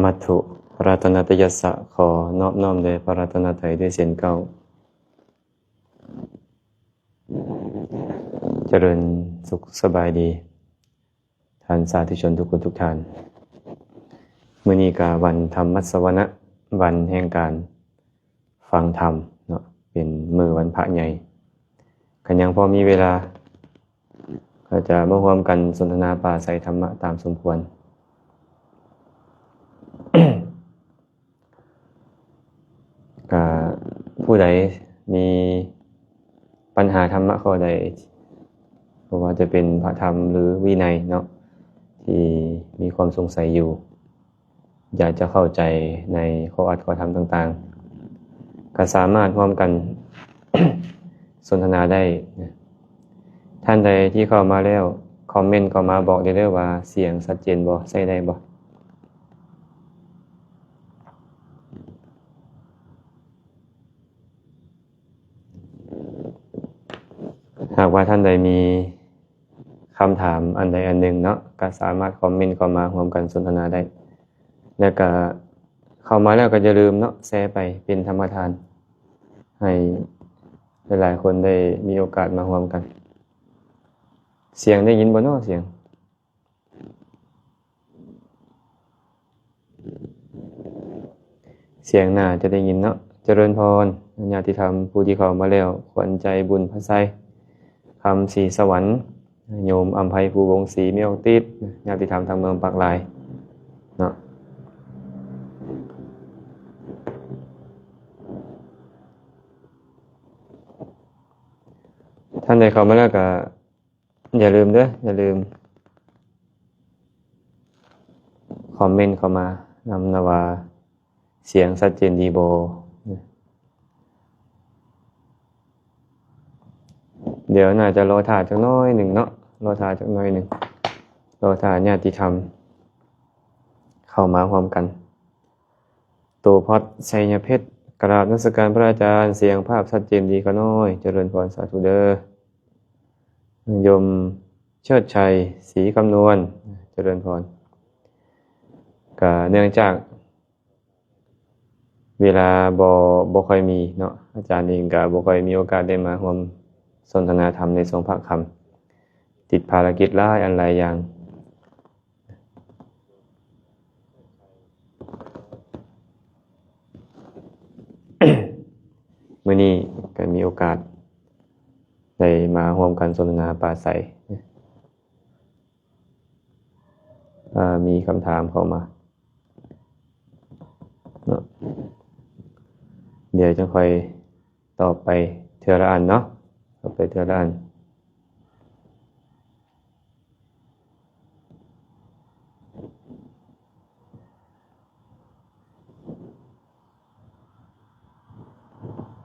ມັດຖຸລັດຕະນະຕະຍັດສະ ຂໍນອບນ້ອມແດ່ພະລັດຕະນະໄຕດ້ວຍເຊັ່ນເກົ່າ. ຈະເລີນສຸກສະບາຍດີ ທ່ານສາທຸຊົນທຸກຄົນທຸກທ່ານ. ມື້ນີ້ກະວັນທຳມັດສະວະນະ ວັນແຫ່ງການຟັງທຳເນາະ ເປັນມື້ວັນພະໃຫຍ່. ຄັນຍັງພໍມີເວລາ ກໍຈະມາຮ່ວມກັນສົນທະນາປາໄສທຳມະຕາມສົມຄວນ. ກະຜູ້ໃດມີປັນຫາທຳມະຂໍ້ໃດ ບໍ່ວ່າຈະເປັນພະທຳ ຫຼື ວິໄນເນາະ ທີ່ມີຄວາມສົງໄສຢູ່ ຢາກຈະເຂົ້າໃຈໃນຂໍ້ອັດຂໍ້ທຳຕ່າງໆ ກໍສາມາດຮ່ວມກັນສົນທະນາໄດ້. ທ່ານໃດທີ່ເຂົ້າມາແລ້ວ ຄອມເມັນເຂົ້າມາບອກໄດ້ເດີວ່າສຽງຊັດເຈນບໍ່ ໃຊ້ໄດ້ບໍ່. ຫາກວ່າທ່ານໃດມີຄຳຖາມອັນໃດອັນໜຶ່ງເນາະ ກໍສາມາດຄອມເມັນເຂົ້າມາຮ່ວມກັນສົນທະນາໄດ້. ແລ້ວກໍເຂົ້າມາແລ້ວກໍຢ່າລືມເນາະ ແຊໄປເປັນທຳມະທານ ໃຫ້ຫຼາຍໆຄົນໄດ້ມີໂອກາດມາຮ່ວມກັນ. ສຽງໄດ້ຍິນບໍ່ເນາະ ສຽງ? ສຽງໜ້າຈະໄດ້ຍິນເນາະ. ຈະເລີນພອນ ຍາດຕິທຳຜູ້ທີ່ເຂົ້າມາແລ້ວ ຂວັນໃຈ ບຸນພະໄຊ ຄຳສີສະຫວັນ ໂຍມອຳໄພ ພູວົງສີ ມີອອກຕິດ ຍາດຕິທຳທາງເມືອງປາກລາຍເນາະ. ທ່ານໃດເຂົ້າມາແລ້ວກໍ ຢ່າລືມເດີ ຢ່າລືມຄອມເມັນເຂົ້າມານຳນະວ່າ ສຽງຊັດເຈນດີບໍ່. ດຽວໜ້າຈະລໍຖ້າຈັກໜ້ອຍໜຶ່ງເນາະ ລໍຖ້າຈັກໜ້ອຍໜຶ່ງ ລໍຖ້າຍາດຕິທຳເຂົ້າມາຮ່ວມກັນ. ໂຕພອດ ໄຊຍະເພັດ ກະລາບນະມັດສະການພະອາຈານ ສຽງພາບຊັດເຈນດີຂະນ້ອຍ. ຈະເລີນພອນ ສາທຸເດີ. ໂຍມເຊີດໄຊ ສີຄຳນວນ ຈະເລີນພອນ. ກະເນື່ອງຈາກເວລາບໍ່ ບໍ່ຄ່ອຍມີເນາະ ອາຈານເອງກະບໍ່ຄ່ອຍມີໂອກາດໄດ້ມາຮ່ວມສົນທະນາທຳໃນຊ່ວງພາກຄ່ຳ ຕິດພາລະກິດຫຼາຍອັນຫຼາຍຢ່າງ. ມື້ນີ້ກໍມີໂອກາດໄດ້ມາຮ່ວມກັນສົນທະນາປາໄສ ອາ ມີຄຳຖາມເຂົ້າມາເນາະ ດຽວຈັ່ງຄ່ອຍຕອບໄປເທື່ອລະອັນເນາະ ຕອບໄປເທື່ອລະອັນ.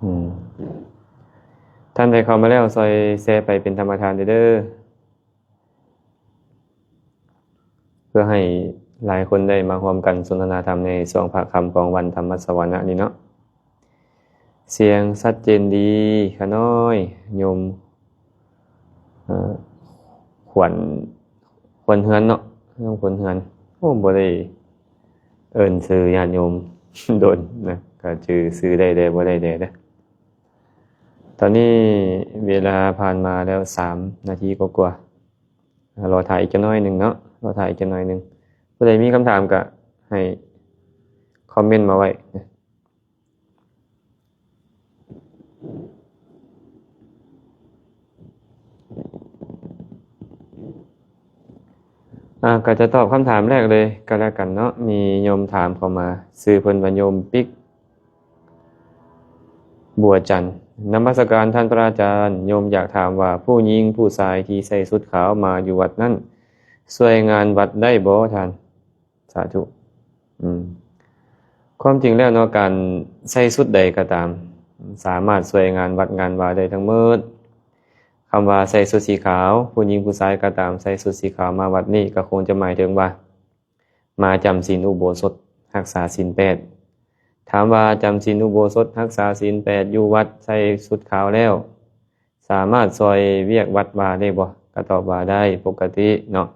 ອືມ ທ່ານໃດເຂົ້າມາແລ້ວ ຊ່ອຍແຊໄປເປັນທຳມະທານເດີ ເພື່ອໃຫ້ຫຼາຍຄົນໄດ້ມາຮ່ວມກັນສົນທະນາທຳໃນຊ່ວງພາກຄ່ຳຂອງວັນທຳມະສະວະນະນີ້ເນາະ. ສຽງຊັດເຈນດີຂະນ້ອຍ ໂຍມ ເອີ ຂວັນ ຂວັນເຮືອນເນາະ ໂຍມຂວັນເຮືອນ. ໂອ້ ບໍ່ໄດ້ເອີ້ນຊື່ຍາດໂຍມດົນນະ ກໍຈື່ຊື່ໄດ້ແດ່ ບໍ່ໄດ້ແດ່ເດີ. ຕອນນີ້ເວລາຜ່ານມາແລ້ວສາມນາທີກວ່າໆ ລໍຖ້າອີກຈັກໜ້ອຍໜຶ່ງເນາະ ລໍຖ້າອີກຈັກໜ້ອຍໜຶ່ງ. ຜູ້ໃດມີຄຳຖາມກໍໃຫ້ຄອມເມັນມາໄວ້. ອາ ກໍຈະຕອບຄຳຖາມແລກເລີຍກໍແລ້ວກັນເນາະ. ມີໂຍມຖາມເຂົ້າມາ ຊື່ເພິ່ນວ່າໂຍມປິກ ບົວຈັນ. ນະມັດສະການທ່ານພະອາຈານ, ໂຍມຢາກຖາມວ່າ ຜູ້ຍິງຜູ້ຊາຍທີ່ໃສ່ຊຸດຂາວມາຢູ່ວັດນັ້ນ ຊ່ວຍງານວັດໄດ້ບໍ່ທ່ານ? ສາທຸ. ອືມ ຄວາມຈິງແລ້ວເນາະ ການໃສ່ຊຸດໃດກໍຕາມ ສາມາດຊ່ວຍງານວັດງານວາໄດ້ທັງໝົດ. ຄຳວ່າໃສ່ຊຸດສີຂາວ ຜູ້ຍິງຜູ້ຊາຍກໍຕາມ ໃສ່ຊຸດສີຂາວມາວັດນີ້ ກໍຄົງຈະໝາຍເຖິງວ່າ ມາຈຳສິນອຸໂບສົດ ຮັກສາສິນແປດ. ຖາມວ່າຈຳສິນອຸໂບສົດ ຮັກສາສິນແປດຢູ່ວັດ ໃສ່ຊຸດຂາວແລ້ວ ສາມາດຊ່ອຍວຽກວັດວາໄດ້ບໍ່? ກໍຕອບວ່າໄດ້ປົກກະຕິເນາະ.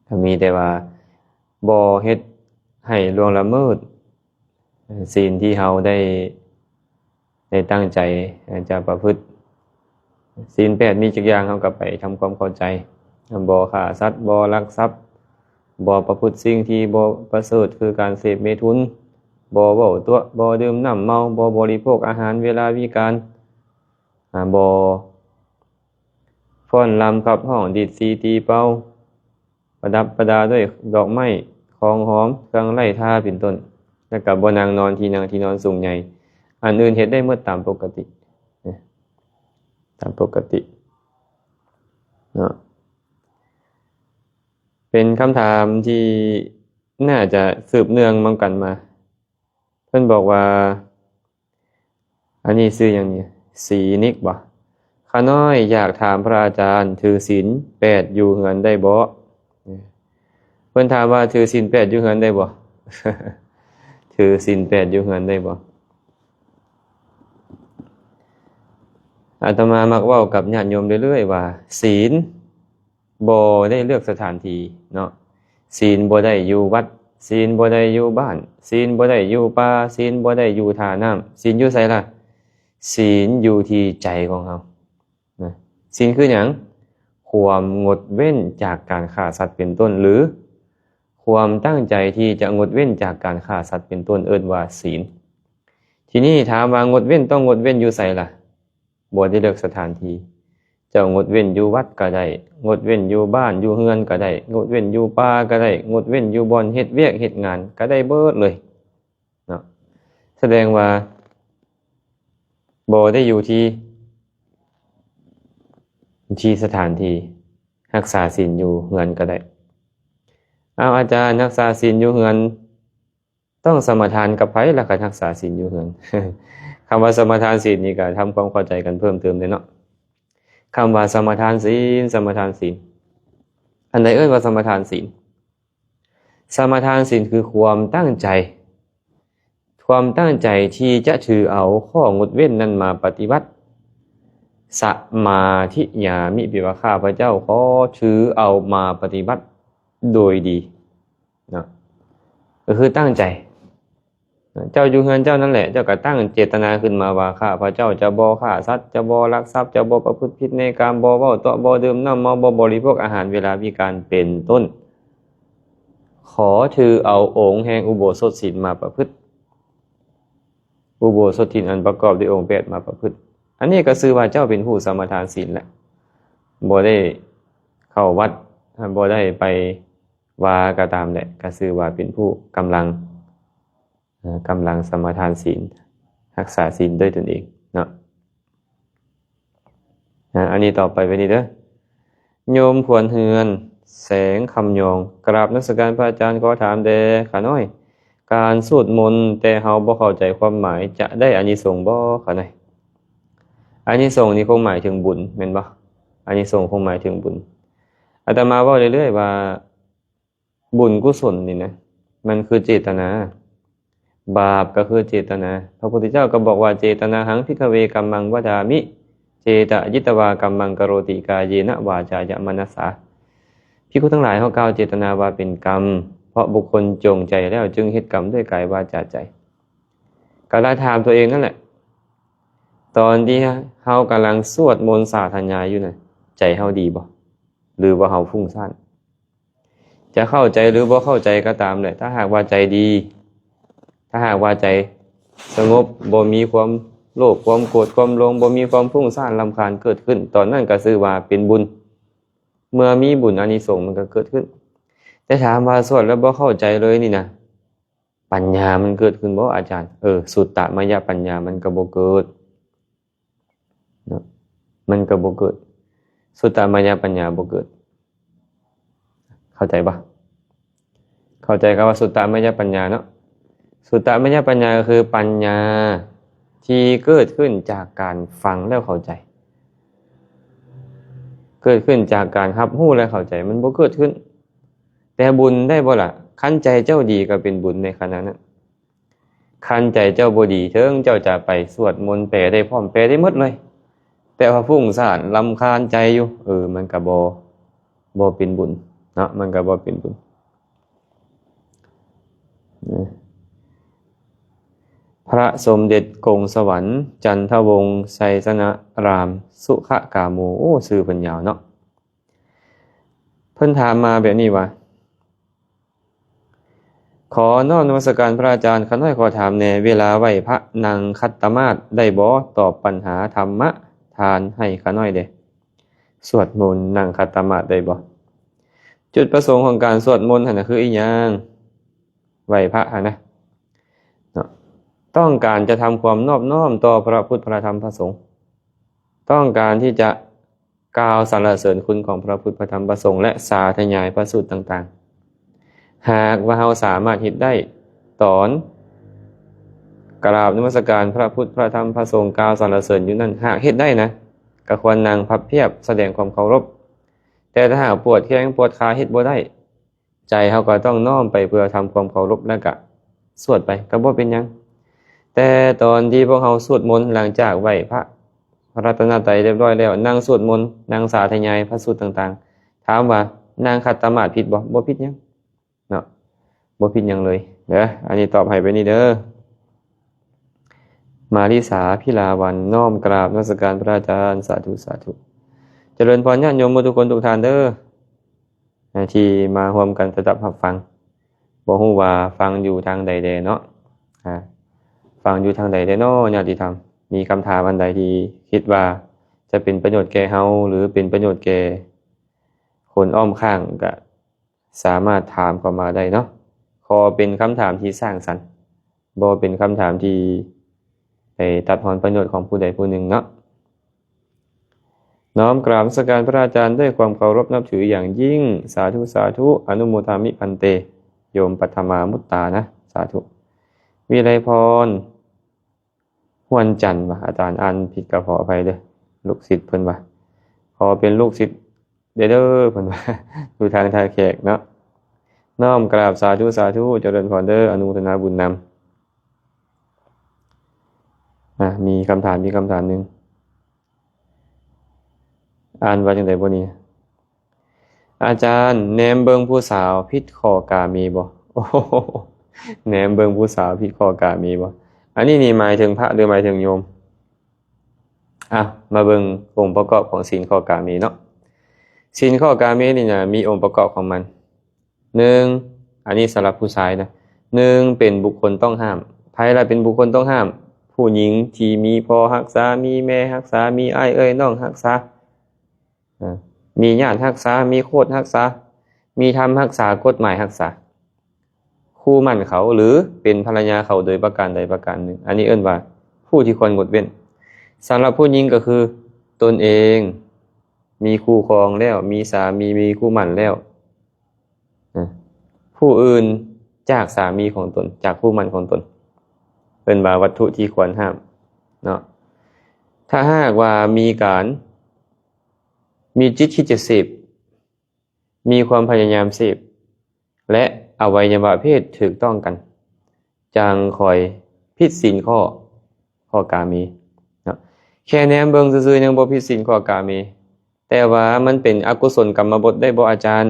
ກໍມີແຕ່ວ່າບໍ່ເຮັດ ໃຫ້ລ່ວງລະເມີດ ເອີ ສິນທີ່ເຮົາໄດ້ ໄດ້ຕັ້ງໃຈຈະປະພຶດ. ສິນແປດມີຈັກຢ່າງ ເຮົາກໍໄປທຳຄວາມເຂົ້າໃຈ. ບໍ່ຂ້າສັດ, ບໍ່ລັກຊັບ, ບໍ່ປະພຶດສິ່ງທີ່ບໍ່ປະເສີດ ຄືການເສບເມຖຸນ, ບໍ່ເວົ້າຕົວະ, ບໍ່ດື່ມນ້ຳເມົາ, ບໍ່ບໍລິໂພກອາຫານເວລາວິການ, ອາ ບໍ່ຟ້ອນລຳຂັບຮ້ອງ ດີດສີຕີເປົ່າ ປະດັບປະດາດ້ວຍດອກໄມ້ ຂອງຫອມ ເຄື່ອງໄລ້ທາ ເປັນຕົ້ນ. ແລ້ວກໍບໍ່ນັ່ງນອນທີ່ນັ່ງທີ່ນອນສູງໃຫຍ່. ອັນອື່ນເຮັດໄດ້ໝົດຕາມປົກກະຕິ ຕາມປົກກະຕິເນາະ. ເປັນຄຳຖາມທີ່ໜ້າຈະສືບເນື່ອງນຳກັນມາ. ເພິ່ນບອກວ່າ ອັນນີ້ຊື່ຫຍັງນີ້? ສີນິກບໍ່? ຂ້ານ້ອຍຢາກຖາມພະອາຈານ ຖືສິນແປດຢູ່ເຮືອນໄດ້ບໍ່? ເພິ່ນຖາມວ່າ ຖືສິນແປດຢູ່ເຮືອນໄດ້ບໍ່? ຖືສິນແປດຢູ່ເຮືອນໄດ້ບໍ່? ອາດຕະມາມັກເວົ້າກັບຍາດໂຍມເລື້ອຍໆວ່າ ສິນ ບໍ່ໄດ້ເລືອກສະຖານທີ່ເນາະ. ສິນບໍ່ໄດ້ຢູ່ວັດ, ສິນບໍ່ໄດ້ຢູ່ບ້ານ, ສິນບໍ່ໄດ້ຢູ່ປ່າ, ສິນບໍ່ໄດ້ຢູ່ທ່ານ້ຳ. ສິນຢູ່ໃສລະ? ສິນຢູ່ທີ່ໃຈຂອງເຮົານະ. ສິນຄືຫຍັງ? ຄວາມງົດເວັ້ນຈາກການຂ້າສັດເປັນຕົ້ນ ຫຼື ຄວາມຕັ້ງໃຈທີ່ຈະງົດເວັ້ນຈາກການຂ້າສັດເປັນຕົ້ນ ເອີ້ນວ່າສິນ. ທີນີ້ຖາມວ່າງົດເວັ້ນຕ້ອງງົດເວັ້ນຢູ່ໃສລະ? ບໍ່ໄດ້ເລືອກສະຖານທີ່. ເຈົ້າງົດເວັ້ນຢູ່ວັດກໍໄດ້, ງົດເວັ້ນຢູ່ບ້ານຢູ່ເຮືອນກໍໄດ້, ງົດເວັ້ນຢູ່ປ່າກໍໄດ້, ງົດເວັ້ນຢູ່ບ່ອນເຮັດວຽກເຮັດງານກໍໄດ້ເບິດເລີຍເນາະ. ສະແດງວ່າບໍ່ໄດ້ຢູ່ທີ່ ທີ່ສະຖານທີ່, ຮັກສາສິນຢູ່ເຮືອນກໍໄດ້. ເອົາ ອາຈານ, ຮັກສາສິນຢູ່ເຮືອນ ຕ້ອງສະມາທານກັບໃຜລະ ຄັນຮັກສາສິນຢູ່ເຮືອນ? ຄຳວ່າສະມາທານສິນນີ້ກໍທຳຄວາມເຂົ້າໃຈກັນເພີ່ມເຕີມເດ້ເນາະ. ຄຳວ່າສະມາທານສິນ, ສະມາທານສິນ, ອັນໃດເອີ້ນວ່າສະມາທານສິນ? ສະມາທານສິນຄືຄວາມຕັ້ງໃຈ, ຄວາມຕັ້ງໃຈທີ່ຈະຖືເອົາຂໍ້ງົດເວັ້ນນັ້ນມາປະຕິບັດ. ສະມາທິຍາມິ ແປວ່າ ຂ້າພະເຈົ້າຂໍຖືເອົາມາປະຕິບັດໂດຍດີ. ເນາະ ກໍຄືຕັ້ງໃຈ. ເຈົ້າຢູ່ເຮືອນເຈົ້ານັ້ນແຫຼະ, ເຈົ້າກໍຕັ້ງເຈດຕະນາຂຶ້ນມາວ່າ ຂ້າພະເຈົ້າຈະບໍ່ຂ້າສັດ, ຈະບໍ່ລັກຊັບ, ຈະບໍ່ປະພຶດຜິດໃນກາມ, ບໍ່ເວົ້າຕົວະ, ບໍ່ດື່ມນ້ຳເມົາ, ບໍ່ບໍລິໂພກອາຫານເວລາວິການ ເປັນຕົ້ນ. ຂໍຖືເອົາອົງແຫ່ງອຸໂບສົດສິນມາປະພຶດ, ອຸໂບສົດສິນອັນປະກອບດ້ວຍອົງແປດມາປະພຶດ. ອັນນີ້ກໍຊື່ວ່າເຈົ້າເປັນຜູ້ສະມາທານສິນແຫຼະ, ບໍ່ໄດ້ເຂົ້າວັດ, ບໍ່ໄດ້ໄປ ວ່າກໍຕາມແຫຼະ, ກໍຊື່ວ່າເປັນຜູ້ກຳລັງ ເອີ ກຳລັງສະມາທານສິນ, ຮັກສາສິນດ້ວຍຕົນເອງເນາະ. ອາ ອັນນີ້ຕໍ່ໄປໄປນີ້ເດີ. ໂຍມຂວັນເຮືອນ ແສງຄຳຍອງ, ກາບນະມັດສະການພະອາຈານ, ຂໍຖາມແດ່ຂ້ານ້ອຍ, ການສວດມົນແຕ່ເຮົາບໍ່ເຂົ້າໃຈຄວາມໝາຍ ຈະໄດ້ອານິສົງບໍ່ຂ້ານ້ອຍ? ອານິສົງນີ້ຄົງໝາຍເຖິງບຸນແມ່ນບໍ່? ອານິສົງຄົງໝາຍເຖິງບຸນ. ອາດຕະມາເວົ້າເລື້ອຍໆວ່າ ບຸນກຸສົນນີ້ນະ ມັນຄືເຈດຕະນາ, ບາບກໍຄືເຈດຕະນາ. ພະພຸດທະເຈົ້າກໍບອກວ່າ ເຈຕະນາຫັງ ພິກຂະເວ ກຳມັງ ວະດາມິ, ເຈຕະຈິດຕະວາ ກຳມັງ ກະໂຣຕິ, ກາເຍນະ ວາຈາຍະ ມະນະສາ. ພິກຂຸທັງຫຼາຍ, ເຮົາກ່າວເຈດຕະນາວ່າເປັນກຳ, ເພາະບຸກຄົນຈົງໃຈແລ້ວຈຶ່ງເຮັດກຳດ້ວຍກາຍ ວາຈາ ໃຈ. ກໍລະຖາມຕົວເອງນັ້ນແຫຼະ, ຕອນທີ່ເຮົາກຳລັງສວດມົນສາທະຍາຢູ່ນັ້ນ ໃຈເຮົາດີບໍ່ ຫຼືວ່າເຮົາຟຸ້ງສ້ານ? ຈະເຂົ້າໃຈຫຼືບໍ່ເຂົ້າໃຈກໍຕາມແຫຼະ, ຖ້າຫາກວ່າໃຈດີ, ຖ້າຫາກວ່າໃຈສະຫງົບ, ບໍ່ມີຄວາມໂລບ, ຄວາມໂກດ, ຄວາມຫຼົງ, ບໍ່ມີຄວາມຟຸ້ງສ້ານລຳຄານເກີດຂຶ້ນ, ຕອນນັ້ນກໍຊື່ວ່າເປັນບຸນ. ເມື່ອມີບຸນອານິສົງມັນກໍເກີດຂຶ້ນ. ແຕ່ຖາມວ່າສວດແລ້ວບໍ່ເຂົ້າໃຈເລີຍນີ້ນະ, ປັນຍາມັນເກີດຂຶ້ນບໍ່ອາຈານ? ເອີ ສຸດຕະມະຍະປັນຍາມັນກໍບໍ່ເກີດເນາະ, ມັນກໍບໍ່ເກີດ, ສຸດຕະມະຍະປັນຍາບໍ່ເກີດ. ເຂົ້າໃຈບໍ່? ເຂົ້າໃຈຄຳວ່າສຸດຕະມະຍະປັນຍາເນາະ? ສຸດຕະມະຍະປັນຍາກໍຄືປັນຍາທີ່ເກີດຂຶ້ນຈາກການຟັງແລ້ວເຂົ້າໃຈ, ເກີດຂຶ້ນຈາກການຮັບຮູ້ແລະເຂົ້າໃຈ, ມັນບໍ່ເກີດຂຶ້ນ. ແຕ່ບຸນໄດ້ບໍ່ລະ? ຄັນໃຈເຈົ້າດີກໍເປັນບຸນໃນຂະນະນັ້ນ. ຄັນໃຈເຈົ້າບໍ່ດີ, ເຖິງເຈົ້າຈະໄປສວດມົນແປໄດ້ພ້ອມ, ແປໄດ້ໝົດເລີຍ, ແຕ່ວ່າຟຸ້ງສ້ານລຳຄານໃຈຢູ່, ເອີ ມັນກໍບໍ່, ບໍ່ເປັນບຸນເນາະ, ມັນກໍບໍ່ເປັນບຸນ. ພະສົມເດັດກົງສະຫວັນ ຈັນທະວົງ ໄຊຊະນະຣາມ ສຸຂະກາໂມ. ໂອ້ ຊື່ເພິ່ນຍາວເນາະ. ເພິ່ນຖາມມາແບບນີ້ວ່າ ຂໍນ້ອມນະມັດສະການພະອາຈານ, ຂ້ານ້ອຍຂໍຖາມແດ່, ເວລາໄຫວ້ພະນັ່ງຂັດຕະໝາດໄດ້ບໍ່? ຕອບບັນຫາທຳມະທານໃຫ້ຂ້ານ້ອຍແດ່. ສວດມົນນັ່ງຂັດຕະໝາດໄດ້ບໍ່? ຈຸດປະສົງຂອງການສວດມົນຫັ້ນນະຄືອີ່ຫຍັງ? ໄຫວ້ພະຫັ້ນນະເນາະ, ຕ້ອງການຈະທຳຄວາມນອບນ້ອມຕໍ່ພະພຸດ ພະທຳ ພະສົງ, ຕ້ອງການທີ່ຈະ ກ່າວສັນລະເສີນຄຸນຂອງພະພຸດ ພະທຳ ພະສົງ ແລະ ສາທະຍາຍພະສູດຕ່າງໆ. ຫາກວ່າເຮົາສາມາດເຮັດໄດ້ ຕອນກາບນະມັດສະການພະພຸດ ພະທຳ ພະສົງ, ກ່າວສັນລະເສີນຢູ່ນັ້ນ, ຫາກເຮັດໄດ້ນະ, ກໍຄວນນັ່ງພັບພຽບສະແດງຄວາມເຄົາລົບ. ແຕ່ຖ້າຫາກປວດແຂ້ງປວດຂາເຮັດບໍ່ໄດ້, ໃຈເຮົາກໍຕ້ອງນ້ອມໄປເພື່ອທຳຄວາມເຄົາລົບ ແລ້ວກະສວດໄປ ກໍບໍ່ເປັນຫຍັງ. ແຕ່ຕອນທີ່ພວກເຮົາສວດມົນ ຫຼັງຈາກໄຫວ້ພະ ພະລັດຕະນະໄຕຮຽບຮ້ອຍແລ້ວ, ນັ່ງສວດມົນ, ນັ່ງສາທະຍາຍພະສູດຕ່າງໆ, ຖາມວ່ານັ່ງຂັດຕະໝາດຜິດບໍ່? ບໍ່ຜິດຫຍັງເນາະ, ບໍ່ຜິດຫຍັງເລີຍເດີ. ອັນນີ້ຕອບໃຫ້ໄປນີ້ເດີ. ມາລິສາ ພິລາວັນ ນ້ອມກາບນະມັດສະການພະອາຈານ. ສາທຸ ສາທຸ. ຈະເລີນພອນ ຍາດໂຍມໝົດທຸກຄົນທຸກທ່ານເດີ. ທີ່ມາຮ່ວມກັນສະດັບຮັບຟັງ, ບໍ່ຮູ້ວ່າຟັງຢູ່ທາງໃດແດ່ເນາະ, ອາ ຟັງຢູ່ທາງໃດແດ່ເນາະ ຍາດຕິທຳ? ມີຄຳຖາມອັນໃດທີ່ຄິດວ່າຈະເປັນປະໂຫຍດແກ່ເຮົາ ຫຼື ເປັນປະໂຫຍດແກ່ຄົນອ້ອມຂ້າງ ກະສາມາດຖາມເຂົ້າມາໄດ້ເນາະ. ຂໍເປັນຄຳຖາມທີ່ສ້າງສັນ. ບໍ່ເປັນຄຳຖາມທີ່ໄປຕັດຮອນປະໂຫຍດຂອງຜູ້ໃດຜູ້ໜຶ່ງເນາະ. ນ້ອມກາບນະມັດສະການພະອາຈານດ້ວຍຄວາມເຄົາລົບນັບຖືຢ່າງຍິ່ງ. ສາທຸ ສາທຸ. ອະນຸໂມທາມິພັນເຕ ໂຍມປັດຖະມາມຸດຕານະ. ສາທຸ. ວິໄລພອນ ຮວນຈັນວ່າ ອາຈານອ່ານຜິດກໍຂໍອະໄພເດີ ລູກສິດເພິ່ນວ່າ ຂໍເປັນລູກສິດເດີ ເດີ ເພິ່ນວ່າ ຢູ່ທາງທ່າແຂກເນາະ. ນ້ອມກາບ ສາທຸ ສາທຸ ຈະເລີນພອນເດີ ອະນຸໂມທະນາບຸນນຳ. ອາ ມີຄຳຖາມ ມີຄຳຖາມໜຶ່ງ ອ່ານວ່າຈັ່ງໃດບໍ່ນີ້? ອາຈານ ແນມເບິ່ງຜູ້ສາວຜິດຂໍ້ກາເມບໍ່? ໂອ້ໂຫ ແນມເບິ່ງຜູ້ສາວຜິດຂໍ້ກາເມບໍ່? ອັນນີ້ນີ້ໝາຍເຖິງພະ ຫຼື ໝາຍເຖິງໂຍມ? ອ່ະ ມາເບິ່ງອົງປະກອບຂອງສິນຂໍ້ກາເມເນາະ. ສິນຂໍ້ກາເມນີ້ນະ ມີອົງປະກອບຂອງມັນ. ໜຶ່ງ ອັນນີ້ສຳລັບຜູ້ຊາຍນະ, ໜຶ່ງ ເປັນບຸກຄົນຕ້ອງຫ້າມ. ໃຜລະເປັນບຸກຄົນຕ້ອງຫ້າມ? ຜູ້ຍິງທີ່ມີພໍ່ຮັກສາ, ມີແມ່ຮັກສາ, ມີອ້າຍເອື້ອຍນ້ອງຮັກສາ, ມີຍາດຮັກສາ, ມີໂຄດຮັກສາ, ມີທຳຮັກສາ, ກົດໝາຍຮັກສາ, ຄູ່ໝັ້ນເຂົາ ຫຼື ເປັນພັນລະຍາເຂົາໂດຍປະການໃດປະການໜຶ່ງ. ອັນນີ້ເອີ້ນວ່າຜູ້ທີ່ຄວນງົດເວັ້ນ. ສຳລັບຜູ້ຍິງກໍຄືຕົນເອງມີຄູ່ຄອງແລ້ວ, ມີສາມີ, ມີຄູ່ໝັ້ນແລ້ວ, ນະ ຜູ້ອື່ນຈາກສາມີຂອງຕົນ, ຈາກຄູ່ໝັ້ນຂອງຕົນ, ເອີ້ນວ່າວັດຖຸທີ່ຄວນຫ້າມເນາະ. ຖ້າຫາກວ່າມີການ ມີຈິດຄິດຈະເສບ, ມີຄວາມພະຍາຍາມເສບ ແລະ ອະໄວຍະວະເພດຖືກຕ້ອງກັນ, ຈັ່ງຄ່ອຍຜິດສິນຂໍ້ ຂໍ້ກາເມເນາະ. ແຄ່ແນມເບິ່ງຊື່ໆ ຍັງບໍ່ຜິດສິນຂໍ້ກາເມ, ແຕ່ວ່າມັນເປັນອະກຸສົນກຳມະບົດໄດ້ບໍ່ອາຈານ?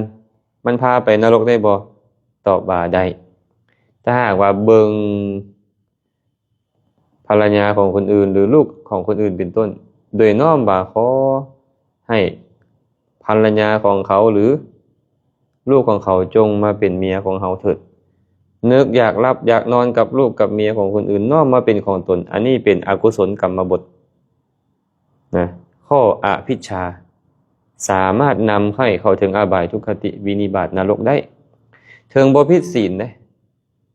ມັນພາໄປນະລົກໄດ້ບໍ່? ຕອບວ່າໄດ້. ຖ້າຫາກວ່າເບິ່ງພັນລະຍາຂອງຄົນອື່ນ ຫຼື ລູກຂອງຄົນອື່ນເປັນຕົ້ນ, ໂດຍນ້ອມວ່າຂໍໃຫ້ພັນລະຍາຂອງເຂົາ ຫຼື ລູກຂອງເຂົາຈົ່ງມາເປັນເມຍຂອງເຮົາເຖີດ, ນຶກຢາກຫຼັບຢາກນອນກັບລູກກັບເມຍຂອງຄົນອື່ນ, ນ້ອມມາເປັນຂອງຕົນ, ອັນນີ້ເປັນອະກຸສົນກຳມະບົດນະ. ຂໍ້ອະພິດຊາສາມາດນຳໃຫ້ເຂົ້າເຖິງອະບາຍ, ທຸກຄະຕິ, ວິນິບາດ, ນະລົກໄດ້. ເຖິງບໍ່ຜິດສິນເດ້,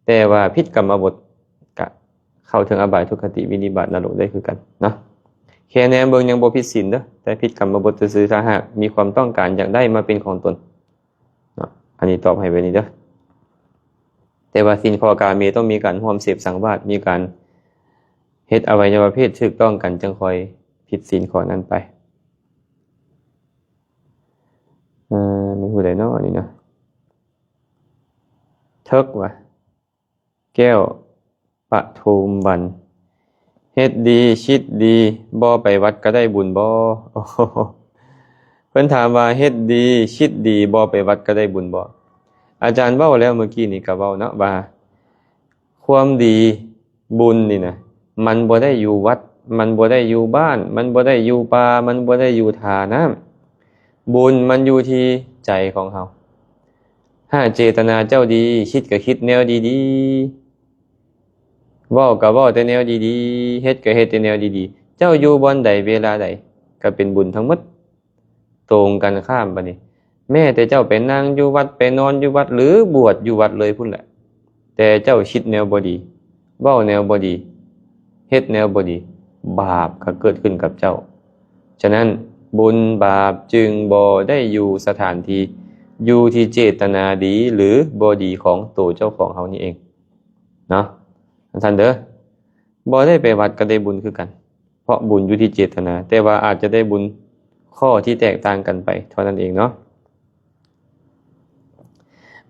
ແຕ່ວ່າຜິດກຳມະບົດ ກະເຂົ້າເຖິງອະບາຍ, ທຸກຄະຕິ, ວິນິບາດ, ນະລົກໄດ້ຄືກັນເນາະ. ແຄ່ແນມເບິ່ງຍັງບໍ່ຜິດສິນເດີ້, ແຕ່ຜິດກຳມະບົດຊື່ໆ. ຖ້າຫາກມີຄວາມຕ້ອງການຢາກໄດ້ມາເປັນຂອງຕົນເນາະ, ອັນນີ້ຕອບໃຫ້ໄວ້ນີ້ເດີ້. ແຕ່ວ່າສິນຂໍ້ກາເມຕ້ອງມີການຮ່ວມເສບສັງວາດ, ມີການເຮັດອະໄວຍະວະເພດຖືກຕ້ອງກັນ, ຈຶ່ງຄ່ອຍຜິດສິນຂໍ້ນັ້ນໄປ. ເອີ ແມ່ນຜູ້ໃດເນາະ ອັນນີ້ເນາະ? ເຖິກວ່າ ແກ້ວປະທຸມວັນ ເຮັດດີຄິດດີ ບໍ່ໄປວັດກະໄດ້ບຸນບໍ່? ໂອ້ໂຫ ເພິ່ນຖາມວ່າ ເຮັດດີຄິດດີ ບໍ່ໄປວັດກະໄດ້ບຸນບໍ່? ອາຈານເວົ້າແລ້ວມື້ກີ້ນີ້ກະເວົ້າເນາະວ່າ ວາມດີ ບຸນນີ້ນະ ມັນບໍ່ໄດ້ຢູ່ວັດ, ມັນບໍ່ໄດ້ຢູ່ບ້ານ, ມັນບໍ່ໄດ້ຢູ່ປ່າ, ມັນບໍ່ໄດ້ຢູ່ທ່ານ້ຳ. ບຸນມັນຢູ່ທີ່ໃຈຂອງເຮົາ. ຫາກເຈດຕະນາເຈົ້າດີ, ຄິດກໍຄິດແນວດີໆ, ເວົ້າກໍເວົ້າແຕ່ແນວດີໆ, ເຮັດກໍເຮັດແຕ່ແນວດີໆ. ເຈົ້າຢູ່ບ່ອນໃດເວລາໃດ ກໍເປັນບຸນທັງໝົດ. ຕົງກັນຂ້າມບາດນີ້, ແມ້ແຕ່ເຈົ້າໄປນັ່ງຢູ່ວັດ, ໄປນອນຢູ່ວັດ ຫຼື ບວດຢູ່ວັດເລີຍພຸ້ນແຫຼະ, ແຕ່ເຈົ້າຄິດແນວບໍ່ດີ, ເວົ້າແນວບໍ່ດີ, ເຮັດແນວບໍ່ດີ, ບາບກໍເກີດຂຶ້ນກັບເຈົ້າ. ສະນັ້ນ ບຸນບາບຈຶ່ງບໍ່ໄດ້ຢູ່ສະຖານທີ່, ຢູ່ທີ່ເຈດຕະນາດີ ຫຼື ບໍ່ດີຂອງໂຕເຈົ້າຂອງເຮົານີ້ເອງເນາະ ທ່ານເດີ. ບໍ່ໄດ້ໄປວັດກໍໄດ້ບຸນຄືກັນ, ເພາະບຸນຢູ່ທີ່ເຈດຕະນາ, ແຕ່ວ່າອາດຈະໄດ້ບຸນຂໍ້ທີ່ແຕກຕ່າງກັນໄປເທົ່ານັ້ນເອງເນາະ.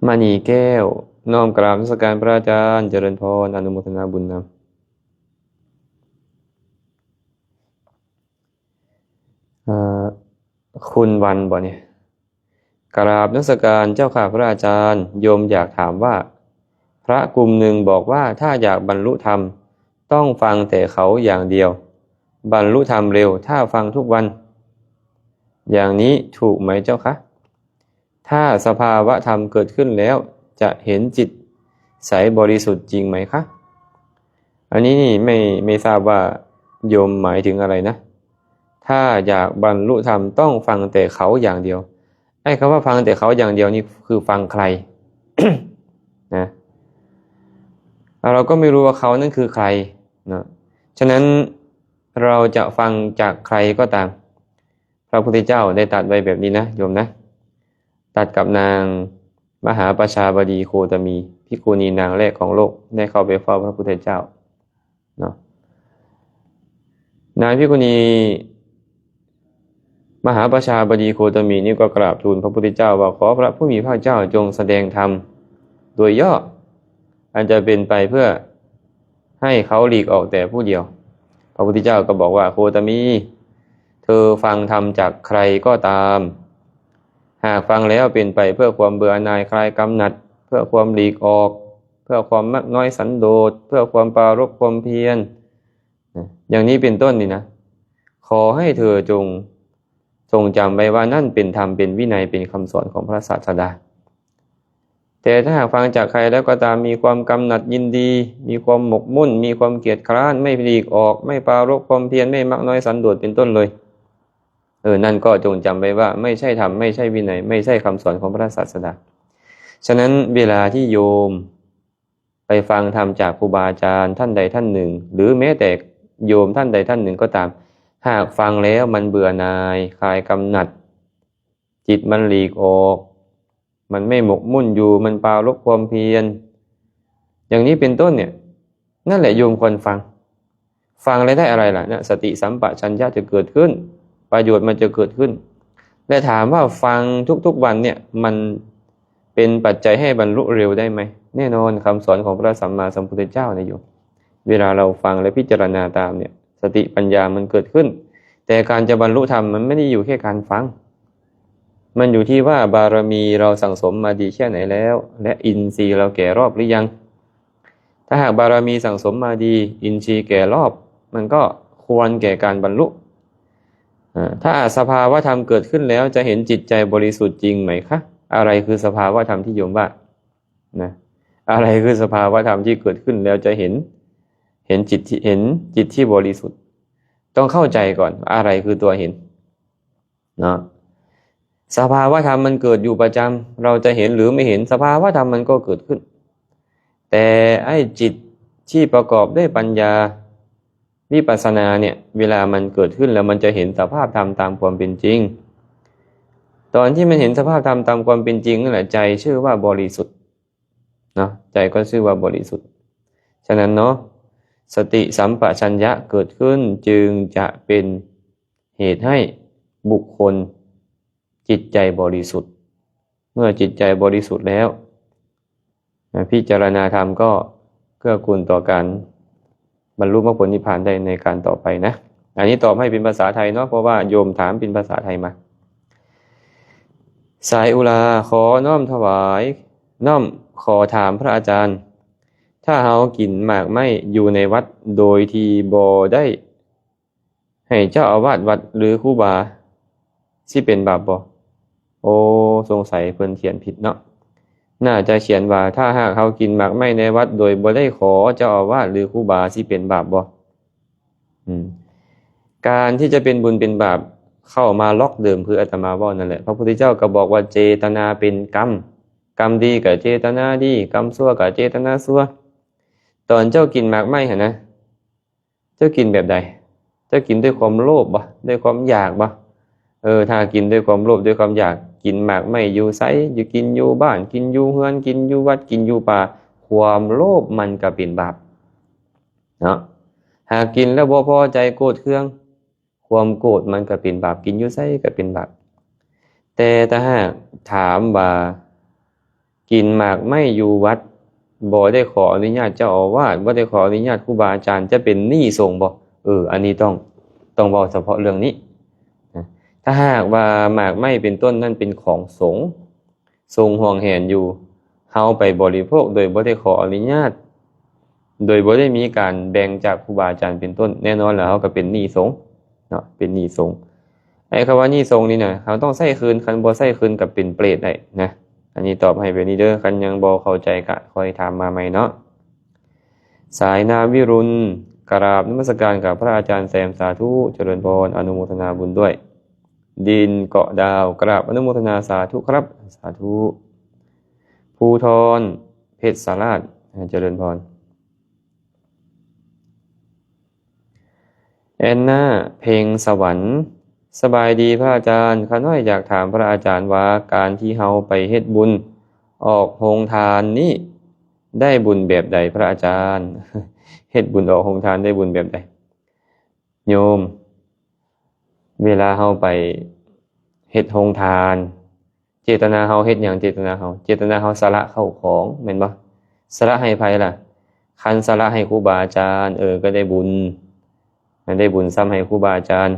ມະນີແກ້ວ, ນ້ອມກາບນະມັດສະການພະອາຈານ, ຈະເລີນພອນ, ອະນຸໂມທະນາບຸນນຳ. ເອີ ຄຸນວັນບໍນີ້? ກາບນະມັດສະການເຈົ້າຂ້າພະອາຈານ, ໂຍມຢາກຖາມວ່າ ພະກຸ່ມໜຶ່ງບອກວ່າ ຖ້າຢາກບັນລຸທຳ ຕ້ອງຟັງແຕ່ເຂົາຢ່າງດຽວ, ບັນລຸທຳເລັວ ຖ້າຟັງທຸກວັນ, ຢ່າງນີ້ຖືກໄໝເຈົ້າຄະ? ຖ້າສະພາວະທຳເກີດຂຶ້ນແລ້ວ ຈະເຫັນຈິດໃສບໍລິສຸດຈິງໄໝຄະ? ອັນນີ້ນີ້ ໄມ່ ໄມ່ຊາບວ່າໂຍມໝາຍເຖິງອະໄລນະ? ຖ້າຢາກບັນລຸທຳ ຕ້ອງຟັງແຕ່ເຂົາຢ່າງດຽວ. ໄອ້ຄຳວ່າຟັງແຕ່ເຂົາຢ່າງດຽວນີ້ ຄືຟັງໃຄນະ? ແລ້ວເຮົາກໍໄມ່ຮູ້ວ່າເຂົານັ້ນຄືໃຄນະ. ສະນັ້ນ ເຮົາຈະຟັງຈາກໃຄກໍຕາມ, ພະພຸດທະເຈົ້າໄດ້ຕັດໄວ້ແບບນີ້ນະໂຍມນະ, ຕັດກັບນາງມະຫາປະຊາບະດີໂຄຕະມີ, ພິກຂຸນີນາງແລກຂອງໂລກ ໄດ້ເຂົ້າໄປເຝົ້າພະພຸດທະເຈົ້າເນາະ. ນາງພິກຂຸນີມະຫາປະຊາບະດີໂຄຕະມີນີ້ກໍກາບທູນພະພຸດທະເຈົ້າວ່າ ຂໍພະຜູ້ມີພະພາກເຈົ້າຈົ່ງສະແດງທຳໂດຍຫຍໍ້ ອັນຈະເປັນໄປເພື່ອ ໃຫ້ເຂົາຫຼີກອອກແຕ່ຜູ້ດຽວ. ພະພຸດທະເຈົ້າກໍບອກວ່າ ໂຄຕະມີ ເທີຟັງທຳຈາກໃຄກໍຕາມ, ຫາກຟັງແລ້ວເປັນໄປເພື່ອຄວາມເບື່ອໜ່າຍຄລາຍກຳໜັດ, ເພື່ອຄວາມຫຼີກອອກ, ເພື່ອຄວາມມັກນ້ອຍສັນໂດດ, ເພື່ອຄວາມປາລົບຄວາມພຽນ ນະ ຢ່າງນີ້ເປັນຕົ້ນນີ້ນະ, ຂໍໃຫ້ເທີຈົ່ງ ຈົ່ງຈຳໄວ້ວ່ານັ້ນເປັນທຳ, ເປັນວິໄນ, ເປັນຄຳສອນຂອງພະສາສະດາ. ແຕ່ຖ້າຫາກຟັງຈາກໃຄແລ້ວກໍຕາມ ມີຄວາມກຳໜັດຍິນດີ, ມີຄວາມໝົກໝຸ້ນ, ມີຄວາມກຽດຄຮ້ານ, ໄມ່ຫຼີກອອກ, ໄມ່ປາລົບຄວາມພຽນ, ໄມ່ມັກນ້ອຍສັນໂດດເປັນຕົ້ນເລີຍ, ເອີ ນັ້ນກໍຈົ່ງຈຳໄວ້ວ່າ ໄມ່ໃຊ່ທຳ, ໄມ່ໃຊ່ວິໄນ, ໄມ່ໃຊ່ຄຳສອນຂອງພະສາສະດາ. ສະນັ້ນ ເວລາທີ່ໂຍມ ໄປຟັງທຳຈາກຄູບາອາຈານທ່ານໃດທ່ານໜຶ່ງ ຫຼື ແມ້ແຕ່ໂຍມທ່ານໃດທ່ານໜຶ່ງກໍຕາມ, ຫາກຟັງແລ້ວມັນເບື່ອໜ່າຍ, ຄາຍກຳໜັດ, ຈິດມັນຫຼີກອອກ, ມັນໄມ່ໝົກໝຸ້ນຢູ່, ມັນປາລົບຄວາມພຽນ ຢ່າງນີ້ເປັນຕົ້ນເນ່ຍ, ນັ້ນແຫຼະໂຍມຄວນຟັງ. ຟັງແລ້ວໄດ້ອະໄລລະ? ນະ ສະຕິສຳປະຊັນຍະຈະເກີດຂຶ້ນ, ປະໂຫຍດມັນຈະເກີດຂຶ້ນ. ແລະ ຖາມວ່າຟັງທຸກໆວັນເນ່ຍ ມັນເປັນປັດໄຈໃຫ້ບັນລຸເລັວໄດ້ໄໝ? ແນ່ນອນ, ຄຳສອນຂອງພະສຳມາສຳພຸດທະເຈົ້ານະໂຍມ, ເວລາເຮົາຟັງ ແລະ ພິຈາລະນາຕາມເນ່ຍ ສະຕິປັນຍາມັນເກີດຂຶ້ນ. ແຕ່ການຈະບັນລຸທຳ ມັນໄມ່ໄດ້ຢູ່ແຄ່ການຟັງ, ມັນຢູ່ທີ່ວ່າບາລະມີເຮົາສັ່ງສົມມາດີແຄ່ໄຫນແລ້ວ ແລະ ອິນຊີເຮົາແກ່ລອບຫຼືຍັງ. ຖ້າຫາກບາລະມີສັ່ງສົມມາດີ, ອິນຊີແກ່ລອບ, ມັນກໍຄວນແກ່ການບັນລຸ. ອາ ຖ້າສະພາວະທຳເກີດຂຶ້ນແລ້ວຈະເຫັນຈິດໃຈບໍລິສຸດຈິງໄໝຄະ? ອະໄລຄືສະພາວະທຳທີ່ໂຍມວ່ານະ? ອະໄລຄືສະພາວະທຳທີ່ເກີດຂຶ້ນແລ້ວຈະເຫັນ, ເຫັນຈິດທີ່, ເຫັນຈິດທີ່ບໍລິສຸດ? ຕ້ອງເຂົ້າໃຈກ່ອນວ່າອະໄລຄືຕົວເຫັນ. ເນາະ ສະພາວະທຳມັນເກີດຢູ່ປະຈຳ, ເຮົາຈະເຫັນຫຼືໄມ່ເຫັນ ສະພາວະທຳມັນກໍເກີດຂຶ້ນ. ແຕ່ໄອ້ຈິດທີ່ປະກອບດ້ວຍປັນຍາວິປັດສະນາເນ່ຍ ເວລາມັນເກີດຂຶ້ນແລ້ວ ມັນຈະເຫັນສະພາບທຳຕາມຄວາມເປັນຈິງ. ຕອນທີ່ມັນເຫັນສະພາບທຳຕາມຄວາມເປັນຈິງນັ້ນແຫຼະ ໃຈຊື່ວ່າບໍລິສຸດ. ເນາະ ໃຈກໍຊື່ວ່າບໍລິສຸດ. ສະນັ້ນເນາະ ສະຕິສຳປະຊັນຍະເກີດຂຶ້ນ ຈຶ່ງຈະເປັນເຫດໃຫ້ບຸກຄົນຈິດໃຈບໍລິສຸດ. ເມື່ອຈິດໃຈບໍລິສຸດແລ້ວ ນະ ພິຈາລະນາທຳກໍເກື້ອກູນຕໍ່ການ ບັນລຸມັກຜົນນິບພານໄດ້ໃນການຕໍ່ໄປນະ. ອັນນີ້ຕອບໃຫ້ເປັນພາສາໄທເນາະ ເພາະວ່າໂຍມຖາມເປັນພາສາໄທມາ. ສາຍອຸລາ ຂໍນ້ອມຖວາຍ, ນ້ອມຂໍຖາມພະອາຈານ, ຖ້ ຖ້າເຮົາກິນໝາກໄມ້ຢູ່ໃນວັດໂດຍທີ່ບໍ່ໄດ້ໃຫ້ເຈົ້າອາວາດວັດ ຫຼື ຄູບາ ຊິເປັນບາບບໍ່? ໂອ້ ສົງໄສເພິ່ນຂຽນຜິດເນາະ. ໜ້າຈະຂຽນວ່າ ຖ້າຫາກເຮົາກິນໝາກໄມ້ໃນວັດໂດຍບໍ່ໄດ້ຂໍເຈົ້າອາວາດ ຫຼື ຄູບາ ຊິເປັນບາບບໍ່? ອືມ ການທີ່ຈະເປັນບຸນເປັນບາບ ເຂົ້າມາລັອກເດີມ ຄືອາດຕະມາເວົ້ານັ້ນແຫຼະ. ພະພຸດທະເຈົ້າກໍບອກວ່າ ເຈຕະນາເປັນກຳ, ກຳດີກໍເຈຕະນາດີ, ກຳຊົ່ວກໍເຈຕະນາຊົ່ວ. ຕອນເຈົ້າກິນໝາກໄມ້ຫັ້ນນະ ເຈົ້າກິນແບບໃດ? ເຈົ້າກິນດ້ວຍຄວາມໂລບບໍ່? ດ້ວຍຄວາມຢາກບໍ່? ເອີ ຖ້າກິນດ້ວຍຄວາມໂລບ ດ້ວຍຄວາມຢາກ, ກິນໝາກໄມ້ຢູ່ໃສ? ຢູ່ ກິນຢູ່ບ້ານ, ກິນຢູ່ເຮືອນ, ກິນຢູ່ວັດ, ກິນຢູ່ປ່າ, ຄວາມໂລບມັນກໍເປັນບາບເນາະ. ຫາກກິນແລ້ວບໍ່ພໍໃຈ ໂກດເຄືອງ, ຄວາມໂກດມັນກໍເປັນບາບ, ກິນຢູ່ໃສກໍເປັນບາບ. ແຕ່ຖ້າຫາກຖາມວ່າ ກິນໝາກໄມ້ຢູ່ວັດ ບໍ່ໄດ້ຂໍອະນຸຍາດເຈົ້າອາວາດ, ບໍ່ໄດ້ຂໍອະນຸຍາດຄູບາອາຈານ ຈະເປັນໜີ້ສົງບໍ່? ເອີ ອັນນີ້ຕ້ອງ ຕ້ອງເວົ້າສະເພາະເລື່ອງນີ້ນະ. ຖ້າຫາກວ່າໝາກໄມ້ເປັນຕົ້ນນັ້ນເປັນຂອງສົງ, ສົງຫວງແຫນຢູ່, ເຮົາໄປບໍລິໂພກໂດຍບໍ່ໄດ້ຂໍອະນຸຍາດ, ໂດຍບໍ່ໄດ້ມີການແບ່ງຈາກຄູບາອາຈານເປັນຕົ້ນ, ແນ່ນອນແລ້ວເຮົາກໍເປັນໜີ້ສົງເນາະ, ເປັນໜີ້ສົງ. ໄອ້ຄຳວ່າໜີ້ສົງນີ້ນະ ເຮົາຕ້ອງໃຊ້ຄືນ, ຄັນບໍ່ໃຊ້ຄືນກໍເປັນເປດໄດ້ນະ. ອັນນີ້ຕອບໃຫ້ແບບນີ້ເດີ, ຄັນຍັງບໍ່ເຂົ້າໃຈກໍຄ່ອຍຖາມມາໃໝ່ເນາະ. ສາຍນາມວິລຸນ ກະລາບນະມັດສະການກັບພະອາຈານແຊມ, ສາທຸ ຈະເລີນພອນ, ອະນຸໂມທະນາບຸນດ້ວຍ. ດິນເກາະດາວ ກະລາບອະນຸໂມທະນາ, ສາທຸຄັບ, ສາທຸ. ພູທອນ ເພັດສາລາດ, ຈະເລີນພອນ. ແອນນາ ເພັງສະຫວັນ, ສະບາຍດີພະອາຈານ, ຂ້ານ້ອຍຢາກຖາມພະອາຈານວ່າ ການທີ່ເຮົາໄປເຮັດບຸນອອກໂຮງທານນີ້ ໄດ້ບຸນແບບໃດພະອາຈານ? ເຮັດບຸນອອກໂຮງທານໄດ້ບຸນແບບໃດ? ໂຍມ, ເວລາເຮົາໄປເຮັດໂຮງທານ ເຈດຕະນາເຮົາເຮັດຫຍັງ? ເຈດຕະນາເຮົາ ເຈດຕະນາເຮົາສະຫຼະເຂົ້າຂອງແມ່ນບໍ່? ສະຫຼະໃຫ້ໃຜລະ? ຄັນສະຫຼະໃຫ້ຄູບາອາຈານ ເອີ ກໍໄດ້ບຸນ, ໄດ້ບຸນຊ້ຳໃຫ້ຄູບາອາຈານ.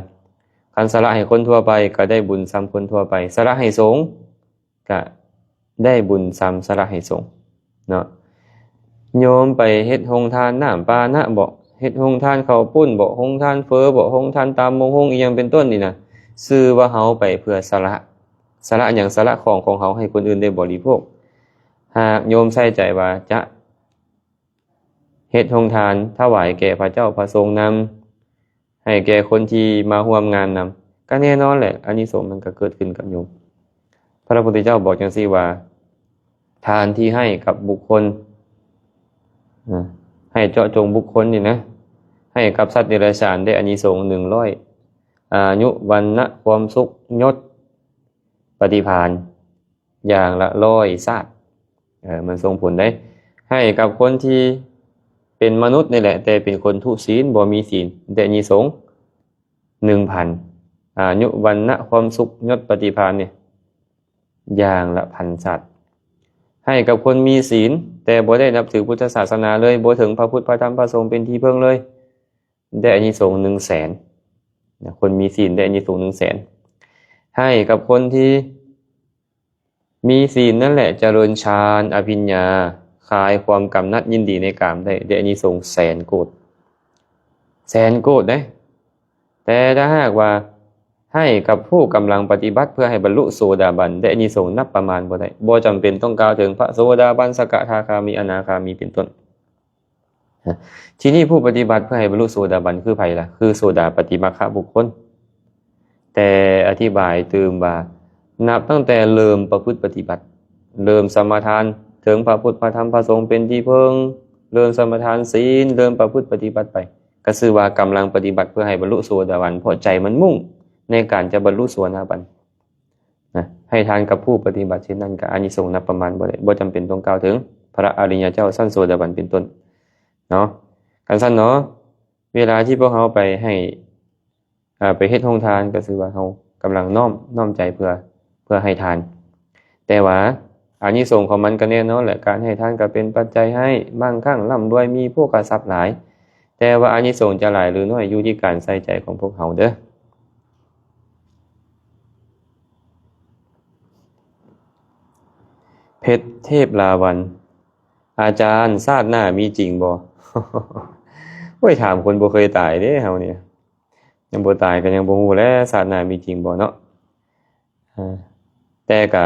ຄັນສະຫຼະໃຫ້ຄົນທົ່ວໄປ ກໍໄດ້ບຸນຊ້ຳຄົນທົ່ວໄປ. ສະຫຼະໃຫ້ສົງ ກະໄດ້ບຸນຊ້ຳສະຫຼະໃຫ້ສົງເນາະ. ໂຍມໄປເຮັດໂຮງທານນ້ຳປານະບໍ, ເຮັດໂຮງທານເຂົ້າປຸ້ນບໍ, ໂຮງທານເຝີບໍ, ໂຮງທານຕຳບັກຫຸ່ງອີ່ຫຍັງເປັນຕົ້ນນີ້ນະ, ຊື່ວ່າເຮົາໄປເພື່ອສະຫຼະ. ສະຫຼະຫຍັງ? ສະຫຼະຂອງຂອງເຮົາໃຫ້ຄົນອື່ນໄດ້ບໍລິໂພກ. ຫາກໂຍມໃສ່ໃຈວ່າຈະ ເຮັດໂຮງທານຖວາຍແກ່ພະເຈົ້າພະສົງນຳ, ໃຫ້ແກ່ຄົນທີ່ມາຮ່ວມງານນຳ, ກໍແນ່ນອນແຫຼະ ອານິສົງມັນກໍເກີດຂຶ້ນກັບໂຍມ. ພະພຸດທະເຈົ້າບອກຈັ່ງຊີ້ວ່າ ທານທີ່ໃຫ້ກັບບຸກຄົນ, ນະ, ໃຫ້ເຈາະຈົງບຸກຄົນນີ້ນະ, ໃຫ້ກັບສັດເດຍລະສານໄດ້ອານິສົງໜຶ່ງຮ້ອຍ, ອາຍຸ ວັນນະ ຄວາມສຸກ ຍົດ ປະຕິພານ ຢ່າງລະຮ້ອຍຊາດ. ເອີ ມັນສົ່ງຜົນໄດ໋. ໃຫ້ກັບຄົນທີ່ເປັນມະນຸດນີ້ແຫຼະ ແຕ່ເປັນຄົນທຸສິນ ບໍ່ມີສິນ ໄດ້ອານິສົງໜຶ່ງພັນ. ອາຍຸ ວັນນະ ຄວາມສຸກ ຍົດ ປະຕິພານນີ້ ຢ່າງລະພັນຊາດ. ໃຫ້ກັບຄົນມີສິນ ແຕ່ບໍ່ໄດ້ນັບຖືພຸດທະສາສະໜາເລີຍ, ບໍ່ເຖິງພະພຸດ ພະທຳ ພະສົງເປັນທີ່ເພິ່ງເລີຍ, ໄດ້ອານິສົງໜຶ່ງແສນນະ. ຄົນມີສິນໄດ້ອານິສົງໜຶ່ງແສນ. ໃຫ້ກັບຄົນທີ່ມີສິນນັ້ນແຫຼະ ຈະເລີນຊານ ອະພິນຍາ, ຄາຍຄວາມກຳໜັດຍິນດີໃນກາມໄດ້, ໄດ້ອານິສົງແສນໂກດ, ແສນໂກດເດ້. ແຕ່ຖ້າຫາກວ່າໃຫ້ກັບຜູ້ກຳລັງປະຕິບັດເພື່ອໃຫ້ບັນລຸໂສດາບັນ ໄດ້ອານິສົງນັບປະມານບໍ່ໄດ້, ບໍ່ຈຳເປັນຕ້ອງກ່າວເຖິງພະໂສດາບັນ, ສະກະທາຄາມີ, ອະນາຄາມີ ເປັນຕົ້ນ. ທີນີ້ຜູ້ປະຕິບັດເພື່ອໃຫ້ບັນລຸໂສດາບັນຄືໃຜລະ? ຄືໂສດາປະຕິມັກຄະບຸກຄົນ. ແຕ່ອະທິບາຍຕື່ມວ່າ ນັບຕັ້ງແຕ່ເລີ່ມປະພຶດປະຕິບັດ, ເລີ່ມສະມາທານເຖິງພະພຸດ ພະທຳ ພະສົງເປັນທີ່ເພິ່ງ, ເລີ່ມສະມາທານສິນ, ເລີ່ມປະພຶດປະຕິບັດໄປ, ກໍຊື່ວ່າກຳລັງປະຕິບັດເພື່ອໃຫ້ບັນລຸໂສດາບັນ, ເພາະໃຈມັນມຸ່ງໃນການຈະບັນລຸໂສດາບັນ. ນະ, ໃຫ້ທານກັບຜູ້ປະຕິບັດເຊັ່ນນັ້ນ ກໍອານິສົງນັບປະມານບໍ່ໄດ້, ບໍ່ຈຳເປັນຕ້ອງກ່າວເຖິງພະອະລິຍະເຈົ້າຊັ້ນໂສດາບັນເປັນຕົ້ນເນາະ. ຄັນຊັ້ນເນາະ, ເວລາທີ່ພວກເຮົາໄປໃຫ້, ເອີ, ໄປເຮັດໂຮງທານ ກໍຊື່ວ່າເຮົາກຳລັງນ້ອມ, ນ້ອມໃຈເພື່ອ, ເພື່ອໃຫ້ທານ. ແຕ່ວ່າອານິສົງຂອງມັນກໍແນ່ນອນແຫຼະ, ການໃຫ້ທານກໍເປັນປັດໄຈໃຫ້, ບາງຄັ້ງລ່ຳລວຍ, ມີໂພກະຊັບຫຼາຍ, ແຕ່ວ່າອານິສົງຈະຫຼາຍຫຼືໜ້ອຍ ຢູ່ທີ່ການໃສ່ໃຈຂອງພວກເຮົາເດີ້. ເພັດເທບລາວັນ, ອາຈານ, ຊາດໜ້າມີຈິງບໍ່? ໂອ້ຍ, ຖາມຄົນບໍ່ເຄີຍຕາຍເດ້ເຮົານີ້. ຍັງບໍ່ຕາຍກໍຍັງບໍ່ຮູ້ແຫຼະ ຊາດໜ້າມີຈິງບໍ່ເນາະ. ເອີ ແຕ່ກໍ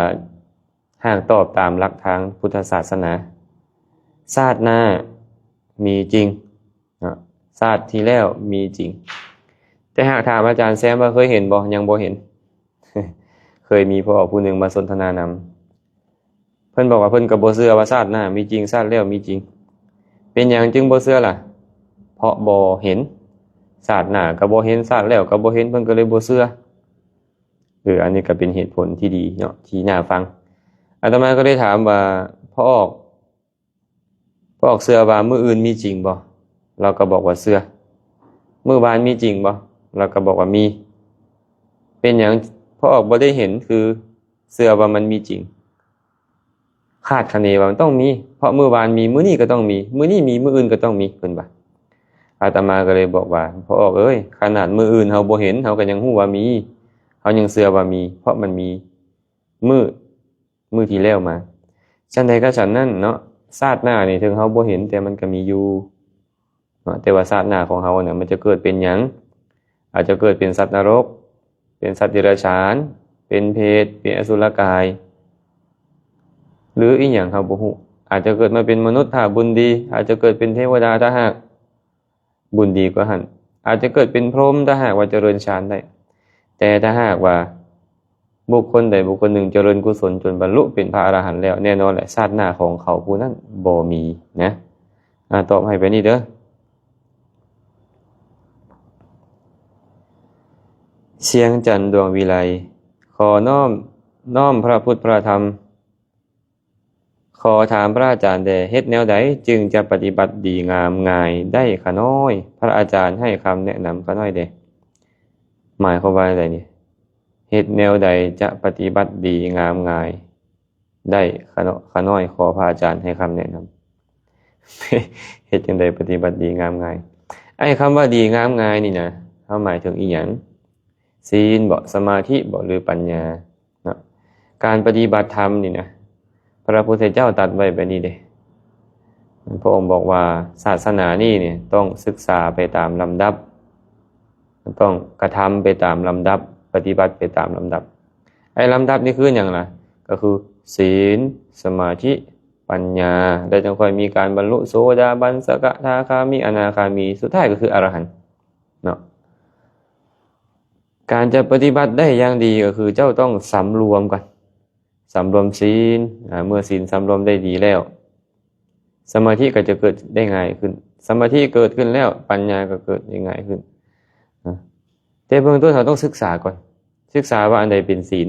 ຫາກຕອບຕາມຫຼັກທາງພຸດທະສາສະໜາ, ຊາດໜ້າມີຈິງເນາະ, ຊາດທີ່ແລ້ວມີຈິງ. ແຕ່ຫາກຖາມອາຈານແຊມວ່າເຄີຍເຫັນບໍ່? ຍັງບໍ່ເຫັນ. ເຄີຍມີພໍ່ອອກຜູ້ໜຶ່ງມາສົນທະນານຳ. ເພິ່ນບອກວ່າເພິ່ນກໍບໍ່ເຊື່ອວ່າຊາດໜ້າມີຈິງ, ຊາດແລ້ວມີຈິງ. ເປັນຫຍັງຈຶ່ງບໍ່ເຊື່ອລະ? ເພາະບໍ່ເຫັນ. ຊາດໜ້າກໍບໍ່ເຫັນ, ຊາດແລ້ວກໍບໍ່ເຫັນ, ເພິ່ນກໍເລີຍບໍ່ເຊື່ອ. ເອີ ອັນນີ້ກໍເປັນເຫດຜົນທີ່ດີເນາະ, ທີ່ໜ້າຟັງ. ອາດຕະມາກໍເລີຍຖາມວ່າ ພໍ່ອອກ ພໍ່ອອກເຊື່ອວ່າມື້ອື່ນມີຈິງບໍ່? ລາວກໍບອກວ່າເຊື່ອ. ມື້ວານມີຈິງບໍ່? ລາວກໍບອກວ່າມີ. ເປັນຫຍັງພໍ່ອອກບໍ່ໄດ້ເຫັນ ຄືເຊື່ອວ່າມັນມີຈິງ? ຄາດຄະເນວ່າມັນຕ້ອງມີ, ເພາະມື້ວານມີ, ມື້ນີ້ກໍຕ້ອງມີ, ມື້ນີ້ມີ, ມື້ອື່ນກໍຕ້ອງມີ, ເພິ່ນວ່າ. ອາດຕະມາກໍເລີຍບອກວ່າ ພໍ່ອອກເອີຍ, ຂະໜາດມື້ອື່ນເຮົາບໍ່ເຫັນ ເຮົາກໍຍັງຮູ້ວ່າມີ, ເຮົາຍັງເຊື່ອວ່າມີ, ເພາະມັນມີມື້ ມື້ທີ່ແລ້ວມາ. ຊັ້ນໃດກໍຊັ້ນນັ້ນເນາະ, ຊາດໜ້ານີ້ເຖິງເຮົາບໍ່ເຫັນ ແຕ່ມັນກໍມີຢູ່ເນາະ. ແຕ່ວ່າຊາດໜ້າຂອງເຮົານະ ມັນຈະເກີດເປັນຫຍັງ? ອາດຈະເກີດເປັນສັດນະລົກ, ເປັນສັດເດຍລະສານ, ເປັນເປດ, ເປັນອະສຸລະກາຍ ຫຼືອີ່ຫຍັງເຮົາບໍ່ຮູ້. ອາດຈະເກີດມາເປັນມະນຸດຖ້າບຸນດີ, ອາດຈະເກີດເປັນເທວະດາຖ້າຫາກ ບຸນດີກວ່າຫັ້ນ, ອາດຈະເກີດເປັນພົມຖ້າຫາກວ່າຈະເລີນຊານໄດ້. ແຕ່ຖ້າຫາກວ່າບຸກຄົນໃດບຸກຄົນໜຶ່ງຈະເລີນກຸສົນຈົນບັນລຸເປັນພະອະລະຫັນແລ້ວ, ແນ່ນອນແຫຼະ ຊາດໜ້າຂອງເຂົາຜູ້ນັ້ນບໍ່ມີນະ. ອາ, ຕອບໃຫ້ແບບນີ້ເດີ. ສຽງຈັນ ດວງວິໄລ, ຂໍນ້ອມ, ນ້ອມພະພຸດພະທຳ. ຂໍຖາມພະອາຈານແດ່, ເຮັດແນວໃດຈຶ່ງຈະປະຕິບັດດີງາມງ່າຍໄດ້ຂະນ້ອຍ? ພະອາຈານໃຫ້ຄຳແນະນຳຂະນ້ອຍແດ່. ໝາຍຄວາມວ່າຈັ່ງໃດນີ້? ເຮັດແນວໃດຈະປະຕິບັດດີງາມງ່າຍໄດ້ຂະນ້ອຍ? ຂໍພະອາຈານໃຫ້ຄຳແນະນຳ. ເຮັດຈັ່ງໃດປະຕິບັດດີງາມງ່າຍ? ໄອ້ຄຳວ່າດີງາມງ່າຍນີ້ນະ, ເຮົາໝາຍເຖິງອີ່ຫຍັງ? ສີນບໍ? ສະມາທິບໍ? ຫຼືປັນຍາເນາະ? ການປະຕິບັດທຳນີ້ນະ, ພະພຸດທະເຈົ້າຕັດໄວ້ແບບນີ້ເດ້. ພະອົງບອກວ່າ ສາສະໜານີ້ນີ້ຕ້ອງສຶກສາໄປຕາມລຳດັບ, ຕ້ອງກະທຳໄປຕາມລຳດັບ, ປະຕິບັດໄປຕາມລຳດັບ. ໄອ້ລຳດັບນີ້ຄືຫຍັງລະ? ກໍຄືສີນ, ສະມາທິ, ປັນຍາ, ແລ້ວຈັ່ງຄ່ອຍມີການບັນລຸໂສດາບັນ, ສະກະທາຄາມີ, ອະນາຄາມີ, ສຸດທ້າຍກໍຄືອະລະຫັນເນາະ. ການຈະປະຕິບັດໄດ້ຢ່າງດີກໍຄືເຈົ້າຕ້ອງສຳລວມກ່ອນ, ສຳລວມສີນ. ອາ, ເມື່ອສີນສຳລວມໄດ້ດີແລ້ວ, ສະມາທິກໍຈະເກີດໄດ້ງ່າຍຂຶ້ນ. ສະມາທິເກີດຂຶ້ນແລ້ວ, ປັນຍາກໍເກີດໄດ້ງ່າຍຂຶ້ນ. ອາ, ແຕ່ເບື້ອງຕົ້ນເຮົາຕ້ອງສຶກສາກ່ອນ, ສຶກສາວ່າອັນໃດເປັນສີນ,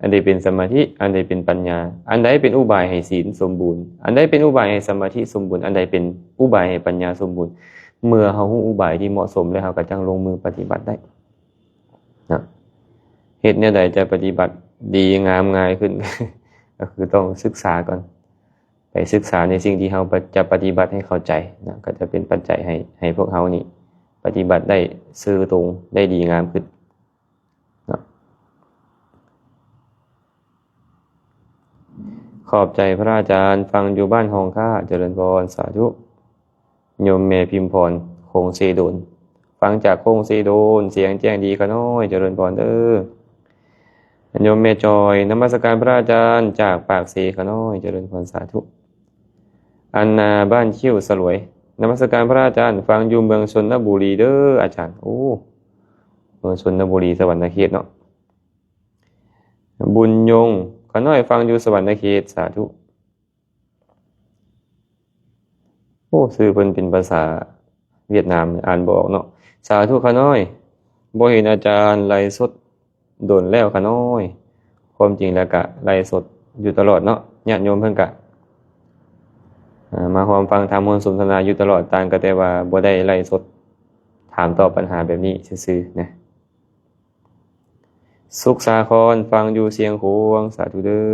ອັນໃດເປັນສະມາທິ, ອັນໃດເປັນປັນຍາ, ອັນໃດເປັນອຸບາຍໃຫ້ສີນສົມບູນ, ອັນໃດເປັນອຸບາຍໃຫ້ສະມາທິສົມບູນ, ອັນໃດເປັນອຸບາຍໃຫ້ປັນຍາສົມບູນ. ເມື່ອເຮົາຮູ້ອຸບາຍທີ່ເໝາະສົມແລ້ວ, ເຮົາກໍຈັ່ງລົງມືປະຕິບັດໄດ້ເນາະ. ເຮັດແນວໃດຈະປະຕິບັດດີງາມງ່າຍຂຶ້ນ? ກໍຄືຕ້ອງສຶກສາກ່ອນ, ໄປສຶກສາໃນສິ່ງທີ່ເຮົາຈະປະຕິບັດໃຫ້ເຂົ້າໃຈນະ, ກໍຈະເປັນປັດໄຈໃຫ້, ໃຫ້ພວກເຮົານີ້ປະຕິບັດໄດ້ຊື່ຕົງ, ໄດ້ດີງາມຂຶ້ນ. ເນາະ. ຂອບໃຈພະອາຈານ, ຟັງຢູ່ບ້ານຮ່ອງຄ້າ, ຈະເລີນພອນ, ສາທຸ. ໂຍມແມ່ພິມພອນ ຄົງເຊໂດນ, ຟັງຈາກຄົງເຊໂດນ, ສຽງແຈ້ງດີຂະນ້ອຍ, ຈະເລີນພອນເດີ. ໂຍມແມ່ຈອຍ, ນະມັດສະການພະອາຈານ, ຈາກປາກເຊຂະນ້ອຍ, ຈະເລີນພອນ, ສາທຸ. ອັນນາ ບ້ານຄິ້ວສະຫຼວຍ, ນະມັດສະການພະອາຈານ, ຟັງຢູ່ເມືອງຊົນນະບູລີເດີອາຈານ. ໂອ້ ເມືອງຊົນນະບູລີ ສະຫວັນນະເຂດເນາະ. ບຸນຍົງ ຂະນ້ອຍ ຟັງຢູ່ສະຫວັນນະເຂດ, ສາທຸ. ໂອ້ ຊື່ເພິ່ນເປັນພາສາຫວຽດນາມ ອ່ານບໍ່ອອກເນາະ. ສາທຸຂະນ້ອຍ, ບໍ່ເຫັນອາຈານໄລຟ໌ສົດ ດົນແລ້ວຂະນ້ອຍ. ຄວາມຈິງແລ້ວກະໄລຟ໌ສົດຢູ່ຕະຫຼອດເນາະ, ຍາດໂຍມເພິ່ນກະ ເອີ ມາຮ່ວມຟັງທຳ ຮ່ວມສົນທະນາຢູ່ຕະຫຼອດ, ຕ່າງກໍແຕ່ວ່າບໍ່ໄດ້ໄລຟ໌ສົດຖາມຕອບປັນຫາແບບນີ້ຊື່ໆນະ. ສຸກສາຄອນ ຟັງຢູ່ຊຽງຂວາງ, ສາທຸເດີ.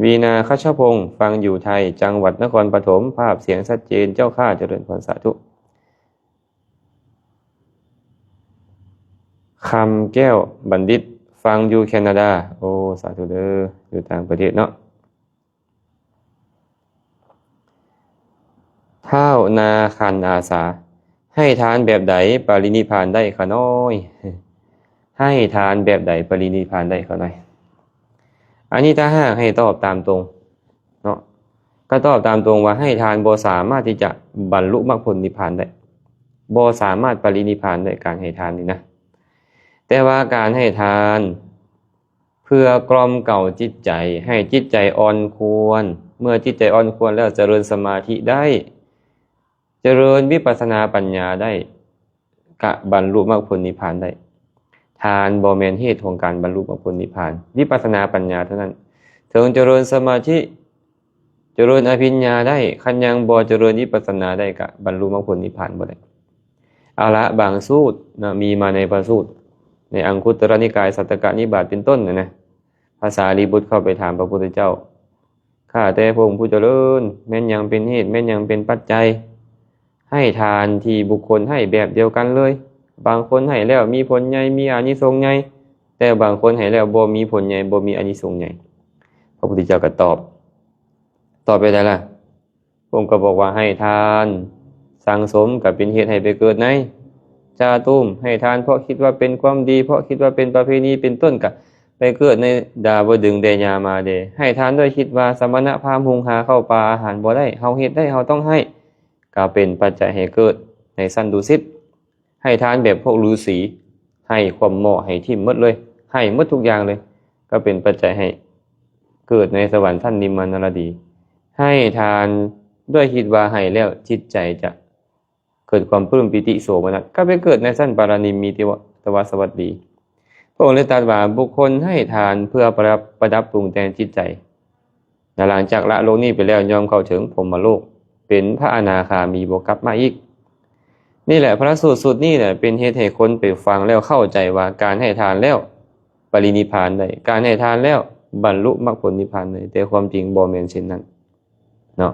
ວີນາ ຄັດຊະພົງ ຟັງຢູ່ໄທ, ຈັງຫວັດນະຄອນປະຖົມ, ພາບສຽງຊັດເຈນເຈົ້າຂ້າ, ຈະເລີນພອນ, ສາທຸ. ຄຳແກ້ວບັນດິດ ຟັງຢູ່ແຄນາດາ. ໂອ້ ສາທຸເດີ, ຢູ່ຕ່າງປະເທດເນາະ. ທ້າວນາຄັນອາສາ ໃຫ້ທານແບບໃດປະລິນິບພານໄດ້ຂ້ານ້ອຍ? ໃຫ້ທານແບບໃດປະລິນິບພານໄດ້ຂ້ານ້ອຍ? ອັນນີ້ຖ້າຫາກໃຫ້ຕອບຕາມຕົງເນາະ ກໍຕອບຕາມຕົງວ່າໃຫ້ທານບໍ່ສາມາດທີ່ຈະບັນລຸມັກຜົນນິບພານໄດ້ ບໍ່ສາມາດປະລິນິບພານໄດ້ ການໃຫ້ທານນີ້ນະ. ແຕ່ວ່າການໃຫ້ທານ ເພື່ອກລ່ອມເກົາຈິດໃຈ ໃຫ້ຈິດໃຈອ່ອນຄວນ, ເມື່ອຈິດໃຈອ່ອນຄວນແລ້ວຈະເລີນສະມາທິໄດ້, ຈະເລີນວິປັດສະນາປັນຍາໄດ້, ກະບັນລຸມັກຜົນນິບພານໄດ້. ທານບໍ່ແມ່ນເຫດຂອງການບັນລຸມັກຜົນນິບພານ, ວິປັດສະນາປັນຍາເທົ່ານັ້ນ. ເຖິງຈະເລີນສະມາທິ, ຈະເລີນອະພິນຍາໄດ້, ຄັນຍັງບໍ່ຈະເລີນວິປັດສະນາໄດ້ ກະບັນລຸມັກຜົນນິບພານບໍ່ໄດ້. ເອົາລະ ບາງສູດນະ ມີມາໃນພະສູດ ໃນອັງຄຸດຕະລະນິກາຍ ສັດຕະກະນິບາດເປັນຕົ້ນນະ, ພະສາລີບຸດເຂົ້າໄປຖາມພະພຸດທະເຈົ້າ, ຂ້າແຕ່ພະອົງຜູ້ຈະເລີນ, ແມ່ນຫຍັງເປັນເຫດ, ແມ່ນຫຍັງເປັນປັດໄຈ ໃຫ້ທານທີ່ບຸກຄົນໃຫ້ແບບດຽວກັນເລີຍ? ບາງຄົນໃຫ້ແລ້ວມີຜົນໃຫຍ່, ມີອານິສົງໃຫຍ່, ແຕ່ບາງຄົນໃຫ້ແລ້ວບໍ່ມີຜົນໃຫຍ່, ບໍ່ມີອານິສົງໃຫຍ່. ພະພຸດທະເຈົ້າກໍຕອບ, ຕອບແບບໃດລະ? ພະອົງກໍບອກວ່າ ໃຫ້ທານສັງສົມກໍເປັນເຫດໃຫ້ໄປເກີດໃນຈາຕຸມ, ໃຫ້ທານເພາະຄິດວ່າເປັນຄວາມດີ, ເພາະຄິດວ່າເປັນປະເພນີເປັນຕົ້ນ ກໍໄປເກີດໃນດາວະດຶງແດ່ຍາມາເດ. ໃຫ້ທານດ້ວຍຄິດວ່າສະມະນະພາມຫຸງຫາເຂົ້າປາອາຫານບໍ່ໄດ້, ເຮົາເຮັດໄດ້, ເຮົາຕ້ອງໃຫ້, ກໍເປັນປັດໄຈໃຫ້ເກີດໃນຊັ້ນດຸສິດ. ໃຫ້ທານແບບພວກລືສີ, ໃຫ້ຂວ້ຳໝໍ້, ໃຫ້ຖິ້ມໝົດເລີຍ, ໃຫ້ໝົດທຸກຢ່າງເລີຍ, ກໍເປັນປັດໄຈໃຫ້ເກີດໃນສະຫວັນຊັ້ນນິມມານະລະດີ. ໃຫ້ທານດ້ວຍຄິດວ່າໃຫ້ແລ້ວຈິດໃຈຈະເກີດຄວາມປຶ້ມປີຕິໂສມະນັດ, ກໍໄປເກີດໃນຊັ້ນປາລະນິມມິຕິວະ ຕະວະສະຫວັດດີ. ພະອົງເລີຍຕັດວ່າ ບຸກຄົນໃຫ້ທານເພື່ອປະດັບ, ປະດັບປຸງແຕ່ງຈິດໃຈ ແລະ ຫຼັງຈາກລະໂລກນີ້ໄປແລ້ວ ຍ່ອມເຂົ້າເຖິງພົມມະໂລກ ເປັນພະອະນາຄາມີ ບໍ່ກັບມາອີກ. ນີ້ແຫຼະ ພະລະສູດຊຸດນີ້ແຫຼະ ເປັນເຫດໃຫ້ຄົນໄປຟັງແລ້ວເຂົ້າໃຈວ່າ ການໃຫ້ທານແລ້ວປະລິນິບພານໄດ້, ການໃຫ້ທານແລ້ວບັນລຸມັກຜົນນິບພານໄດ້, ແຕ່ຄວາມຈິງບໍ່ແມ່ນເຊັ່ນນັ້ນເນາະ.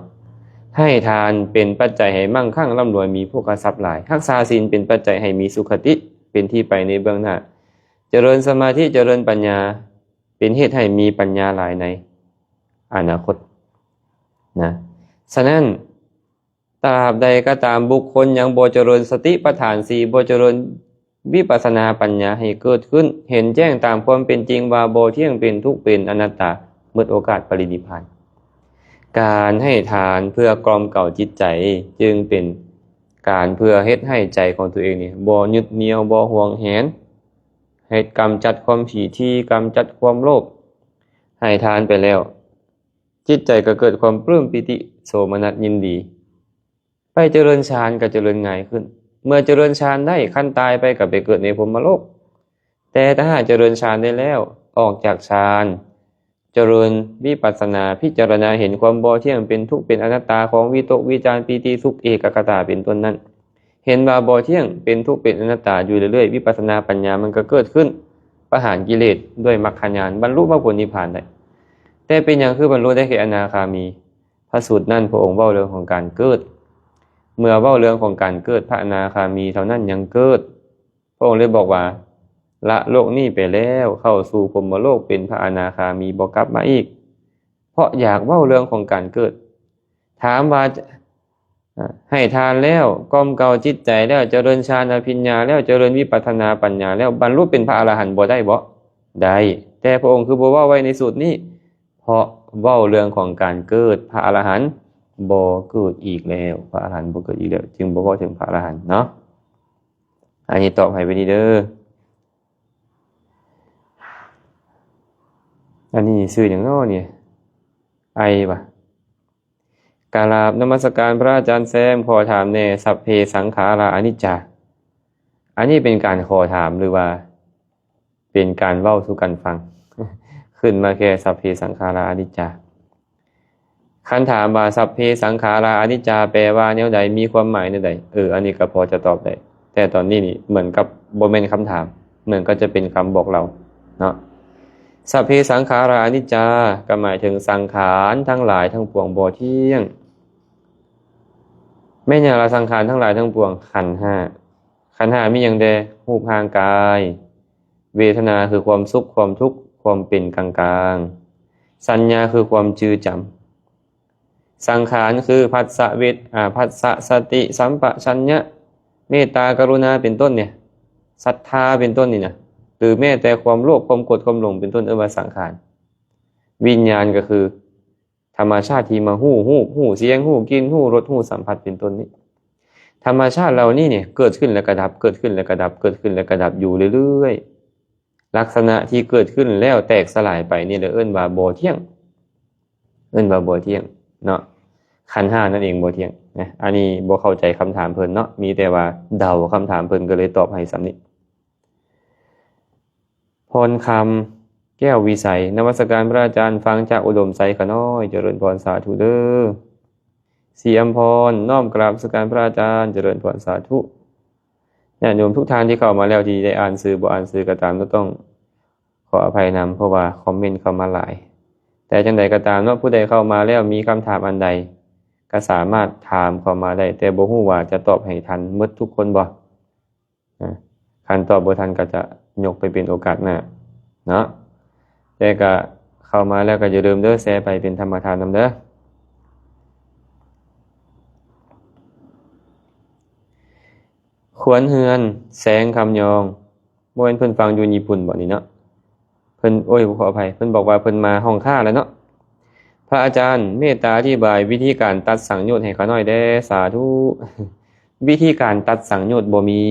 ໃຫ້ທານເປັນປັດໄຈໃຫ້ມັ່ງຄັ່ງລ່ຳລວຍ, ມີໂພຄະຊັບຫຼາຍ, ຮັກສາສິນເປັນປັດໄຈໃຫ້ມີສຸຄະຕິ ເປັນທີ່ໄປໃນເບື້ອງໜ້າ, ຈະເລີນສະມາທິ, ຈະເລີນປັນຍາ, ເປັນເຫດໃຫ້ມີປັນຍາຫຼາຍໃນອະນາຄົດນະ. ສະນັ້ນ ຕາບໃດກໍຕາມບຸກຄົນຍັງບໍ່ຈະເລີນສະຕິປະທານສີ່, ບໍ່ຈະເລີນວິປັດສະນາປັນຍາໃຫ້ເກີດຂຶ້ນ, ເຫັນແຈ້ງຕາມຄວາມເປັນຈິງວ່າບໍ່ທ່ຽງ, ເປັນທຸກ, ເປັນອະນັດຕາ, ໝົດໂອກາດປະລິນິບພານ. ການໃຫ້ທານເພື່ອກລ່ອມເກົາຈິດໃຈ ຈຶ່ງເປັນການເພື່ອເຮັດໃຫ້ໃຈຂອງຕົວເອງນີ້ບໍ່ຍຶດໜ່ຽວ, ບໍ່ຫວງແຫນ, ໃຫ້ກຳຈັດຄວາມຖີ່ຖີ່, ກຳຈັດຄວາມໂລບ. ໃຫ້ທານໄປແລ້ວ ຈິດໃຈກໍເກີດຄວາມປຶ້ມປີຕິໂສມະນັດຍິນດີ, ໄປຈະເລີນฌານກໍຈະເລີນງ່າຍຂຶ້ນ. ເມື່ອຈະເລີນฌານໄດ້, ຄັນຕາຍໄປກໍໄປເກີດໃນພົມມະໂລກ. ແຕ່ຖ້າຫາກຈະເລີນฌານໄດ້ແລ້ວ, ອອກຈາກฌານ, ຈະເລີນວິປັດສະນາ, ພິຈາລະນາເຫັນຄວາມບໍ່ທ່ຽງ, ເປັນທຸກ, ເປັນອະນັດຕາຂອງວິຕົກ, ວິຈານ, ປີຕິ, ສຸກ, ເອກະກະຕາ ເປັນຕົ້ນນັ້ນ. ເຫັນວ່າບໍ່ທ່ຽງ, ເປັນທຸກ, ເປັນອະນັດຕາຢູ່ເລື້ອຍໆ, ວິປັດສະນາປັນຍາມັນກໍເກີດຂຶ້ນ, ປະຫານກິເລດດ້ວຍມັກຄະຍານ, ບັນລຸມັກຜົນນິບພານໄດ້. ແຕ່ເປັນຫຍັງຄືບັນລຸໄດ້ແຄ່ອະນາຄາມີ? ພະສູດນັ້ນພະອົງເວົ້າເລື່ອງຂອງການເກີດ. ເມື່ອເວົ້າເລື່ອງຂອງການເກີດ, ພະອະນາຄາມີເທົ່ານັ້ນຍັງເກີດ. ພະອົງເລີຍບອກວ່າ ລະໂລກນີ້ໄປແລ້ວ, ເຂົ້າສູ່ພົມມະໂລກ, ເປັນພະອະນາຄາມີ, ບໍ່ກັບມາອີກ. ເພາະຢາກເວົ້າເລື່ອງຂອງການເກີດ. ຖາມວ່າ ໃຫ້ທານແລ້ວ, ກ່ອມເກົາຈິດໃຈແລ້ວ, ຈະເລີນຊານອະພິນຍາແລ້ວ, ຈະເລີນວິປັດສະນາປັນຍາແລ້ວ, ບັນລຸເປັນພະອະລະຫັນບໍ່ໄດ້ບໍ? ໄດ້. ແຕ່ພະອົງຄືບໍ່ເວົ້າໄວ້ໃນສູດນີ້? ເພາະເວົ້າເລື່ອງຂອງການເກີດ, ພະອະລະຫັນບໍ່ເກີດອີກແລ້ວ, ພະອະລະຫັນບໍ່ເກີດອີກແລ້ວ, ຈຶ່ງບໍ່ເວົ້າເຖິງພະອະລະຫັນເນາະ. ອັນນີ້ຕອບໃຫ້ໄປນີ້ເດີ. ອັນນີ້ຊື່ຫຍັງເນາະນີ້? ໄອຫວາ? ກະລາບນະມັດສະການພະອາຈານແຊມ, ຂໍຖາມແດ່, ສັບເພສັງຂາລາອະນິດຈາ. ອັນນີ້ເປັນການຂໍຖາມ ຫຼືວ່າເປັນການເວົ້າສູ່ກັນຟັງ? ຂຶ້ນມາແຄ່ສັບເພສັງຂາລາອະນິດຈາ. ຄັນຖາມວ່າ ສັບເພສັງຂາລາອະນິດຈາ ແປວ່າແນວໃດ? ມີຄວາມໝາຍແນວໃດ? ເອີ ອັນນີ້ກໍພໍຈະຕອບໄດ້, ແຕ່ຕອນນີ້ນີ້ເໝືອນກັບບໍ່ແມ່ນຄຳຖາມ, ເໝືອນກັບຈະເປັນຄຳບອກເລົ່າເນາະ. ສັບເພສັງຂາລາອະນິດຈາ ກໍໝາຍເຖິງສັງຂານທັງຫຼາຍທັງປວງບໍ່ທ່ຽງ. ແມ່ນຫຍັງລະ ສັງຂານທັງຫຼາຍທັງປວງ? ຂັນຫ້າ. ຂັນຫ້າມີຫຍັງແດ່? ຮູບຮ່າງກາຍ, ເວທະນາຄືຄວາມສຸກຄວາມທຸກ, ຄວາມເປັນກາງໆ, ສັນຍາຄືຄວາມຈື່ຈຳ. ສັງຂານຄື ພັດສະເວທ ອາ ພັດສະ ສະຕິ ສຳປະຊັນຍະ ເມດຕາ ກະລຸນາ ເປັນຕົ້ນນີ້ ສັດທາ ເປັນຕົ້ນນີ້ນະ ຫຼືແມ້ແຕ່ຄວາມໂລບ ຄວາມໂກດ ຄວາມຫຼົງ ເປັນຕົ້ນ ເອີ້ນວ່າສັງຂານ. ວິນຍານກໍຄື ທຳມະຊາດທີ່ມາຮູ້ຮູບ ຮູ້ສຽງ ຮູ້ກິ່ນ ຮູ້ລົດ ຮູ້ສຳຜັດ ເປັນຕົ້ນນີ້. ທຳມະຊາດເຫຼົ່ານີ້ນີ້ ເກີດຂຶ້ນແລ້ວກໍດັບ ເກີດຂຶ້ນແລ້ວກໍດັບ ເກີດຂຶ້ນແລ້ວກໍດັບຢູ່ເລື້ອຍໆ. ລັກສະນະທີ່ເກີດຂຶ້ນແລ້ວແຕກສະຫຼາຍໄປນີ້ແຫຼະ ເອີ້ນວ່າບໍ່ທ່ຽງ ເອີ້ນວ່າບໍ່ທ່ຽງເນາະ. ຂັນຫ້ານັ້ນເອງບໍ່ທ່ຽງນະ. ອັນນີ້ບໍ່ເຂົ້າໃຈຄຳຖາມເພິ່ນເນາະ ມີແຕ່ວ່າເດົາຄຳຖາມເພິ່ນ ກໍເລີຍຕອບໃຫ້ສ່ຳນີ້. ພອນຄຳ ແກ້ວວິໄສ ນະມັດສະການພະອາຈານ ຟັງຈາກອຸດົມໄຊຂະນ້ອຍ ຈະເລີນພອນ ສາທຸເດີ້. ສີອຳພອນ ນ້ອມກາບນະມັດສະການພະອາຈານ ຈະເລີນພອນ ສາທຸ. ຍາດໂຍມທຸກທ່ານທີ່ເຂົ້າມາແລ້ວ ທີ່ໄດ້ອ່ານຊື່ບໍ່ອ່ານຊື່ກໍຕາມ ກໍຕ້ອງຂໍອະໄພນຳ ເພາະວ່າຄອມເມັນເຂົ້າມາຫຼາຍ. ແຕ່ຈັ່ງໃດກໍຕາມເນາະ ຜູ້ໃດເຂົ້າມາແລ້ວມີຄຳຖາມອັນໃດ ກໍສາມາດຖາມເຂົ້າມາໄດ້ ແຕ່ບໍ່ຮູ້ວ່າຈະຕອບໃຫ້ທັນໝົດທຸກຄົນບໍ່. ອາ ຄັນຕອບບໍ່ທັນກໍຈະຍົກໄປເປັນໂອກາດໜ້າເນາະ. ແຕ່ກໍເຂົ້າມາແລ້ວກໍຢ່າລືມເດີ້ ແຊໄປເປັນທຳມະທານນຳເດີ້. ຄວນເຮືອນ ແສງຄຳຍອງ ບໍ່ແມ່ນເພິ່ນຟັງຢູ່ຍີ່ປຸ່ນບໍ່ນີ້ເນາະ? ເພິ່ນ ໂອ້ຍ ຂໍອະໄພ ເພິ່ນບອກວ່າເພິ່ນມາຫ້ອງຄ້າແລ້ວເນາະ. ພະອາຈານເມດຕາອະທິບາຍວິທີການຕັດສັງໂຍດໃຫ້ຂ້ານ້ອຍແດ່ ສາທຸ. ວິທີການຕັດສັງໂຍດບໍ່ມີ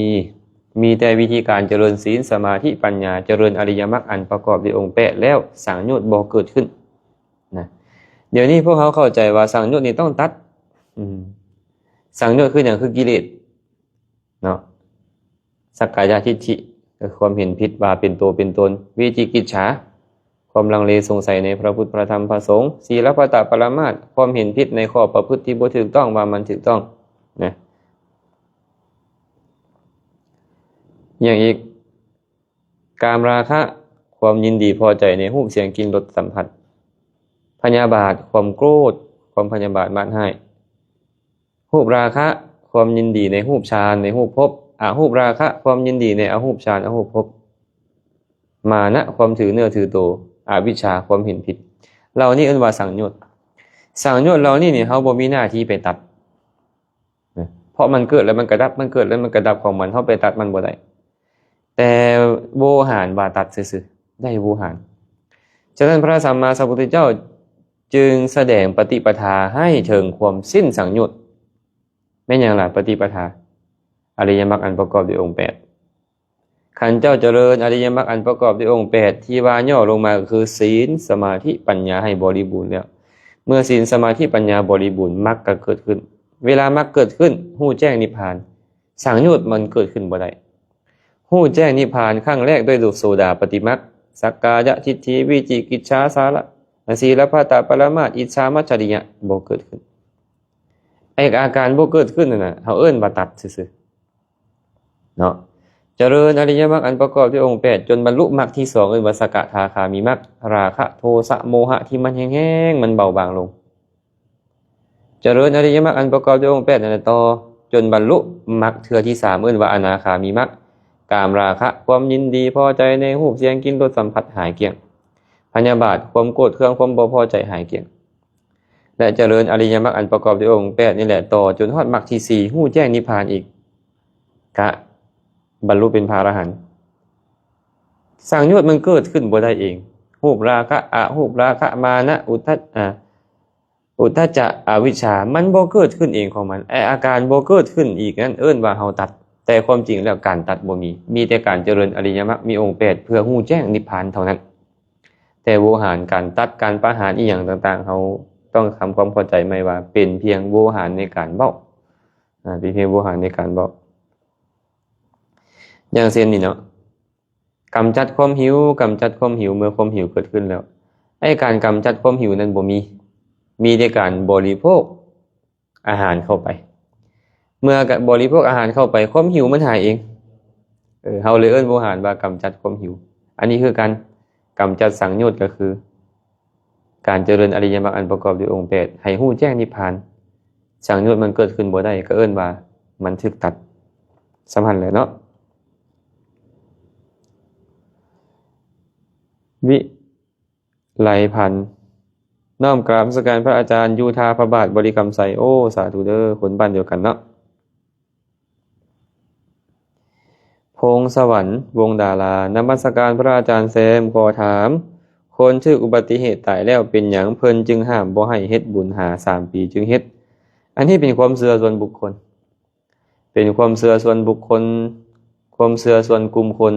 ມີແຕ່ວິທີການຈະເລີນສີນ ສະມາທິ ປັນຍາ ຈະເລີນອະລິຍະມັກອັນປະກອບດ້ວຍອົງແປດແລ້ວ ສັງໂຍດບໍ່ເກີດຂຶ້ນນະ. ດຽວນີ້ພວກເຮົາເຂົ້າໃຈວ່າສັງໂຍດນີ້ຕ້ອງຕັດ. ອືມ ສັງໂຍດຄືຫຍັງ? ຄືກິເລດເນາະ. ສັກກາຍະທິດຖິ ກໍຄືຄວາມເຫັນຜິດວ່າເປັນໂຕເປັນຕົນ, ວິຈິກິດສາ ຄວາມລັງເລສົງໄສໃນພະພຸດ ພະທຳ ພະສົງ, ສີລະພັດຕະປະລະມາດ ຄວາມເຫັນຜິດໃນຂໍ້ປະພຶດທີ່ບໍ່ຖືກຕ້ອງວ່າມັນຖືກຕ້ອງນະ. ຫຍັງອີກ? ກາມລາຄະ ຄວາມຍິນດີພໍໃຈໃນຮູບ ສຽງ ກິ່ນ ລົດ ສຳຜັດ, ພະຍາບາດ ຄວາມໂກດ ຄວາມພະຍາບາດມາດຮ້າຍ, ຮູບລາຄະ ຄວາມຍິນດີໃນຮູບຊານ ໃນຮູບພົບ, ອະຮູບລາຄະ ຄວາມຍິນດີໃນອະຮູບຊານ ອະຮູບພົບ, ມານະ ຄວາມຖືເນື້ອຖືໂຕ, ອະວິດຊາ ຄວາມເຫັນຜິດ. ເຫຼົ່ານີ້ເອີ້ນວ່າສັງໂຍດ. ສັງໂຍດເຫຼົ່ານີ້ນີ້ ເຮົາບໍ່ມີໜ້າທີ່ໄປຕັດ ເພາະມັນເກີດແລ້ວມັນກະດັບ ມັນເກີດແລ້ວມັນກະດັບຂອງມັນ ເຮົາໄປຕັດມັນບໍ່ໄດ້. ແຕ່ໂວຫານວ່າຕັດຊື່ໆ ໄດ້ໂວຫານ. ສະນັ້ນພະສຳມາສຳພຸດທະເຈົ້າຈຶ່ງສະແດງປະຕິປະທາໃຫ້ເຖິງຄວາມສິ້ນສັງໂຍດ. ແມ່ນຫຍັງລະປະຕິປະທາ? ອະລິຍະມັກອັນປະກອບດ້ວຍອົງແປດ. ຄັນເຈົ້າຈະເລີນອະລິຍະມັກອັນປະກອບດ້ວຍອົງແປດ ທີ່ວ່າຫຍໍ້ລົງມາກໍຄື ສີນ ສະມາທິ ປັນຍາ ໃຫ້ບໍລິບູນແລ້ວ, ເມື່ອສີນ ສະມາທິ ປັນຍາ ບໍລິບູນ ມັກກໍເກີດຂຶ້ນ. ເວລາມັກເກີດຂຶ້ນ ຮູ້ແຈ້ງນິບພານ, ສັງໂຍດມັນເກີດຂຶ້ນບໍ່ໄດ້. ຮູ້ແຈ້ງນິບພານຄັ້ງແລກດ້ວຍໂສດາປະຕິມັກ, ສັກກາຍະທິດຖິ, ວິຈິກິດສາ, ສາລະ, ສີລະພັດຕະປະລະມາດ, ອິດສາມັດຈະລິຍະ ບໍ່ເກີດຂຶ້ນ. ໄອ້ອາການບໍ່ເກີດຂຶ້ນນັ້ນນະ ເຮົາເອີ້ນວ່າຕັດຊື່ໆເນາະ. ຈະເລີນອະລິຍະມັກອັນປະກອບດ້ວຍອົງແປດ ຈົນບັນລຸມັກທີສອງ ເອີ້ນວ່າສະກະທາຄາມີມັກ, ລາຄະ ໂທສະ ໂມຫະທີ່ມັນແຫ້ງໆ ມັນເບົາບາງລົງ. ຈະເລີນອະລິຍະມັກອັນປະກອບດ້ວຍອົງແປດນັ້ນແຫຼະຕໍ່ ຈົນບັນລຸມັກເທື່ອທີສາມ ເອີ້ນວ່າອະນາຄາມີມັກ, ກາມລາຄະ ຄວາມຍິນດີພໍໃຈໃນຮູບ ສຽງ ກິ່ນ ລົດ ສຳຜັດ ຫາຍກ້ຽງ, ພະຍາບາດ ຄວາມໂກດເຄືອງ ຄວາມບໍ່ພໍໃຈຫາຍກ້ຽງ. ແລະ ຈະເລີນອະລິຍະມັກອັນປະກອບດ້ວຍອົງແປດນີ້ແຫຼະຕໍ່ ຈົນຮອດມັກທີສີ່ ຮູ້ແຈ້ງນິບພານອີກ ກະບັນລຸເປັນພະອະລະຫັນ. ສັງໂຍດມັນເກີດຂຶ້ນບໍ່ໄດ້ເອງ. ຮູບລາຄະ, ອະຮູບລາຄະ, ມານະ, ອຸດທັດ, ອາ, ອຸດທັດຈະ, ອະວິດຊາ ມັນບໍ່ເກີດຂຶ້ນເອງຂອງມັນ. ໄອ້ອາການບໍ່ເກີດຂຶ້ນອີກນັ້ນເອີ້ນວ່າເຮົາຕັດ. ແຕ່ຄວາມຈິງແລ້ວການຕັດບໍ່ມີ. ມີແຕ່ການຈະເລີນອະລິຍະມັກມີອົງແປດເພື່ອຮູ້ແຈ້ງນິບພານເທົ່ານັ້ນ. ແຕ່ໂວຫານການຕັດການປະຫານອີ່ຫຍັງຕ່າງໆ ເຮົາຕ້ອງທຳຄວາມເຂົ້າໃຈໃໝ່ວ່າເປັນພຽງໂວຫານໃນການເວົ້າ, ອາ, ເປັນພຽງໂວຫານໃນການເວົ້າ. ຢ່າງເຊັ່ນນີ້ເນາະ, ກຳຈັດຄວາມຫິວ, ກຳຈັດຄວາມຫິວ ເມື່ອຄວາມຫິວເກີດຂຶ້ນແລ້ວ. ໄອ້ການກຳຈັດຄວາມຫິວນັ້ນບໍ່ມີ, ມີແຕ່ການບໍລິໂພກ ອາຫານເຂົ້າໄປ. ເມື່ອກະບໍລິໂພກອາຫານເຂົ້າໄປ ຄວາມຫິວມັນຫາຍເອງ. ເອີ ເຮົາເລີຍເອີ້ນໂວຫານວ່າກຳຈັດຄວາມຫິວ. ອັນນີ້ຄືການກຳຈັດສັງໂຍດ ກໍຄືການຈະເລີນອະລິຍະມັກອັນປະກອບດ້ວຍອົງແປດ ໃຫ້ຮູ້ແຈ້ງນິບພານ. ສັງໂຍດມັນເກີດຂຶ້ນບໍ່ໄດ້ ກໍເອີ້ນວ່າມັນຖືກຕັດ. ສ່ຳຫັ້ນແຫຼະເນາະ. ວິ ໄລພັນ ນ້ອມກາບນະມັດສະການພະອາຈານ ຢູ່ທ່າພະບາດ ບໍລິຄຳໄຊ. ໂອ້ ສາທຸເດີ ຄົນບ້ານດຽວກັນເນາະ. ພົງສະຫວັນ ວົງດາລາ ນະມັດສະການພະອາຈານແຊມ. ຂໍຖາມ ຄົນຖືກອຸບັດຕິເຫດຕາຍແລ້ວເປັນຫຍັງເພິ່ນຈຶ່ງຫ້າມບໍ່ໃຫ້ເຮັດບຸນຫາສາມປີຈຶ່ງເຮັດ? ອັນນີ້ເປັນຄວາມເຊື່ອສ່ວນບຸກຄົນ ເປັນຄວາມເຊື່ອສ່ວນບຸກຄົນ ຄວາມເຊື່ອສ່ວນກຸ່ມຄົນ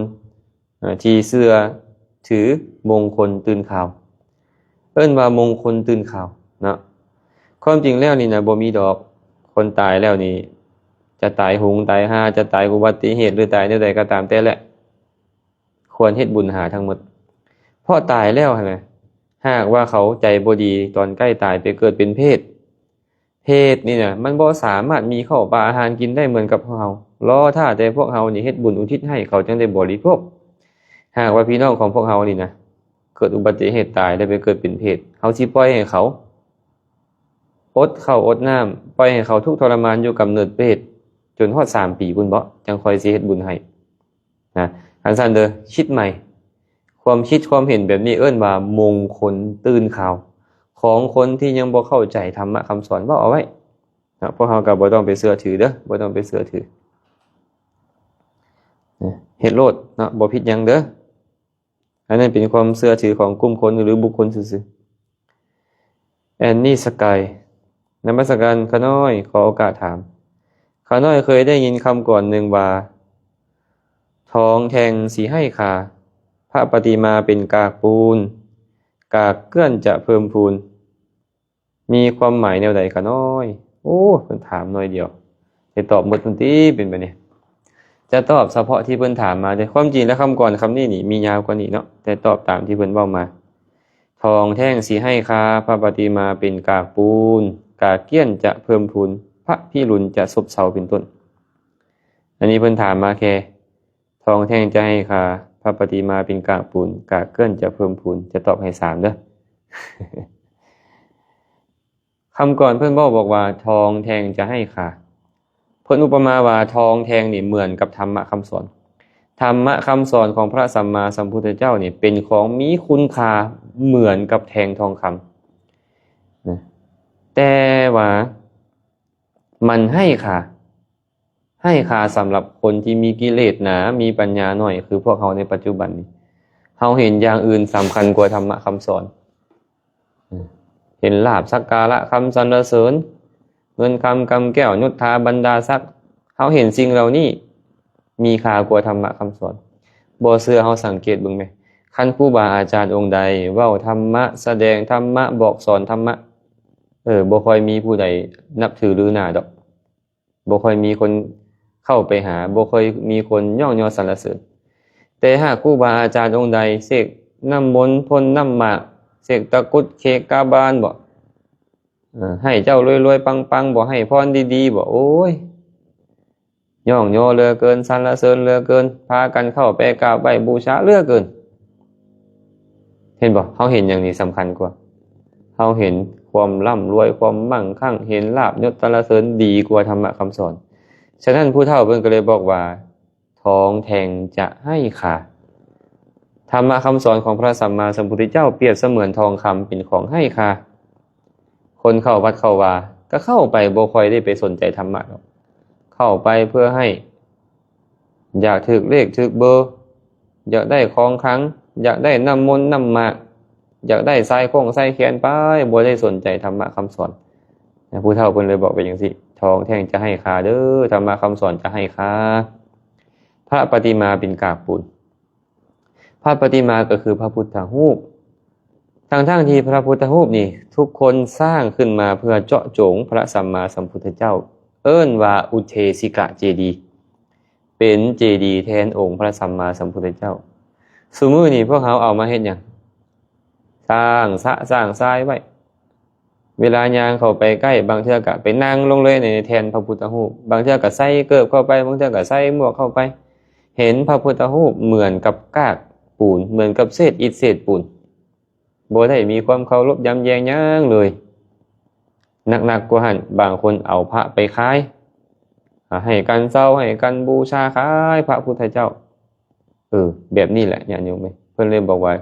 ເອີ ທີ່ເຊື່ອຖືມົງຄົນຕື່ນຂ່າວ ເອີ້ນວ່າມົງຄົນຕື່ນຂ່າວເນາະ. ຄວາມຈິງແລ້ວນີ້ນະ ບໍ່ມີດອກ ຄົນຕາຍແລ້ວນີ້ ຈະຕາຍໂຫງຕາຍຮ່າ ຈະຕາຍອຸບັດຕິເຫດ ຫຼື ຕາຍແນວໃດກໍຕາມແຕ່ແຫຼະ ຄວນເຮັດບຸນຫາທັງໝົດ ເພາະຕາຍແລ້ວຫັ້ນນະ ຫາກວ່າເຂົາໃຈບໍ່ດີ ຕອນໃກ້ຕາຍໄປເກີດເປັນເຜດ ເຜດນີ້ນະ ມັນບໍ່ສາມາດມີເຂົ້າປາອາຫານກິນໄດ້ເໝືອນກັບພວກເຮົາ. ລໍຖ້າແຕ່ພວກເຮົານີ້ເຮັດບຸນອຸທິດໃຫ້ເຂົາຈັ່ງໄດ້ບໍລິໂພກ. ຫາກວ່າພີ່ນ້ອງຂອງພວກເຮົານີ້ນະ ເກີດອຸບັດຕິເຫດຕາຍແລ້ວໄປເກີດເປັນເຜດ ເຮົາຊິປ່ອຍໃຫ້ເຂົາອົດເຂົ້າອົດນ້ຳ ປ່ອຍໃຫ້ເຂົາທຸກທໍລະມານຢູ່ກຳເນີດເຜດ ຈົນຮອດສາມປີພຸ້ນເບາະ ຈັ່ງຄ່ອຍຊິເຮັດບຸນໃຫ້. ນະ ອັນຊັ້ນເດີ ຄິດໃໝ່. ຄວາມຄິດຄວາມເຫັນແບບນີ້ເອີ້ນວ່າມົງຄົນຕື່ນຂ່າວ ຂອງຄົນທີ່ຍັງບໍ່ເຂົ້າໃຈທຳມະຄຳສອນ. ເວົ້າເອົາໄວ້ນະ ພວກເຮົາກໍບໍ່ຕ້ອງໄປເຊື່ອຖືເດີ ບໍ່ຕ້ອງໄປເຊື່ອຖື ເຮັດໂລດເນາະ ບໍ່ຜິດຫຍັງເດີ. ອັນນັ້ນເປັນຄວາມເຊື່ອຖືຂອງກຸ່ມຄົນ ຫຼື ບຸກຄົນຊື່ໆ. ແອນນີສະກາຍ ນະມັດສະການຂ້ານ້ອຍ ຂໍໂອກາດຖາມ. ຂ້ານ້ອຍເຄີຍໄດ້ຍິນຄຳກອນໜຶ່ງວ່າ ທອງແທ່ງຊິໃຫ້ຄ່າ ພະປະຕິມາເປັນກາກປູນ ກາກເກື້ອນຈະເພີ່ມພູນ ມີຄວາມໝາຍແນວໃດຂ້ານ້ອຍ? ໂອ້ ເພິ່ນຖາມໜ້ອຍດຽວ ໄດ້ຕອບໝົດພຸ້ນຕິ ເປັນແບບນີ້. ຈະຕອບສະເພາະທີ່ເພິ່ນຖາມມາເດ້. ຄວາມຈິງແລ້ວຄຳກອນຄຳນີ້ນີ້ມີຍາວກວ່ານີ້ເນາະ ແຕ່ຕອບຕາມທີ່ເພິ່ນເວົ້າມາ. ທອງແທ່ງຊິໃຫ້ຄ່າ ພະປະຕິມາເປັນກາກປູນ ກາກກ້ຽນຈະເພີ່ມພູນ ພະພິລຸນຈະຊົບເຊົາ ເປັນຕົ້ນ. ອັນນີ້ເພິ່ນຖາມມາແຄ່ ທອງແທ່ງຈະໃຫ້ຄ່າ ພະປະຕິມາເປັນກາກປູນ ກາກເກື້ອນຈະເພີ່ມພູນ. ຈະຕອບໃຫ້ສາມເດີ. ຄຳກອນເພິ່ນເວົ້າບອກວ່າ ທອງແທ່ງຈະໃຫ້ຄ່າ. ເພິ່ນອຸປະມາວ່າທອງແທ່ງນີ້ເໝືອນກັບທຳມະຄຳສອນ. ທຳມະຄຳສອນຂອງພະສຳມາສຳພຸດທະເຈົ້ານີ້ເປັນຂອງມີຄຸນຄ່າເໝືອນກັບແທ່ງທອງຄຳນະ ແຕ່ວ່າມັນໃຫ້ຄ່າ ໃຫ້ຄ່າສຳລັບຄົນທີ່ມີກິເລດໜາ ມີປັນຍາໜ້ອຍ ຄືພວກເຮົາໃນປັດຈຸບັນນີ້. ເຮົາເຫັນຢ່າງອື່ນສຳຄັນກວ່າທຳມະຄຳສອນ. ເຫັນລາບສັກກາລະຄຳສັນລະເສີນ ເງິນຄຳກຳແກ້ວ ຍົດຖາບັນດາສັກ. ເຮົາເຫັນສິ່ງເຫຼົ່ານີ້ມີຄ່າກວ່າທຳມະຄຳສອນ. ບໍ່ເຊື່ອເຮົາສັງເກດເບິ່ງແມ. ຄັນຄູບາອາຈານອົງໃດເວົ້າທຳມະ, ສະແດງທຳມະ, ບອກສອນທຳມະ, ເອີ, ບໍ່ຄ່ອຍມີຜູ້ໃດນັບຖືລືໜ້າດອກ. ບໍ່ຄ່ອຍມີຄົນເຂົ້າໄປຫາ, ບໍ່ຄ່ອຍມີຄົນຍ້ອງຍໍສັນລະເສີນ. ແຕ່ຫາກຄູບາອາຈານອົງໃດເສກນ້ຳມົນພົ່ນນ້ຳໝາກ, ເສກຕະກຸດເຄກາບານບໍ, ເອີ, ໃຫ້ເຈົ້າລວຍໆປັງໆບໍ, ໃຫ້ພອນດີໆບໍ, ໂອ້ຍ, ຍ້ອງຍໍເຫຼືອເກີນ, ສັນລະເສີນເຫຼືອເກີນ, ພາກັນເຂົ້າໄປກາບໄຫວ້ບູຊາເຫຼືອເກີນ. ເຫັນບໍ່? ເຮົາເຫັນຫຍັງນີ້ສຳຄັນກວ່າ? ເຮົາເຫັນຄວາມລ່ຳລວຍ, ຄວາມໝັ້ງຄັ່ງ, ເຫັນລາບຍົດສັນລະເສີນດີກວ່າທຳມະຄຳສອນ. ສະນັ້ນຜູ້ເຖົ້າເພິ່ນກໍເລີຍບອກວ່າ ທອງແທ່ງຈະໃຫ້ຄ່າ. ທຳມະຄຳສອນຂອງພະສຳມາສຳພຸດທະເຈົ້າປຽບສະເໝືອນທອງຄຳເປັນຂອງໃຫ້ຄ່າ. ຄົນເຂົ້າວັດເຂົ້າວາ ກໍເຂົ້າໄປບໍ່ຄ່ອຍໄດ້ໄປສົນໃຈທຳມະດອກ. ເຂົ້າໄປເພື່ອໃຫ້ ຢາກຖືກເລກຖືກເບີ, ຢາກໄດ້ຂອງຂລັງ, ຢາກໄດ້ນ້ຳມົນນ້ຳໝາກ, ຢາກໄດ້ສາຍໂຄ້ງສາຍແຂນໄປ, ບໍ່ໄດ້ສົນໃຈທຳມະຄຳສອນ. ຜູ້ເຖົ້າເພິ່ນເລີຍບອກໄປຈັ່ງຊີ້, ທອງແທ່ງຈະໃຫ້ຄ່າເດີ, ທຳມະຄຳສອນຈະໃຫ້ຄ່າ. ພະປະຕິມາເປັນກາກປູນ. ພະປະຕິມາກໍຄືພະພຸດທະຮູບ. ທັງໆທີ່ພະພຸດທະຮູບນີ້ ທຸກຄົນສ້າງຂຶ້ນມາເພື່ອເຈາະຈົງພະສຳມາສຳພຸດທະເຈົ້າ, ເອີ້ນວ່າອຸເທສິກະເຈດີ, ເປັນເຈດີແທນອົງພະສຳມາສຳພຸດທະເຈົ້າ. ຊຸມື້ນີ້ພວກເຮົາເອົາມາເຮັດຫຍັງ? ສ້າງສະສ້າງຊາຍໄວ້. ເວລາຍ່າງເຂົ້າໄປໃກ້, ບາງເທື່ອກໍໄປນັ່ງລົງເລີຍໃນແທ່ນພະພຸດທະຮູບ, ບາງເທື່ອກໍໃສ່ເກີບເຂົ້າໄປ, ບາງເທື່ອກໍໃສ່ໝວກເຂົ້າໄປ. ເຫັນພະພຸດທະຮູບເໝືອນກັບກາກປູນ, ເໝືອນກັບເສດອິດເສດປູນ, ບໍ່ໄດ້ມີຄວາມເຄົາລົບຢຳແຍງຫຍັງເລີຍ. ໜັກໆກວ່າຫັ້ນ, ບາງຄົນເອົາພະໄປຂາຍ, ໃຫ້ກັນເຊົ່າ, ໃຫ້ກັນບູຊາ, ຂາຍພະພຸດທະເຈົ້າ. ເອີ, ແບບນີ້ແຫຼະ ຍາດໂຍມເອີຍ. ເພິ່ນເລີຍບອກວ່າ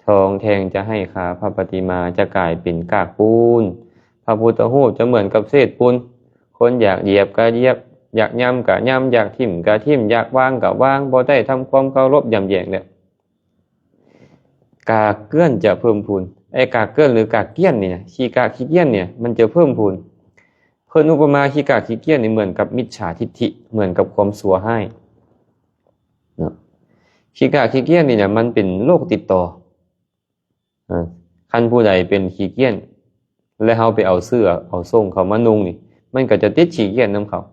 ທອງແທ່ງຈະໃຫ້ຄ່າ, ພະປະຕິມາຈະກາຍເປັນກາກປູນ, ພະພຸດທະຮູບຈະເໝືອນກັບເສດຝຸ່ນ. ຄົນຢາກຢຽບກໍຢຽບ, ຢາກຫຍ້ຳກໍຫຍ້ຳ, ຢາກຖິ້ມກໍຖິ້ມ, ຢາກວາງກໍວາງ, ບໍ່ໄດ້ທຳຄວາມເຄົາລົບຢຳແຢງແລ້ວ. ກາກເກື້ອນຈະເພີ່ມພູນ. ໄອ້ກາກເກື້ອນ ຫຼື ກາກກ້ຽນນີ້ນະ, ຂີ້ກາກຂີ້ກ້ຽນນີ້ ມັນຈະເພີ່ມພູນ. ເພິ່ນອຸປະມາຂີ້ກາກຂີ້ກ້ຽນນີ້ເໝືອນກັບມິດສາທິດຖິ, ເໝືອນກັບຄວາມຊົ່ວຮ້າຍເນາະ. ຂີ້ກາກຂີ້ກ້ຽນນີ້ນະ ມັນເປັນໂລກຕິດຕໍ່. ເອີ ຄັນຜູ້ໃດເປັນຂີ້ກ້ຽນ ແລະ ເຮົາໄປເອົາເສື້ອເອົາໂສ້ງເຂົາມານຸ່ງນີ້ ມັນກໍຈະຕິດຂີ້ກ້ຽນນຳເຂົາ.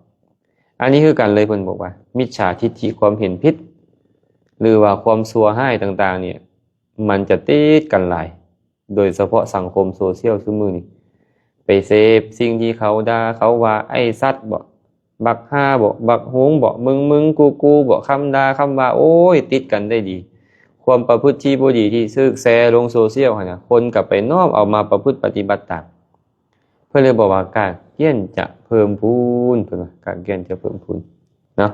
ອັນນີ້ຄືກັນເລີຍ, ເພິ່ນບອກວ່າ ມິດສາທິດຖິ ຄວາມເຫັນຜິດ ຫຼືວ່າຄວາມຊົ່ວຮ້າຍຕ່າງໆນີ້ ມັນຈະຕິດກັນຫຼາຍ, ໂດຍສະເພາະສັງຄົມໂຊຊຽວຊຸມມື້ນີ້ ໄປເສບສິ່ງທີ່ເຂົາດ່າເຂົາວ່າ, ໄອ້ສັດບໍ, ບັກຫ່າບໍ, ບັກຫຸງບໍ, ມຶງໆ ກູໆບໍ, ຄຳດ່າຄຳວ່າ, ໂອ້ຍ ຕິດກັນໄດ້ດີ. ຄວາມປະພຶດທີ່ບໍ່ດີທີ່ຖືກແຊລົງໂຊຊຽວຫັ້ນນະ, ຄົນກໍໄປນ້ອມເອົາມາປະພຶດປະຕິບັດຕາມ. ເພິ່ນເລີຍບອກວ່າ ກາກກ້ຽນຈະເພີ່ມພູນ, ເພິ່ນວ່າ ກາກກ້ຽນຈະເພີ່ມພູນເນາະ.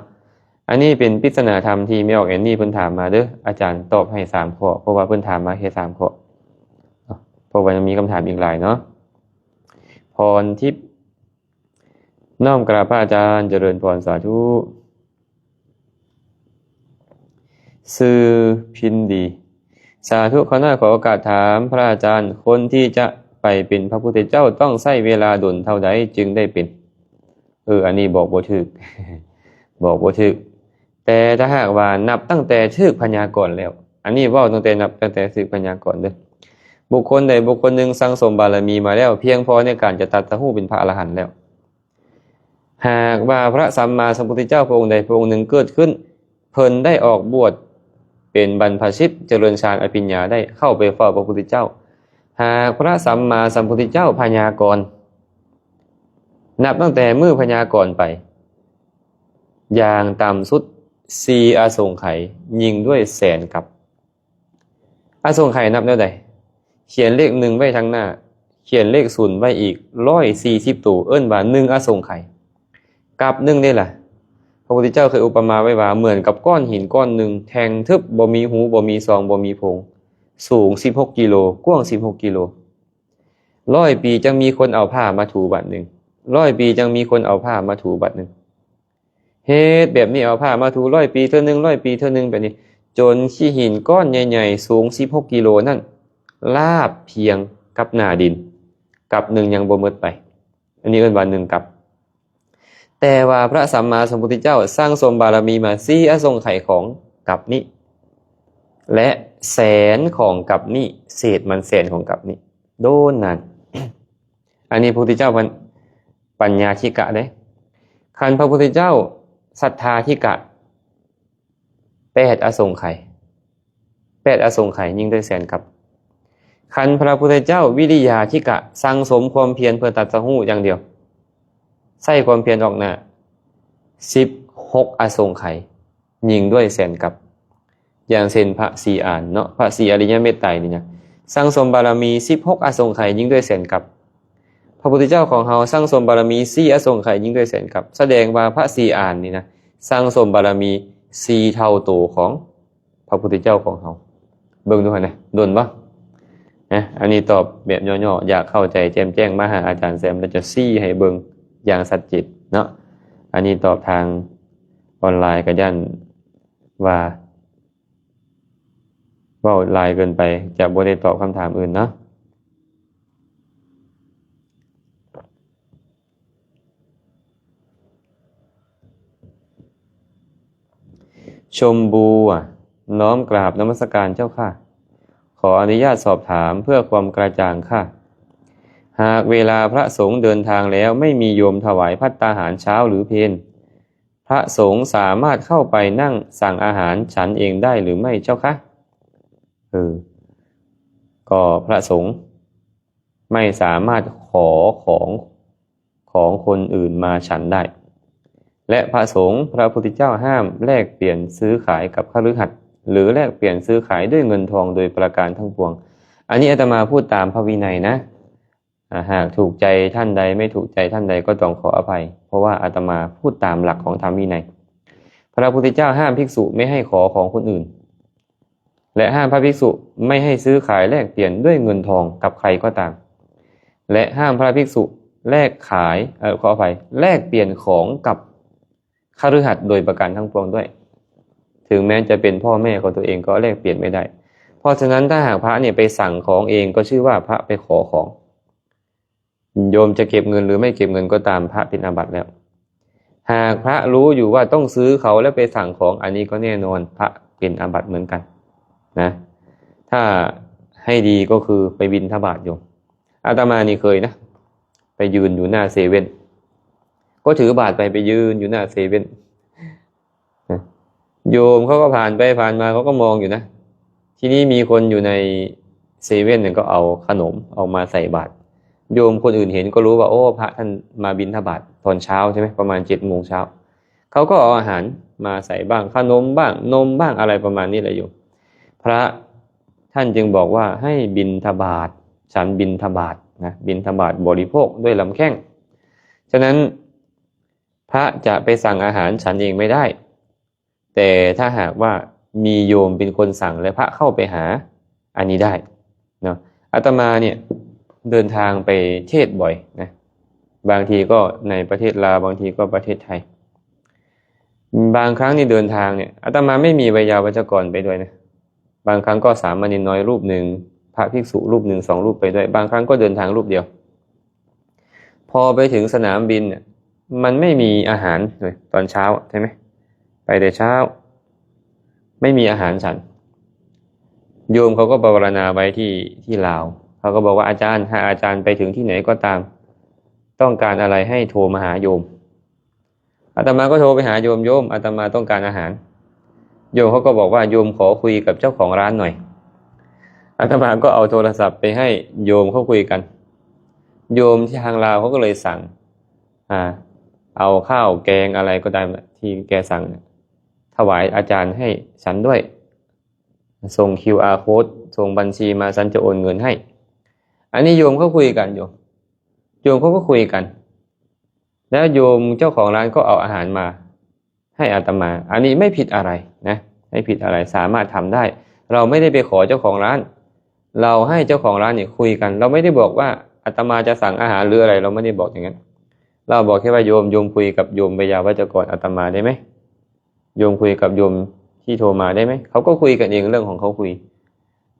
ອັນນີ້ເປັນປິດສະໜາທຳທີ່ແມ່ອອກແອນນີເພິ່ນຖາມມາເດີ້, ອາຈານຕອບໃຫ້ສາມຂໍ້, ເພາະວ່າເພິ່ນຖາມມາແຄ່ສາມຂໍ້ເນາະ, ເພາະວ່າຍັງມີຄຳຖາມອີກຫຼາຍເນາະ. ພອນທິບ ນ້ອມກາບພະອາຈານ, ຈະເລີນພອນ, ສາທຸ. ຊື່ພິນດີ. ສາທຸ. ຂໍໜ້າ ຂໍໂອກາດຖາມພະອາຈານ, ຄົນທີ່ຈະໄປເປັນພະພຸດທະເຈົ້າ ຕ້ອງໃຊ້ເວລາດົນເທົ່າໃດຈຶ່ງໄດ້ເປັນ? ເອີ ອັນນີ້ບອກບໍ່ຖືກ, ບອກບໍ່ຖືກ. ແຕ່ຖ້າຫາກວ່ານັບຕັ້ງແຕ່ຖືກພະຍາກອນແລ້ວ, ອັນນີ້ເວົ້າຕັ້ງແຕ່ ນັບຕັ້ງແຕ່ຖືກພະຍາກອນເດີ້. ບຸກຄົນໃດບຸກຄົນໜຶ່ງສັ່ງສົມບາລະມີມາແລ້ວ ພຽງພໍໃນການຈະຕັດສະຮູ້ເປັນພະອະລະຫັນແລ້ວ, ຫາກວ່າພະສຳມາສຳພຸດທະເຈົ້າພະອົງໃດພະອົງໜຶ່ງເກີດຂຶ້ນ, ເພິ່ນໄດ້ອອກບວດເປັນບັນພະຊິດ, ຈະເລີນຊານອະພິນຍາໄດ້, ເຂົ້າໄປເຝົ້າພະພຸດທະເຈົ້າ. ຫາກພະສຳມາສຳພຸດທະເຈົ້າພະຍາກອນ, ນັບຕັ້ງແຕ່ມື້ພະຍາກອນໄປ, ຢ່າງຕ່ຳສຸດສີ່ອະສົງໄຂ, ຍິ່ງດ້ວຍແສນກັບ. ອະສົງໄຂນັບແນວໃດ? ຂຽນເລກໜຶ່ງໄວ້ທາງໜ້າ, ຂຽນເລກສູນໄວ້ອີກຮ້ອຍສີ່ສິບໂຕ, ເອີ້ນວ່າໜຶ່ງອະສົງໄຂ. ກັບໜຶ່ງເດ້ລະ? ພະພຸດທະເຈົ້າເຄີຍອຸປະມາໄວ້ວ່າ ເໝືອນກັບກ້ອນຫີນກ້ອນໜຶ່ງ, ແທ່ງທຶບ, ບໍ່ມີຮູ, ບໍ່ມີຊ່ອງ, ບໍ່ມີໂພງ, ສູງສິບຫົກກິໂລ, ກວ້າງສິບຫົກກິໂລ. ຮ້ອຍປີຈັ່ງມີຄົນເອົາຜ້າມາຖູບາດໜຶ່ງ, ຮ້ອຍປີຈັ່ງມີຄົນເອົາຜ້າມາຖູບາດໜຶ່ງ. ເຮັດແບບນີ້, ເອົາຜ້າມາຖູຮ້ອຍປີເທື່ອໜຶ່ງ, ຮ້ອຍປີເທື່ອໜຶ່ງ, ແບບນີ້, ຈົນຂີ້ຫີນກ້ອນໃຫຍ່ໆ ສູງສິບຫົກກິໂລນັ້ນ ລາບພຽງກັບໜ້າດິນ, ກັບໜຶ່ງຍັງບໍ່ໝົດໄປ. ອັນນີ້ເອີ້ນວ່າໜຶ່ງກັບ. ແຕ່ວ່າພະສຳມາສຳພຸດທະເຈົ້າສັ່ງສົມບາລະມີມາສີ່ອະສົງໄຂຂອງກັບນີ້ ແລະ ແສນຂອງກັບນີ້, ເສດມັນແສນຂອງກັບນີ້, ໂດນນັ້ນ. ອັນນີ້ພະພຸດທະເຈົ້າເພິ່ນປັນຍາທິກະເດ້. ຄັນພະພຸດທະເຈົ້າສັດທາທິກະ ແປດອະສົງໄຂ, ແປດອະສົງໄຂຍິ່ງດ້ວຍແສນກັບ. ຄັນພະພຸດທະເຈົ້າວິລິຍາທິກະ ສັ່ງສົມຄວາມພຽນເພື່ອຕັດສະຮູ້ຢ່າງດຽວ, ໃຊ້ຄວາມພຽນອອກໜ້າ ສິບຫົກອະສົງໄຂ, ຍິ່ງດ້ວຍແສນກັບ. ຢ່າງເຊັ່ນພະສີ່ອານເນາະ, ພະສີ່ອະລິຍະເມດໄຕນີ້ນະ, ສັ່ງສົມບາລະມີສິບຫົກອະສົງໄຂ, ຍິ່ງດ້ວຍແສນກັບ. ພະພຸດທະເຈົ້າຂອງເຮົາສັ່ງສົມບາລະມີສີ່ອະສົງໄຂ, ຍິ່ງດ້ວຍແສນກັບ. ສະແດງວ່າພະສີ່ອານນີ້ນະ, ສັ່ງສົມບາລະມີສີ່ເທົ່າໂຕຂອງ ພະພຸດທະເຈົ້າຂອງເຮົາ. ເບິ່ງດູຫັ້ນນະ, ດົນບໍ່? ນະ, ອັນນີ້ຕອບແບບຫຍໍ້ໆ, ຢາກເຂົ້າໃຈແຈ່ມແຈ້ງ ມາຫາອາຈານແຊມ ແລ້ວຈະຊີ້ໃຫ້ເບິ່ງຢ່າງຊັດເຈນເນາະ. ອັນນີ້ຕອບທາງອອນລາຍ ກະຢ້ານວ່າເວົ້າຫຼາຍເກີນໄປ ຈະບໍ່ໄດ້ຕອບຄຳຖາມອື່ນເນາະ. ຊົມບູ ນ້ອມກາບນະມັດສະການເຈົ້າຄ່ະ. ຂໍອະນຸຍາດສອບຖາມເພື່ອຄວາມກະຈ່າງຄ່ະ. ຫາກເວລາພະສົງເດີນທາງແລ້ວ ໄມ່ມີໂຍມຖວາຍພັດຕາຫານເຊົ້າ ຫຼື ເພນ, ພະສົງສາມາດເຂົ້າໄປນັ່ງສັງອາຫານ ສັນເອງໄດ້ຫຼືໄມ່ເຈົ້າຄະ? ເອີ ກໍພະສົງ ໄມ່ສາມາດຂໍຂອງ ຂອງຄົນອື່ນມາສັນໄດ້ ແລະ ພະສົງ ພະພຸດທະເຈົ້າຫ້າມແລກປ່ຽນຊື້ຂາຍກັບຄະລືຫັດ ຫຼື ແລກປ່ຽນຊື້ຂາຍດ້ວຍເງິນທອງໂດຍປະການທັງປວງ. ອັນນີ້ອາດຕະມາພູດຕາມພະວິໄນນະ. ອາ ຫາກຖືກໃຈທ່ານໃດ ໄມ່ຖືກໃຈທ່ານໃດ ກໍຕ້ອງຂໍອະໄພ, ເພາະວ່າອາດຕະມາພູດຕາມຫຼັກຂອງທຳວິໄນ. ພະພຸດທະເຈົ້າຫ້າມພິກສຸໄມ່ໃຫ້ຂໍຂອງຄົນອື່ນ. และห้ามพระภิกษุไม่ให้ซื้อขายแลกเปลี่ยนด้วยเงินทองกับใครก็ตาม และห้ามพระภิกษุแลกขาย เอ่อ ขออภัย แลกเปลี่ยนของกับคฤหัสถ์โดยประการทั้งปวงด้วย ถึงแม้จะเป็นพ่อแม่ของตัวเองก็แลกเปลี่ยนไม่ได้ เพราะฉะนั้นถ้าหากพระเนี่ยไปสั่งของเองก็ชื่อว่าพระไปขอของ โยมจะเก็บเงินหรือไม่เก็บเงินก็ตาม พระเป็นอาบัติแล้ว หากพระรู้อยู่ว่าต้องซื้อเขาแล้วไปสั่งของ อันนี้ก็แน่นอน พระเป็นอาบัติเหมือนกันนะ ถ้าให้ดีก็คือไปบิณฑบาตโยม อาตมานี่เคยนะ ไปยืนอยู่หน้าเซเว่น ก็ถือบาตรไป ไปยืนอยู่หน้าเซเว่น นะ โยมเขาก็ผ่านไปผ่านมา เขาก็มองอยู่นะ ทีนี้มีคนอยู่ในเซเว่นเนี่ยก็เอาขนมออกมาใส่บาตร โยมคนอื่นเห็นก็รู้ว่า โอ้ พระท่านมาบิณฑบาตตอนเช้าใช่ไหม ประมาณเจ็ดโมงเช้า เขาก็เอาอาหารมาใส่บ้าง ขนมบ้าง นมบ้าง อะไรประมาณนี้แหละโยม พระท่านจึงบอกว่าให้บิณฑบาต ฉันบิณฑบาตนะ บิณฑบาตบริโภคด้วยลำแข้ง ฉะนั้น พระจะไปสั่งอาหารฉันเองไม่ได้ แต่ถ้าหากว่ามีโยมเป็นคนสั่งและพระเข้าไปหา อันนี้ได้เนาะ อาตมาเนี่ยเดินทางไปเทศน์บ่อยนะ บางทีก็ในประเทศลาว บางทีก็ประเทศไทย บางครั้งนี่เดินทางเนี่ย อาตมาไม่มีไวยาวัจกรไปด้วยนะ บางครั้งก็สามเณรน้อยรูปหนึ่ง พระภิกษุรูปหนึ่ง สองรูปไปด้วย บางครั้งก็เดินทางรูปเดียว พอไปถึงสนามบินเนี่ย มันไม่มีอาหารเลย ตอนเช้าใช่ไหม ไปแต่เช้า ไม่มีอาหารฉัน โยมเขาก็ปวารณาไว้ที่ ที่ลาว เขาก็บอกว่า อาจารย์ ถ้าอาจารย์ไปถึงที่ไหนก็ตาม ต้องการอะไรให้โทรมาหาโยม อาตมาก็โทรไปหาโยม โยม อาตมาต้องการอาหาร โยมเขาก็บอกว่า โยมขอคุยกับเจ้าของร้านหน่อย อาตมาก็เอาโทรศัพท์ไปให้โยมเขาคุยกัน โยมที่ทางลาวเขาก็เลยสั่ง อ่า เอาข้าวแกงอะไรก็ได้ที่แกสั่ง ถวายอาจารย์ให้ฉันด้วย ส่ง QR code ส่งบัญชีมา ฉันจะโอนเงินให้ อันนี้โยมเขาคุยกันโยม โยมเขาก็คุยกัน แล้วโยมเจ้าของร้านก็เอาอาหารมาให้อาตมา อันนี้ไม่ผิดอะไรนะ ไม่ผิดอะไร สามารถทำได้ เราไม่ได้ไปขอเจ้าของร้าน เราให้เจ้าของร้านเนี่ยคุยกัน เราไม่ได้บอกว่าอาตมาจะสั่งอาหารหรืออะไร เราไม่ได้บอกอย่างนั้น เราบอกแค่ว่า โยม โยมคุยกับโยมไวยาวัจกรอาตมาได้ไหม โยมคุยกับโยมที่โทรมาได้ไหม เขาก็คุยกันเอง เรื่องของเขาคุย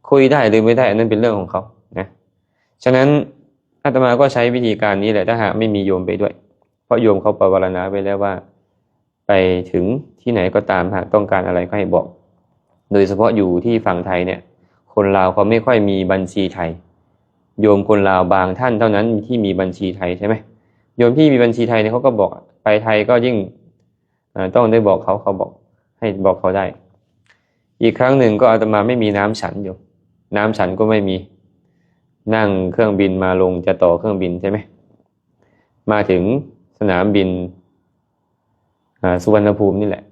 คุยได้หรือไม่ได้ อันนั้นเป็นเรื่องของเขานะ ฉะนั้นอาตมาก็ใช้วิธีการนี้แหละ ถ้าหากไม่มีโยมไปด้วย เพราะโยมเขาปวารณาไว้แล้วว่า ไปถึงที่ไหนก็ตาม หากต้องการอะไรก็ให้บอก โดยเฉพาะอยู่ที่ฝั่งไทยเนี่ย คนลาวเขาไม่ค่อยมีบัญชีไทย โยมคนลาวบางท่านเท่านั้นที่มีบัญชีไทยใช่ไหม โยมที่มีบัญชีไทยเนี่ยเขาก็บอก ไปไทยก็ยิ่ง เอ่อ ต้องได้บอกเขา เขาบอกให้บอกเขาได้ อีกครั้งหนึ่งก็อาตมาไม่มีน้ำฉันโยม น้ำฉันก็ไม่มี นั่งเครื่องบินมาลงจะต่อเครื่องบินใช่ไหม มาถึงสนามบิน อ่า สุวรรณภูมินี่แหละ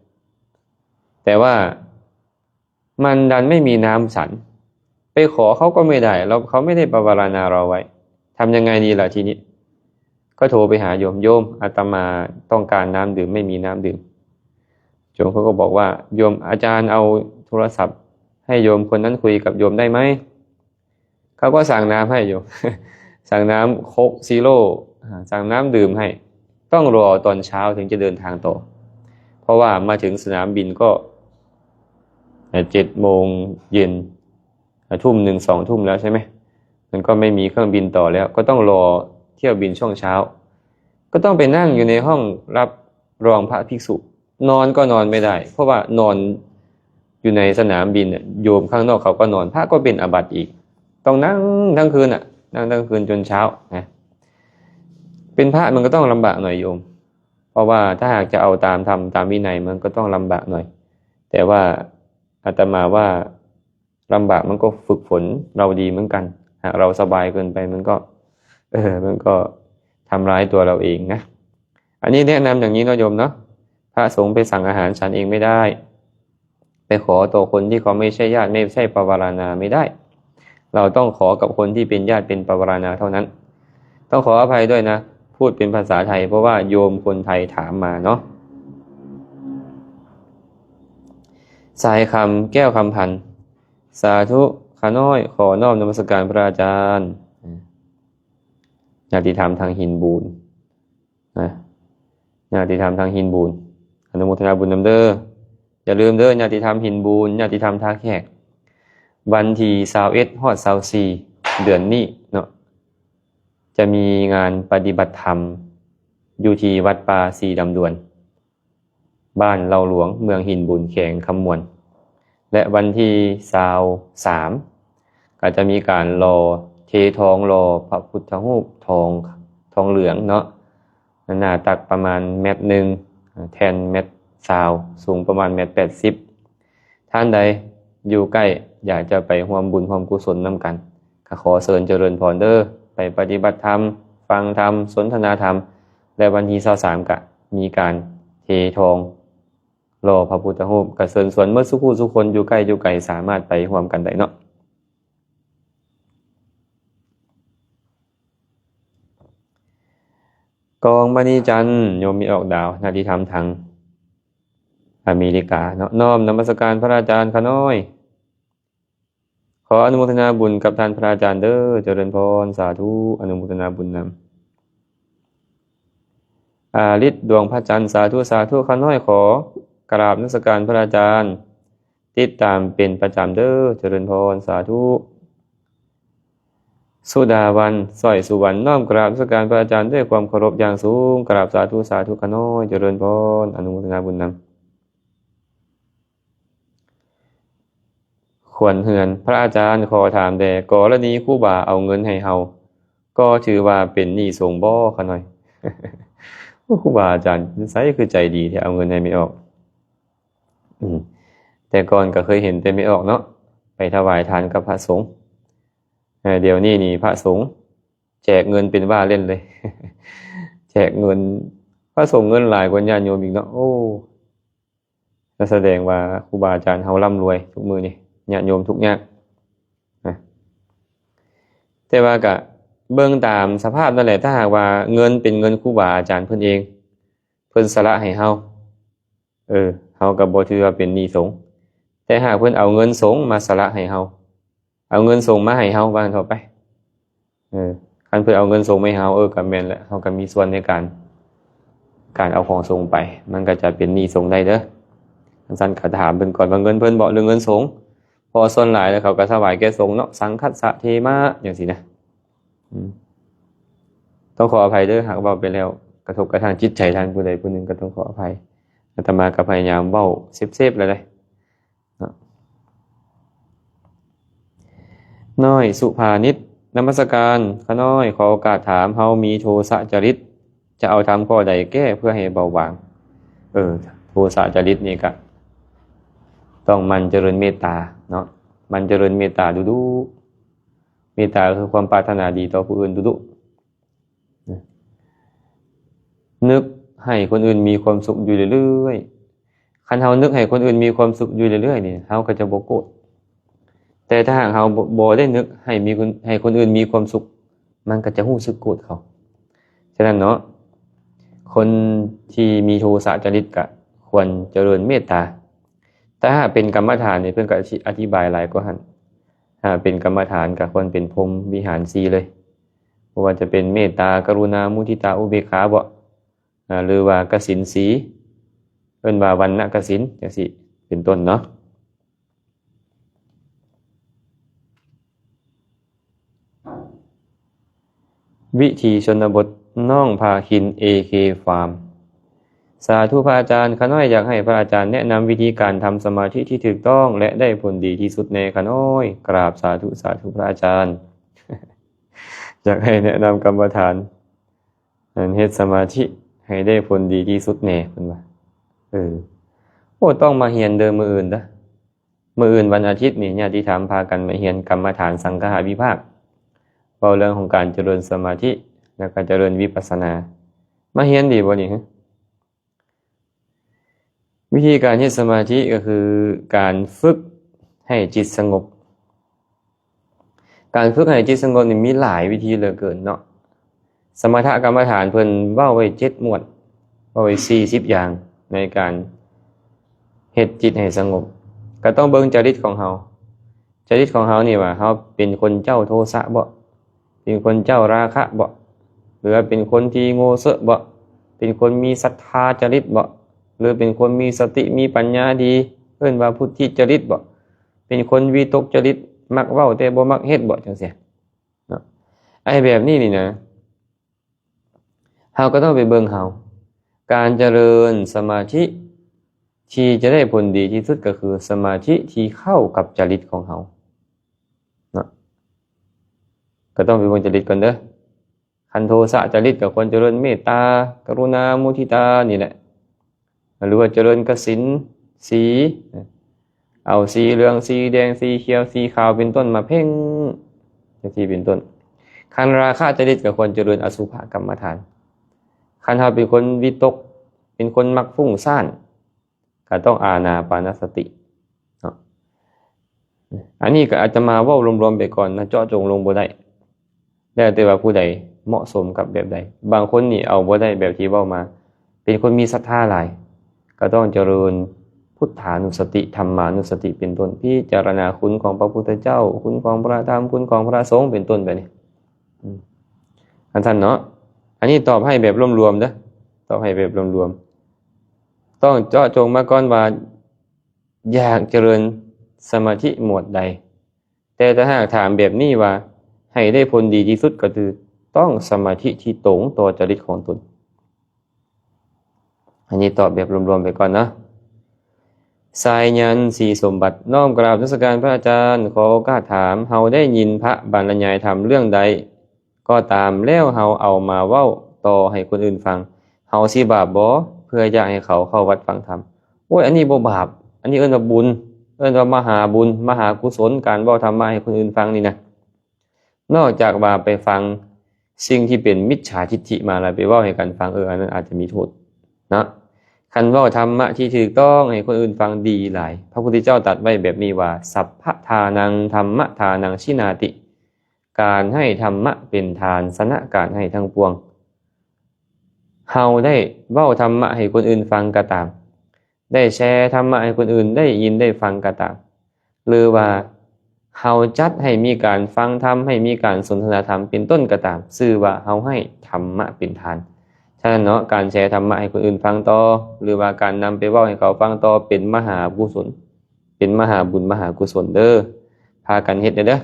แต่ว่ามันดันไม่มีน้ำฉัน ไปขอเขาก็ไม่ได้ แล้วเขาไม่ได้ปวารณาเราไว้ ทำยังไงดีล่ะทีนี้ ก็โทรไปหาโยม โยม อาตมาต้องการน้ำดื่ม ไม่มีน้ำดื่ม โยมเขาก็บอกว่า โยม อาจารย์เอาโทรศัพท์ให้โยมคนนั้นคุยกับโยมได้ไหม เขาก็สั่งน้ำให้โยม สั่งน้ำโค้กซีโร่ อ่า สั่งน้ำดื่มให้ ต้องรอตอนเช้าถึงจะเดินทางต่อ เพราะว่ามาถึงสนามบินก็ เอ่อ เจ็ดโมงเย็น อ่ะ ทุ่มหนึ่ง สองทุ่มแล้วใช่ไหม มันก็ไม่มีเครื่องบินต่อแล้ว ก็ต้องรอเที่ยวบินช่วงเช้า ก็ต้องไปนั่งอยู่ในห้องรับรองพระภิกษุ นอนก็นอนไม่ได้ เพราะว่านอนอยู่ในสนามบินน่ะ โยมข้างนอกเขาก็นอน พระก็เป็นอาบัติอีก ต้องนั่งทั้งคืนน่ะ นั่งทั้งคืนจนเช้านะ เป็นพระมันก็ต้องลำบากหน่อยโยม เพราะว่าถ้าหากจะเอาตามธรรมตามวินัยมันก็ต้องลำบากหน่อย แต่ว่าอาตมาว่า ลำบากมันก็ฝึกฝนเราดีเหมือนกัน หากเราสบายเกินไปมันก็ เออ มันก็ทำร้ายตัวเราเองนะ อันนี้แนะนำอย่างนี้เนาะโยมเนาะ พระสงฆ์ไปสั่งอาหารฉันเองไม่ได้ ไปขอต่อคนที่เขาไม่ใช่ญาติ ไม่ใช่ปวารณาไม่ได้ เราต้องขอกับคนที่เป็นญาติเป็นปวารณาเท่านั้น ต้องขออภัยด้วยนะ พูดเป็นภาษาไทย เพราะว่าโยมคนไทยถามมาเนาะ สายคำ แก้วคำพันธ์ ສາທຸ ຂ້ານ້ອຍຂໍນ້ອມນະມັດສະການພະອາຈານ. ຍາດຕິທຳທາງຫີນບູນນະ, ຍາດຕິທຳທາງຫີນບູນ ອະນຸໂມທະນາບຸນນຳເດີ. ຢ່າລືມເດີ ຍາດຕິທຳຫີນບູນ ຍາດຕິທຳທ່າແຂກ, ວັນທີຊາວເອັດຮອດຊາວສີ່ເດືອນນີ້ເນາະ ຈະມີງານປະຕິບັດທຳຢູ່ທີ່ວັດປ່າສີດຳດວນ ບ້ານເຫຼົ່າຫຼວງ ເມືອງຫີນບູນ ແຂວງຄຳມ່ວນ ແລະ ວັນທີຊາວສາມ ກໍຈະມີການຫຼໍ່ເທທອງ ຫຼໍ່ພະພຸດທະຮູບທອງ ທອງເຫຼືອງເນາະ ໜ້າຕັກປະມານແມັດໜຶ່ງ ແທ່ນແມັດຊາວ ສູງປະມານແມັດແປດສິບ. ທ່ານໃດຢູ່ໃກ້ ຢາກຈະໄປຮ່ວມບຸນຮ່ວມກຸສົນນຳກັນ ກໍຂໍເຊີນຈະເລີນພອນເດີ ໄປປະຕິບັດທຳ ຟັງທຳ ສົນທະນາທຳ ແລະ ວັນທີຊາວສາມ ກະມີການເທທອງ ຫຼໍ່ພະພຸດທະຮູບ ກະເຊີນຊວນໝົດສູ່ຜູ້ສູ່ຄົນ ຢູ່ໃກ້ຢູ່ໄກ ສາມາດໄປຮ່ວມກັນໄດ້ເນາະ. ກອງມະນີຈັນ ໂຍມມີອອກດາວ ຍາດຕິທຳທາງອາເມລິກາເນາະ ນ້ອມນະມັດສະການພະອາຈານຂ້ານ້ອຍ. ຂໍອະນຸໂມທະນາບຸນກັບທ່ານພະອາຈານເດີ ຈະເລີນພອນ ສາທຸ ອະນຸໂມທະນາບຸນນຳ. ອາລິດ ດວງພະຈັນ ສາທຸ ສາທຸ ຂ້ານ້ອຍຂໍກະລາບນະມັດສະການພະອາຈານ ຕິດຕາມເປັນປະຈຳເດີ ຈະເລີນພອນ ສາທຸ. ສຸດາວັນ ສ້ອຍສຸວັນ ນ້ອມກະລາບນະມັດສະການພະອາຈານດ້ວຍຄວາມເຄົາລົບຢ່າງສູງ ກະລາບສາທຸ ສາທຸ ຂ້ານ້ອຍ ຈະເລີນພອນ ອະນຸໂມທະນາບຸນນຳ. ຂວັນເຮືອນ ພະອາຈານ ຂໍຖາມແດ່ ກໍລະນີຄູບາເອົາເງິນໃຫ້ເຮົາ ກໍຖືວ່າເປັນໜີ້ສົງບໍ່ ຂ້ານ້ອຍ? ໂອ້ ຄູບາອາຈານໃສຄືໃຈດີແທ້ ເອົາເງິນໃຫ້ແມ່ອອກ. ອືມ ແຕ່ກ່ອນກໍເຄີຍເຫັນແຕ່ແມ່ອອກເນາະ ໄປຖວາຍທານກັບພະສົງ. ເອີ ດຽວນີ້ນີ້ພະສົງແຈກເງິນເປັນວ່າເຫຼັ້ນເລີຍ ແຈກເງິນ ພະສົງເງິນຫຼາຍກວ່າຍາດໂຍມອີກເນາະ. ໂອ້ ສະແດງວ່າຄູບາອາຈານເຮົາລ່ຳລວຍທຸກມື້ນີ້ ຍາດໂຍມທຸກຍາກນະ. ແຕ່ວ່າກະເບິ່ງຕາມສະພາບນັ້ນແຫຼະ ຖ້າຫາກວ່າເງິນເປັນເງິນຄູບາອາຈານເພິ່ນເອງ ເພິ່ນສະຫຼະໃຫ້ເຮົາ ເອີ ເຮົາກໍບໍ່ຖືວ່າເປັນໜີ້ສົງ. ແຕ່ຫາກເພິ່ນເອົາເງິນສົງມາສະຫຼະໃຫ້ເຮົາ ເອົາເງິນສົງມາໃຫ້ເຮົາ ວ່າຊັ້ນເຖາະໄປ. ເອີ ຄັນເພິ່ນເອົາເງິນສົງມາໃຫ້ເຮົາ ເອີ ກໍແມ່ນແຫຼະ ເຮົາກໍມີສ່ວນໃນການ ການເອົາຂອງສົງໄປ ມັນກໍຈະເປັນໜີ້ສົງໄດ້ເດີ. ຄັນຊັ້ນກໍຖາມເພິ່ນກ່ອນວ່າເງິນເພິ່ນບໍ ຫຼືເງິນສົງ? ເພາະວ່າສ່ວນຫຼາຍແລ້ວເຂົາກໍຖວາຍແກ່ສົງເນາະ ສັງຄັດສະເທມະ ຈັ່ງຊີ້ນະ. ອືມ ຕ້ອງຂໍອະໄພເດີ ຫາກເວົ້າໄປແລ້ວກະທົບກະທາງຈິດໃຈທ່ານຜູ້ໃດຜູ້ໜຶ່ງ ກໍຕ້ອງຂໍອະໄພ. ອາດຕະມາກໍພະຍາຍາມເວົ້າເຊບໆແລ້ວເດ້. ເນາະ ນ້ອຍ ສຸພານິດ ນະມັດສະການ ຂ້ານ້ອຍ ຂໍໂອກາດຖາມ ເຮົາມີໂທສະຈະລິດ ຈະເອົາທຳຂໍ້ໃດແກ້ເພື່ອໃຫ້ເບົາບາງ? ເອີ ໂທສະຈະລິດນີ້ກະຕ້ອງໝັ່ນຈະເລີນເມດຕາເນາະ ໝັ່ນຈະເລີນເມດຕາດຸໆ. ເມດຕາກໍຄືຄວາມປາດຖະໜາດີຕໍ່ຜູ້ອື່ນດຸໆ. ນະ ນຶກໃຫ້ຄົນອື່ນມີຄວາມສຸກຢູ່ເລື້ອຍໆ. ຄັນເຮົານຶກໃຫ້ຄົນອື່ນມີຄວາມສຸກຢູ່ເລື້ອຍໆນີ້ ເຮົາກໍຈະບໍ່ໂກດ. ແຕ່ຖ້າຫາກເຮົາບໍ່ ບໍ່ໄດ້ນຶກໃຫ້ມີຄົນ ໃຫ້ຄົນອື່ນມີຄວາມສຸກ ມັນກໍຈະຮູ້ສຶກໂກດເຂົາ. ສະນັ້ນເນາະ ຄົນທີ່ມີໂທສະຈະລິດກະຄວນຈະເລີນເມດຕາ. ຖ້າຫາກເປັນກຳມະຖານນີ້ ເພິ່ນກໍອະທິ ອະທິບາຍຫຼາຍກວ່າຫັ້ນ. ຖ້າເປັນກຳມະຖານກໍຄວນເປັນພົມວິຫານສີ່ເລີຍ. ບໍ່ວ່າຈະເປັນເມດຕາ ກະລຸນາ ມຸທິຕາ ອຸເບກຂາບໍ ອາ ຫຼືວ່າກະສິນສີ່ ເອີ້ນວ່າວັນນະກະສິນ ຈັ່ງຊີ້ເປັນຕົ້ນເນາະ. ວິຖີຊົນນະບົດ ນ້ອງພາຄິນ ເອເຄ ຟາມ. ສາທຸພະອາຈານ, ຂ້ານ້ອຍຢາກໃຫ້ພະອາຈານແນະນຳວິທີການທຳສະມາທິທີ່ຖືກຕ້ອງ ແລະ ໄດ້ຜົນດີທີ່ສຸດແດ່ຂ້ານ້ອຍ. ກາບສາທຸ, ສາທຸພະອາຈານ. ຢາກໃຫ້ແນະນຳກຳມະຖານ ອັນເຮັດສະມາທິໃຫ້ໄດ້ຜົນດີທີ່ສຸດແດ່ ເພິ່ນວ່າ. ເອີ ໂອ້ ຕ້ອງມາຮຽນເດີມື້ອື່ນເດີ. ມື້ອື່ນວັນອາທິດນີ້ ຍາດຕິທຳພາກັນມາຮຽນກຳມະຖານສັງຄະຫະວິພາກ ເວົ້າເລື່ອງຂອງການຈະເລີນສະມາທິ ແລ້ວກໍຈະເລີນວິປັດສະນາ. ມາຮຽນດີບໍ່ນີ້? ວິທີການເຮັດສະມາທິກໍຄືການຝຶກໃຫ້ຈິດສະຫງົບ. ການຝຶກໃຫ້ຈິດສະຫງົບນີ້ມີຫຼາຍວິທີເຫຼືອເກີນເນາະ. ສະມະຖະກຳມະຖານເພິ່ນເວົ້າໄວ້ເຈັດໝວດ, ເວົ້າໄວ້ສີ່ສິບຢ່າງໃນການເຮັດຈິດໃຫ້ສະຫງົບ. ກໍຕ້ອງເບິ່ງຈະລິດຂອງເຮົາ. ຈະລິດຂອງເຮົານີ້ວ່າ ເຮົາເປັນຄົນເຈົ້າໂທສະບໍ? ເປັນຄົນເຈົ້າລາຄະບໍ? ຫຼືວ່າເປັນຄົນທີ່ໂງ່ເຊາະບໍ? ເປັນຄົນມີສັດທາຈະລິດບໍ? ຫຼືເປັນຄົນມີສະຕິມີປັນຍາດີ ເອີ້ນວ່າພຸດທິຈະລິດບໍ? ເປັນຄົນວິຕົກຈະລິດ ມັກເວົ້າແຕ່ບໍ່ມັກເຮັດບໍ? ຈັ່ງຊີ້ເນາະ. ໄອ້ແບບນີ້ນີ້ນະ ເຮົາກໍຕ້ອງໄປເບິ່ງເຮົາ ການຈະເລີນສະມາທິທີ່ຈະໄດ້ຜົນດີທີ່ສຸດ ກໍຄືສະມາທິທີ່ເຂົ້າກັບຈະລິດຂອງເຮົາເນາະ. ກໍຕ້ອງໄປເບິ່ງຈະລິດກ່ອນເດີ້. ຄັນໂທສະຈະລິດ ກໍຄວນຈະເລີນເມດຕາ ກະລຸນາ ມຸທິຕານີ້ແຫຼະ. ຫຼືວ່າຈະເລີນກະສິນ ສີ ເອົາສີເຫຼືອງ ສີແດງ ສີຂຽວ ສີຂາວ ເປັນຕົ້ນ ມາເພັ່ງ ຈັ່ງຊີ້ເປັນຕົ້ນ. ຄັນລາຄະຈະລິດ ກໍຄວນຈະເລີນອະສຸພະກຳມະຖານ. ຄັນເຮົາເປັນຄົນວິຕົກ ເປັນຄົນມັກຟຸ້ງສ້ານ ກໍຕ້ອງອານາປານະສະຕິເນາະ. ອັນນີ້ກໍອາດຈະມາເວົ້າລວມໆໄປກ່ອນນະ ເຈາະຈົງລົງບໍ່ໄດ້. ແລ້ວແຕ່ວ່າຜູ້ໃດເໝາະສົມກັບແບບໃດ. ບາງຄົນນີ້ເອົາບໍ່ໄດ້ແບບທີ່ເວົ້າມາ ເປັນຄົນມີສັດທາຫຼາຍ ກໍຕ້ອງຈະເລີນພຸດທານຸສະຕິ ທຳມານຸສະຕິເປັນຕົ້ນ ພິຈາລະນາຄຸນຂອງພະພຸດທະເຈົ້າ ຄຸນຂອງພະທຳ ຄຸນຂອງພະສົງເປັນຕົ້ນ ແບບນີ້. ອືມ ອັນຊັ້ນເນາະ. ອັນນີ້ຕອບໃຫ້ແບບລວມໆເດີ້ ຕອບໃຫ້ແບບລວມໆ. ຕ້ອງເຈາະຈົງມາກ່ອນວ່າ ຢາກຈະເລີນສະມາທິໝວດໃດ. ແຕ່ຖ້າຫາກຖາມແບບນີ້ວ່າ ໃຫ້ໄດ້ຜົນດີທີ່ສຸດ ກໍຄືຕ້ອງສະມາທິທີ່ຕົງຕໍ່ຈະລິດຂອງຕົນ. ອັນນີ້ຕອບແບບລວມໆໄປກ່ອນເນາະ. ສາຍຍານ ສີສົມບັດ ນ້ອມກາບນະມັດສະການພະອາຈານ. ຂໍໂອກາດຖາມ, ເຮົາໄດ້ຍິນພະບັນລະຍາຍທຳເລື່ອງໃດ ກໍຕາມ ແລ້ວເຮົາເອົາມາເວົ້າຕໍ່ໃຫ້ຄົນອື່ນຟັງ ເຮົາຊິບາບບໍ່ ເພື່ອຢາກໃຫ້ເຂົາເຂົ້າວັດຟັງທຳ? ໂອ້ຍ ອັນນີ້ບໍ່ບາບ. ອັນນີ້ເອີ້ນວ່າບຸນ ເອີ້ນວ່າມະຫາບຸນ ມະຫາກຸສົນ ການເວົ້າທຳມະໃຫ້ຄົນອື່ນຟັງນີ້ນະ. ນອກຈາກວ່າໄປຟັງສິ່ງທີ່ເປັນມິດສາທິດຖິມາແລ້ວ ໄປເວົ້າໃຫ້ກັນຟັງ ເອີ ອັນນັ້ນອາດຈະມີໂທດເນາະ. ຄັນເວົ້າທຳມະທີ່ຖືກຕ້ອງໃຫ້ຄົນອື່ນຟັງ ດີຫຼາຍ. ພະພຸດທະເຈົ້າຕັດໄວ້ແບບນີ້ວ່າ ສັບພະທານັງທຳມະທານັງ ຊິນາຕິ. ການໃຫ້ທຳມະເປັນທານ ຊະນະການໃຫ້ທັງປວງ. ເຮົາໄດ້ເວົ້າທຳມະໃຫ້ຄົນອື່ນຟັງກໍຕາມ, ໄດ້ແຊທຳມະໃຫ້ຄົນອື່ນໄດ້ຍິນໄດ້ຟັງກໍຕາມ, ຫຼືວ່າເຮົາຈັດໃຫ້ມີການຟັງທຳ, ໃຫ້ມີການສົນທະນາທຳເປັນຕົ້ນກໍຕາມ, ຊື່ວ່າເຮົາໃຫ້ທຳມະເປັນທານ. ສະນັ້ນເນາະ, ການແຊທຳມະໃຫ້ຄົນອື່ນຟັງຕໍ່ ຫຼືວ່າການນຳໄປເວົ້າໃຫ້ເຂົາຟັງຕໍ່ ເປັນມະຫາກຸສົນ, ເປັນມະຫາບຸນມະຫາກຸສົນເດີ້. ພາກັນເຮັດແດ່ເດີ້.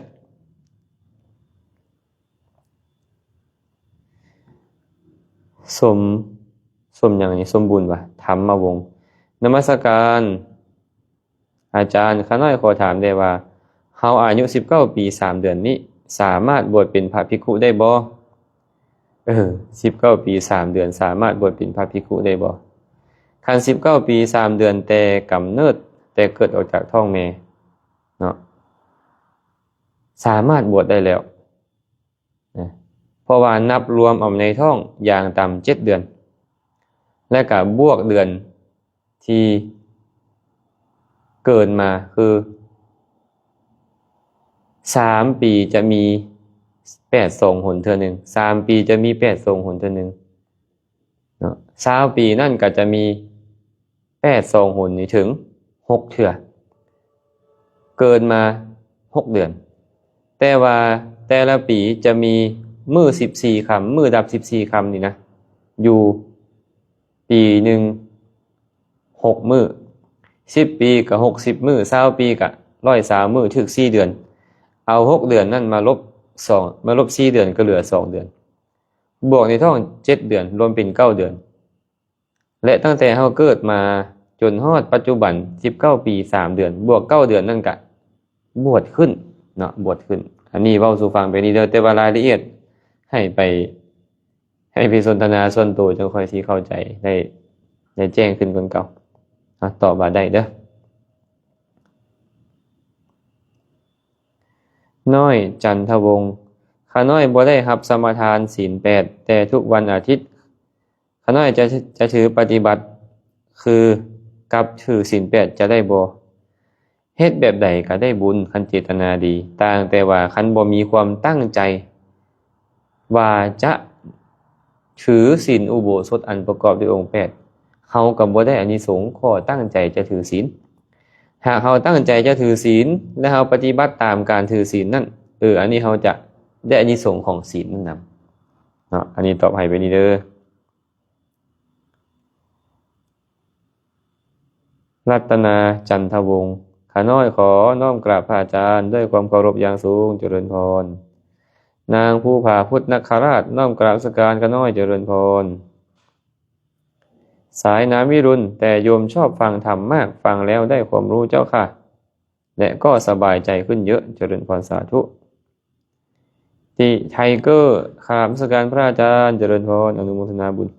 ສົມ ສົມຫຍັງນີ້? ສົມບູນຫວາ? ທຳມະວົງ ນະມັດສະການອາຈານ. ຂ້ານ້ອຍຂໍຖາມແດ່ວ່າ ເຮົາອາຍຸສິບເກົ້າປີສາມເດືອນນີ້ ສາມາດບວດເປັນພະພິກຂຸໄດ້ບໍ່? ເອີ ສິບເກົ້າປີສາມເດືອນ ສາມາດບວດເປັນພະພິກຂຸໄດ້ບໍ່? ຄັນສິບເກົ້າປີສາມເດືອນ ແຕ່ກຳເນີດ ແຕ່ເກີດອອກຈາກທ້ອງແມ່ເນາະ ສາມາດບວດໄດ້ແລ້ວ. ນະ ເພາະວ່ານັບລວມເອົາໃນທ້ອງຢ່າງຕ່ຳເຈັດເດືອນ ແລະກະບວກເດືອນທີ່ເກີນມາ ຄືສາມປີຈະມີແປດສອງຫົນເທື່ອໜຶ່ງ, ສາມປີຈະມີແປດສອງຫົນເທື່ອໜຶ່ງເນາະ, ຊາວປີນັ້ນກະຈະມີ ແປດສອງຫົນນີ້ເຖິງຫົກເທື່ອ ເກີນມາຫົກເດືອນ. ແຕ່ວ່າແຕ່ລະປີຈະມີມື້ສິບສີ່ຄ່ຳ, ມື້ດັບສິບສີ່ຄ່ຳນີ້ນະ ຢູ່ປີໜຶ່ງຫົກມື້, ສິບປີກະຫົກສິບມື້, ຊາວປີກະຮ້ອຍຊາວມື້, ຖືກສີ່ເດືອນ. ເອົາຫົກເດືອນນັ້ນມາລົບສອງ ມາລົບສີ່ເດືອນ ກະເຫຼືອສອງເດືອນ, ບວກໃນທ້ອງເຈັດເດືອນ ລວມເປັນເກົ້າເດືອນ. ແລະ ຕັ້ງແຕ່ເຮົາເກີດມາຈົນຮອດປັດຈຸບັນ ສິບເກົ້າປີສາມເດືອນ ບວກເກົ້າເດືອນນັ້ນກະບວດຂຶ້ນເນາະ, ບວດຂຶ້ນ. ອັນນີ້ເວົ້າສູ່ຟັງແບບນີ້ເດີ້, ແຕ່ວ່າລາຍລະອຽດໃຫ້ໄປ ໃຫ້ໄປສົນທະນາສ່ວນໂຕ ຈັ່ງຄ່ອຍຊິເຂົ້າໃຈໄດ້ ໄດ້ແຈ້ງຂຶ້ນກວ່າເກົ່າ. ອາ ຕອບວ່າໄດ້ເດີ້. ນ້ອຍ ຈັນທະວົງ, ຂ້ານ້ອຍບໍ່ໄດ້ຮັບສະມາທານສິນແປດ ແຕ່ທຸກວັນອາທິດ ຂ້ານ້ອຍຈະ ຈະຖືປະຕິບັດ ຄືກັບຖືສິນແປດຈະໄດ້ບໍ່? ເຮັດແບບໃດກະໄດ້ບຸນ ຄັນເຈດຕະນາດີ, ຕ່າງແຕ່ວ່າຄັນບໍ່ມີຄວາມຕັ້ງໃຈວ່າຈະຖືສິນອຸໂບສົດອັນປະກອບດ້ວຍອົງແປດ, ເຮົາກະບໍ່ໄດ້ອານິສົງຂໍ້ຕັ້ງໃຈຈະຖືສິນ. ຫາກເຮົາຕັ້ງໃຈຈະຖືສິນ ແລະ ເຮົາປະຕິບັດຕາມການຖືສິນນັ້ນ ເອີ ອັນນີ້ເຮົາຈະໄດ້ອານິສົງຂອງສິນນັ້ນນຳເນາະ. ອັນນີ້ຕອບໃຫ້ແບບນີ້ເດີ. ລັດຕະນາ ຈັນທະວົງ ຂ້ານ້ອຍຂໍນ້ອມກາບພະອາຈານດ້ວຍຄວາມເຄົາລົບຢ່າງສູງ ຈະເລີນພອນ. ນາງພູຜາພຸດນະຄະລາດ ນ້ອມກາບນະມັດສະການຂ້ານ້ອຍ ຈະເລີນພອນ. ສາຍນາມວິລຸນ ແຕ່ໂຍມຊອບຟັງທຳມາກ ຟັງແລ້ວໄດ້ຄວາມຮູ້ເຈົ້າຄ່ະ ແລະ ກໍສະບາຍໃຈຂຶ້ນເຍີະ ຈະເລີນພອນ ສາທຸ. ຕິໄທເກີ ກາບນະມັດສະການພະອາຈານ ຈະເລີນພອນ ອະນຸໂມທະນາບຸນ.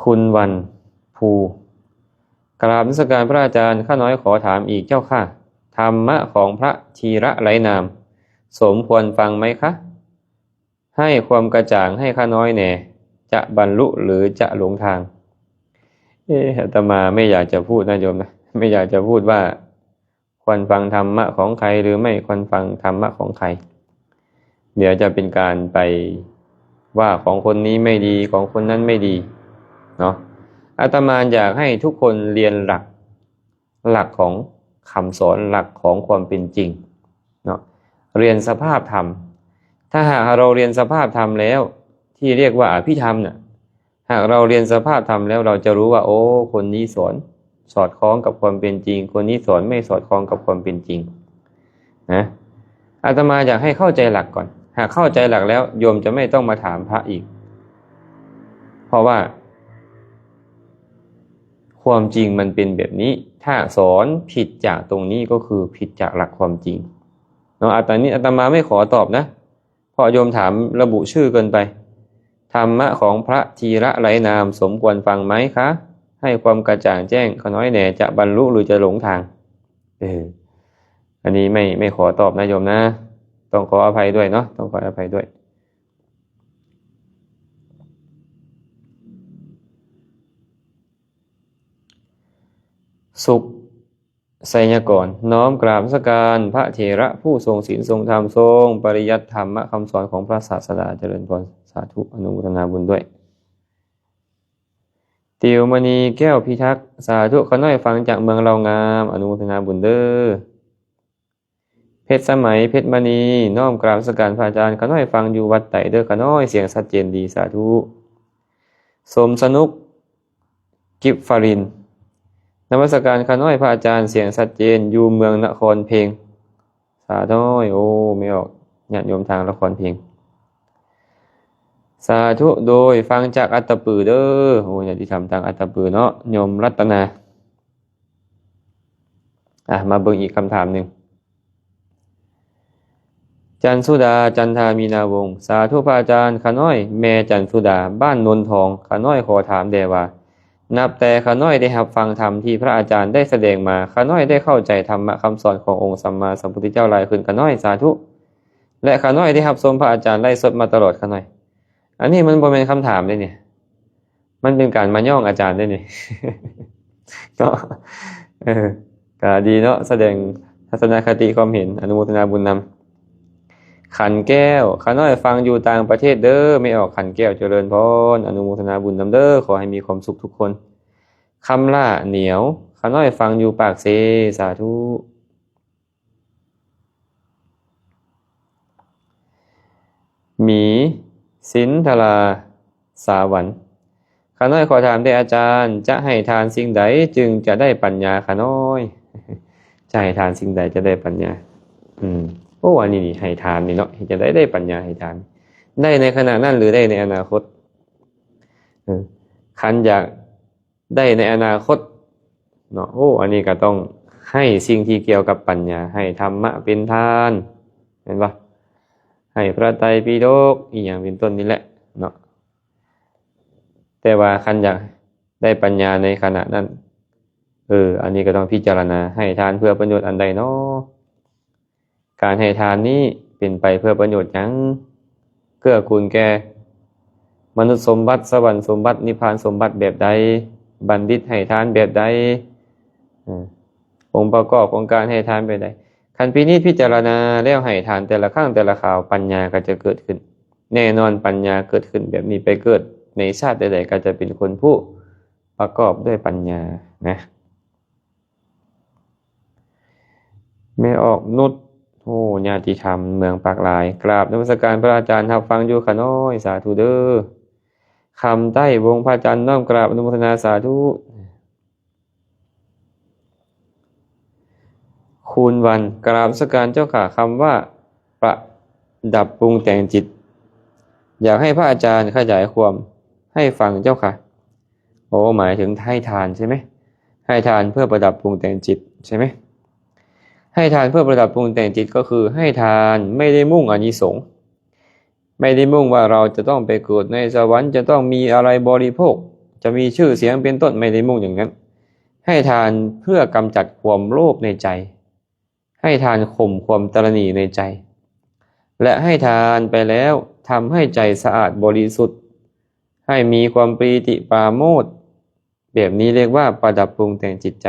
ຄຸນວັນພູ ກາບນະມັດສະການພະອາຈານ ຂ້ານ້ອຍຂໍຖາມອີກເຈົ້າຄ່ະ ທຳມະຂອງພະທີລະໄລນາມ ສົມຄວນຟັງໄໝຄະ? ໃຫ້ຄວາມກະຈ່າງໃຫ້ຂ້ານ້ອຍແດ່ ຈະບັນລຸຫຼືຈະຫຼົງທາງ? ເອ ອາດຕະມາໄມ່ຢາກຈະພູດນະໂຍມນະ ໄມ່ຢາກຈະພູດວ່າຄວນຟັງທຳມະຂອງໃຄ ຫຼື ໄມ່ຄວນຟັງທຳມະຂອງໃຄ. ດຽວຈະເປັນການໄປວ່າຂອງຄົນນີ້ໄມ່ດີ ຂອງຄົນນັ້ນໄມ່ດີເນາະ. ອາດຕະມາຢາກໃຫ້ທຸກຄົນຮຽນຫຼັກ ຫຼັກຂອງຄຳສອນ ຫຼັກຂອງຄວາມເປັນຈິງເນາະ ຮຽນສະພາບທຳ. ຖ້າຫາກເຮົາຮຽນສະພາບທຳແລ້ວ ທີ່ຮຽກວ່າອະພິທຳນະ ຫາກເຮົາຮຽນສະພາບທຳແລ້ວ ເຮົາຈະຮູ້ວ່າ ໂອ້ ຄົນນີ້ສອນສອດຄ່ອງກັບຄວາມເປັນຈິງ ຄົນນີ້ສອນໄມ່ສອດຄ່ອງກັບຄວາມເປັນຈິງນະ. ອາດຕະມາຢາກໃຫ້ເຂົ້າໃຈຫຼັກກ່ອນ ຫາກເຂົ້າໃຈຫຼັກແລ້ວ ໂຍມຈະໄມ່ຕ້ອງມາຖາມພະອີກ ເພາະວ່າ ຄວາມຈິງມັນເປັນແບບນີ້ ຖ້າສອນຜິດຈາກຕົງນີ້ກໍຄືຜິດຈາກຫຼັກຄວາມຈິງເນາະ. ອາດຕະນີ້ອາດຕະມາໄມ່ຂໍຕອບນະ ເພາະໂຍມຖາມລະບຸຊື່ເກີນໄປ. ທຳມະຂອງພະທີລະໄລນາມ ສົມຄວນຟັງໄໝຄະ? ໃຫ້ຄວາມກະຈ່າງແຈ້ງຂ້ານ້ອຍແດ່ ຈະບັນລຸຫຼືຈະຫຼົງທາງ? ເອີ ອັນນີ້ໄມ່ ໄມ່ຂໍຕອບນະໂຍມນະ ຕ້ອງຂໍອະໄພດ້ວຍເນາະ ຕ້ອງຂໍອະໄພດ້ວຍ. ສຸກ ໄຊຍະກອນ ນ້ອມກາບນະມັດສະການພະເຖລະຜູ້ຊົງສິນຊົງທຳ ຊົງປະລິຍັດທຳມະຄຳສອນຂອງພະສາສະດາ ຈະເລີນພອນ ສາທຸ ອະນຸໂມທະນາບຸນດ້ວຍ. ຕິວມະນີ ແກ້ວພິທັກ ສາທຸ ຂ້ານ້ອຍຟັງຈາກເມືອງເລົ່າງາມ ອະນຸໂມທະນາບຸນເດີ. ເພັດສະໄໝ ເພັດມະນີ ນ້ອມກາບນະມັດສະການພະອາຈານ ຂ້ານ້ອຍຟັງຢູ່ວັດໄຕເດີຂ້ານ້ອຍ ສຽງຊັດເຈນດີ ສາທຸ. ສົມສະໜຸກ ກິບຟາລິນ ນະມັດສະການຂ້ານ້ອຍພະອາຈານ ສຽງຊັດເຈນ ຢູ່ເມືອງນະຄອນເພັງ ສານ້ອຍ ໂອ້ ແມ່ອອກ ຍາດໂຍມທາງນະຄອນເພັງ ສາທຸ. ໂດຍ ຟັງຈາກອັດຕະປືເດີ ໂອ້ ຍາດຕິທຳທາງອັດຕະປືເນາະ ໂຍມລັດຕະນາ. ອ່ະ ມາເບິ່ງອີກຄຳຖາມໜຶ່ງ. ຈັນສຸດາ ຈັນທາມີນາວົງ ສາທຸພະອາຈານ ຂ້ານ້ອຍແມ່ຈັນສຸດາ ບ້ານໂນນທອງ ຂ້ານ້ອຍຂໍຖາມແດ່ວ່າ ນັບແຕ່ຂ້ານ້ອຍໄດ້ຮັບຟັງທຳທີ່ພະອາຈານໄດ້ສະແດງມາ ຂ້ານ້ອຍໄດ້ເຂົ້າໃຈທຳມະຄຳສອນຂອງອົງສຳມາສຳພຸດທະເຈົ້າຫຼາຍຂຶ້ນ ຂ້ານ້ອຍ ສາທຸ ແລະ ຂ້ານ້ອຍໄດ້ຮັບຊົມພະອາຈານໄລຟ໌ສົດມາຕະຫຼອດ ຂ້ານ້ອຍ. ອັນນີ້ມັນບໍ່ແມ່ນຄຳຖາມເດ້ນີ້ ມັນເປັນການມາຍ້ອງອາຈານເດ້ນີ້ ເນາະ. ເອີ ກະດີເນາະ ສະແດງທັດສະນະຄະຕິຄວາມເຫັນ ອະນຸໂມທະນາບຸນນຳ. ຂັນແກ້ວ ຂ້ານ້ອຍຟັງຢູ່ຕ່າງປະເທດເດີ ແມ່ອອກຂັນແກ້ວ ຈະເລີນພອນ ອະນຸໂມທະນາບຸນນຳເດີ ຂໍໃຫ້ມີຄວາມສຸກທຸກຄົນ. ຄຳຫຼ້າໜຽວ ຂ້ານ້ອຍຟັງຢູ່ປາກເຊ ສາທຸ. ໝີ ສິນທະລາ ສາວັນ ຂ້ານ້ອຍຂໍຖາມແດ່ອາຈານ ຈະໃຫ້ທານສິ່ງໃດຈຶ່ງຈະໄດ້ປັນຍາ ຂ້ານ້ອຍ ຈະໃຫ້ທານສິ່ງໃດຈະໄດ້ປັນຍາ? ອືມ ໂອ້ ອັນນີ້ນີ້ ໃຫ້ທານນີ້ເນາະ ເຮັດຈັ່ງໃດໄດ້ປັນຍາໃຫ້ທານ? ໄດ້ໃນຂະນະນັ້ນ ຫຼື ໄດ້ໃນອະນາຄົດ? ເອີ ຄັນຢາກ ໄດ້ໃນອະນາຄົດເນາະ. ໂອ້ ອັນນີ້ກໍຕ້ອງໃຫ້ສິ່ງທີ່ກ່ຽວກັບປັນຍາ ໃຫ້ທຳມະເປັນທານ ແມ່ນບໍ່? ໃຫ້ພະໄຕປິດົກ ອີ່ຫຍັງເປັນຕົ້ນນີ້ແຫຼະເນາະ. ແຕ່ວ່າຄັນຢາກໄດ້ປັນຍາໃນຂະນະນັ້ນ ເອີ ອັນນີ້ກໍຕ້ອງພິຈາລະນາ ໃຫ້ທານເພື່ອປະໂຫຍດອັນໃດເນາະ? ການໃຫ້ທານນີ້ເປັນໄປເພື່ອປະໂຫຍດຫຍັງ? ເກື້ອກູນແກ່ມະນຸດສົມບັດ, ສະຫວັນສົມບັດ, ນິບພານສົມບັດແບບໃດ? ບັນດິດໃຫ້ທານແບບໃດ? ເອີ ອົງປະກອບຂອງການໃຫ້ທານແບບໃດ? ຄັນພິນິດພິຈາລະນາແລ້ວໃຫ້ທານແຕ່ລະຄັ້ງແຕ່ລະຄາວ, ປັນຍາກໍຈະເກີດຂຶ້ນ. ແນ່ນອນ, ປັນຍາເກີດຂຶ້ນແບບນີ້, ໄປເກີດໃນຊາດໃດໆ ກໍຈະເປັນຄົນຜູ້ ປະກອບດ້ວຍປັນຍານະ. ແມ່ອອກນຸດ ໂອ້ ຍາດຕິທຳເມືອງປາກລາຍ ກາບນະມັດສະການພະອາຈານ ຮັບຟັງຢູ່ຂະນ້ອຍ ສາທຸເດີ. ຄຳໃຕ້ວົງພະຈັນ ນ້ອມກາບອະນຸໂມທະນາ ສາທຸ. ຄູນວັນ ກາບນະມັດສະການເຈົ້າຂ້າ ຄຳວ່າປະດັບປຸງແຕ່ງຈິດ ຢາກໃຫ້ພະອາຈານຂະຫຍາຍຄວາມໃຫ້ຟັງເຈົ້າຂ້າ. ໂອ້ ໝາຍເຖິງໃຫ້ທານໃຊ່ໄໝ? ໃຫ້ທານເພື່ອປະດັບປຸງແຕ່ງຈິດໃຊ່ໄໝ? ໃຫ້ທານເພື່ອປະດັບປຸງແຕ່ງຈິດ ກໍຄືໃຫ້ທານໄມ່ໄດ້ມຸ່ງອານິສົງ ໄມ່ໄດ້ມຸ່ງວ່າເຮົາຈະຕ້ອງໄປເກີດໃນສະຫວັນ ຈະຕ້ອງມີອະໄລບໍລິໂພກ ຈະມີຊື່ສຽງເປັນຕົ້ນ ໄມ່ໄດ້ມຸ່ງຢ່າງນັ້ນ. ໃຫ້ທານເພື່ອກຳຈັດຄວາມໂລບໃນໃຈ ໃຫ້ທານຂົ່ມຄວາມຕະລະໜີໃນໃຈ ແລະ ໃຫ້ທານໄປແລ້ວທຳໃຫ້ໃຈສະອາດບໍລິສຸດ ໃຫ້ມີຄວາມປີຕິປາໂມດ ແບບນີ້ເອີ້ນວ່າປະດັບປຸງແຕ່ງຈິດໃຈ.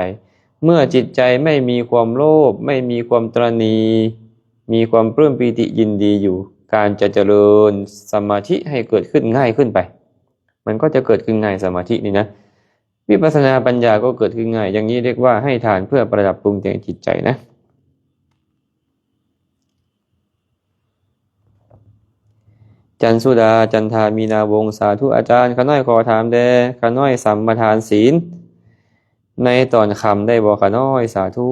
ເມື່ອຈິດໃຈໄມ່ມີຄວາມໂລບ ໄມ່ມີຄວາມຕະລະໜີ ມີຄວາມປຶ້ມປີຕິຍິນດີຢູ່ ການຈະຈະເລີນສະມາທິໃຫ້ເກີດຂຶ້ນງ່າຍຂຶ້ນໄປ ມັນກໍຈະເກີດຂຶ້ນງ່າຍ ສະມາທິນີ້ນະ ວິປັດສະນາປັນຍາກໍເກີດຂຶ້ນງ່າຍ. ຢ່າງນີ້ເອີ້ນວ່າໃຫ້ທານເພື່ອປະດັບປຸງແຕ່ງຈິດໃຈນະ. ຈັນສຸດາ ຈັນທາ ມີນາວົງ ສາທຸອາຈານ ຂ້ານ້ອຍຂໍຖາມແດ່ ຂ້ານ້ອຍສຳມະທານສີນໃນຕອນຄ່ຳໄດ້ບໍ່ຂ້ານ້ອຍ? ສາທຸ.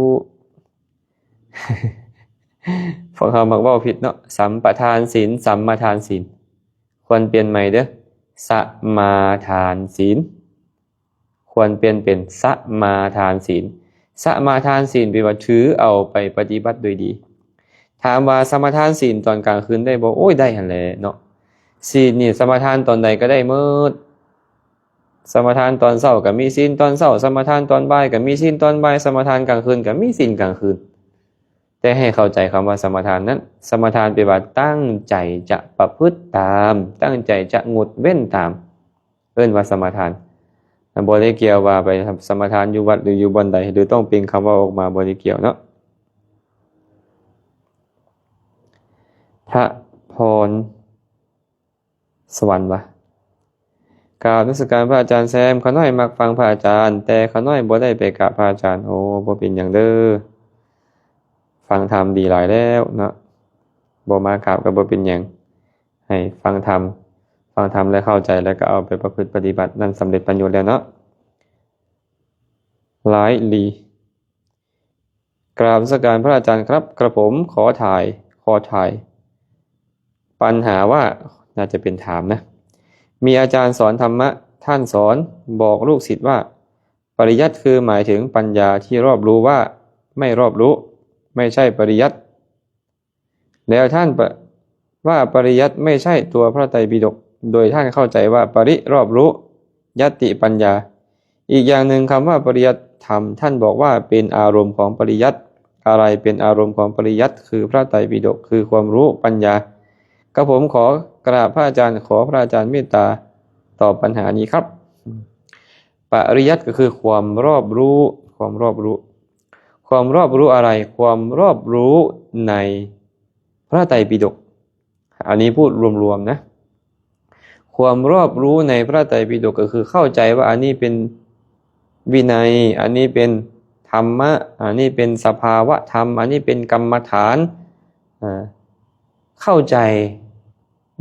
ພວກເຮົາມັກເວົ້າຜິດເນາະ ສຳປະທານສີນ ສຳມະທານສີນ ຄວນປ່ຽນໃໝ່ເດີ້ ສະມາທານສີນ ຄວນປ່ຽນເປັນສະມາທານສີນ. ສະມາທານສີນແປວ່າຖືເອົາໄປປະຕິບັດໂດຍດີ. ຖາມວ່າສະມາທານສີນຕອນກາງຄືນໄດ້ບໍ່? ໂອ້ຍ ໄດ້ຫັ້ນແຫຼະເນາະ. ສີນນີ້ສະມາທານຕອນໃດກໍໄດ້ໝົດ. ສະມາທານຕອນເຊົ້າກໍມີສີນຕອນເຊົ້າ, ສະມາທານຕອນບ່າຍກໍມີສີນຕອນບ່າຍ, ສະມາທານກາງຄືນກໍມີສີນກາງຄືນ. ແຕ່ໃຫ້ເຂົ້າໃຈຄຳວ່າສະມາທານນັ້ນ, ສະມາທານແປວ່າຕັ້ງໃຈຈະປະພຶດຕາມ, ຕັ້ງໃຈຈະງົດເວັ້ນຕາມ. ເອີ້ນວ່າສະມາທານ. ບໍ່ໄດ້ກ່ຽວວ່າໄປສະມາທານຢູ່ວັດ ຫຼື ຢູ່ບ່ອນໃດ ຫຼື ຕ້ອງເປັ່ງຄຳເວົ້າອອກມາ, ບໍ່ໄດ້ກ່ຽວເນາະ. ພະພອນສະຫວັນວ່າ ກາບນະມັດສະການພະອາຈານແຊມ, ຂ້ານ້ອຍມັກຟັງພະອາຈານ, ແຕ່ຂ້ານ້ອຍບໍ່ໄດ້ໄປກາບພະອາຈານ. ໂອ້ ບໍ່ເປັນຫຍັງເດີ້, ຟັງທຳດີຫຼາຍແລ້ວເນາະ, ບໍ່ມາກາບກໍບໍ່ເປັນຫຍັງ. ໃຫ້ຟັງທຳ, ຟັງທຳແລ້ວເຂົ້າໃຈ ແລ້ວກໍເອົາໄປປະພຶດປະຕິບັດ ນັ້ນສຳເລັດປະໂຫຍດແລ້ວເນາະ. ຫຼາຍອີ່ຫຼີ. ກາບນະມັດສະການພະອາຈານຄັບ, ກະຜົມຂໍຖ່າຍ, ຂໍຖ່າຍ ປັນຫາວ່າ, ໜ້າຈະເປັນຖາມນະ, ມີອາຈານສອນທຳມະ, ທ່ານສອນບອກລູກສິດວ່າ ປະລິຍັດຄືໝາຍເຖິງປັນຍາທີ່ຮອບຮູ້ວ່າໄມ່ຮອບຮູ້, ໄມ່ໃຊ່ປະລິຍັດ. ແລ້ວທ່ານປະ ວ່າປະລິຍັດໄມ່ໃຊ່ຕົວພະໄຕປິດົກ, ໂດຍທ່ານເຂົ້າໃຈວ່າປະລິ ຮອບຮູ້, ຍັດຕິ ປັນຍາ. ອີກຢ່າງໜຶ່ງ, ຄຳວ່າປະລິຍັດທຳ, ທ່ານບອກວ່າເປັນອາລົມຂອງປະລິຍັດ. ອະໄລເປັນອາລົມຂອງປະລິຍັດ? ຄືພະໄຕປິດົກ, ຄືຄວາມຮູ້, ປັນຍາ. ກະຜົມຂໍກາບພະອາຈານ, ຂໍພະອາຈານເມດຕາຕອບປັນຫານີ້ຄັບ. ປະລິຍັດກໍຄືຄວາມຮອບຮູ້, ຄວາມຮອບຮູ້. ຄວາມຮອບຮູ້ອະໄລ? ຄວາມຮອບຮູ້ໃນພະໄຕປິດົກ. ອັນນີ້ພູດລວມໆນະ. ຄວາມຮອບຮູ້ໃນພະໄຕປິດົກກໍຄືເຂົ້າໃຈວ່າອັນນີ້ເປັນວິໄນ, ອັນນີ້ເປັນທຳມະ, ອັນນີ້ເປັນສະພາວະທຳ, ອັນນີ້ເປັນກຳມະຖານ, ເຂົ້າໃຈ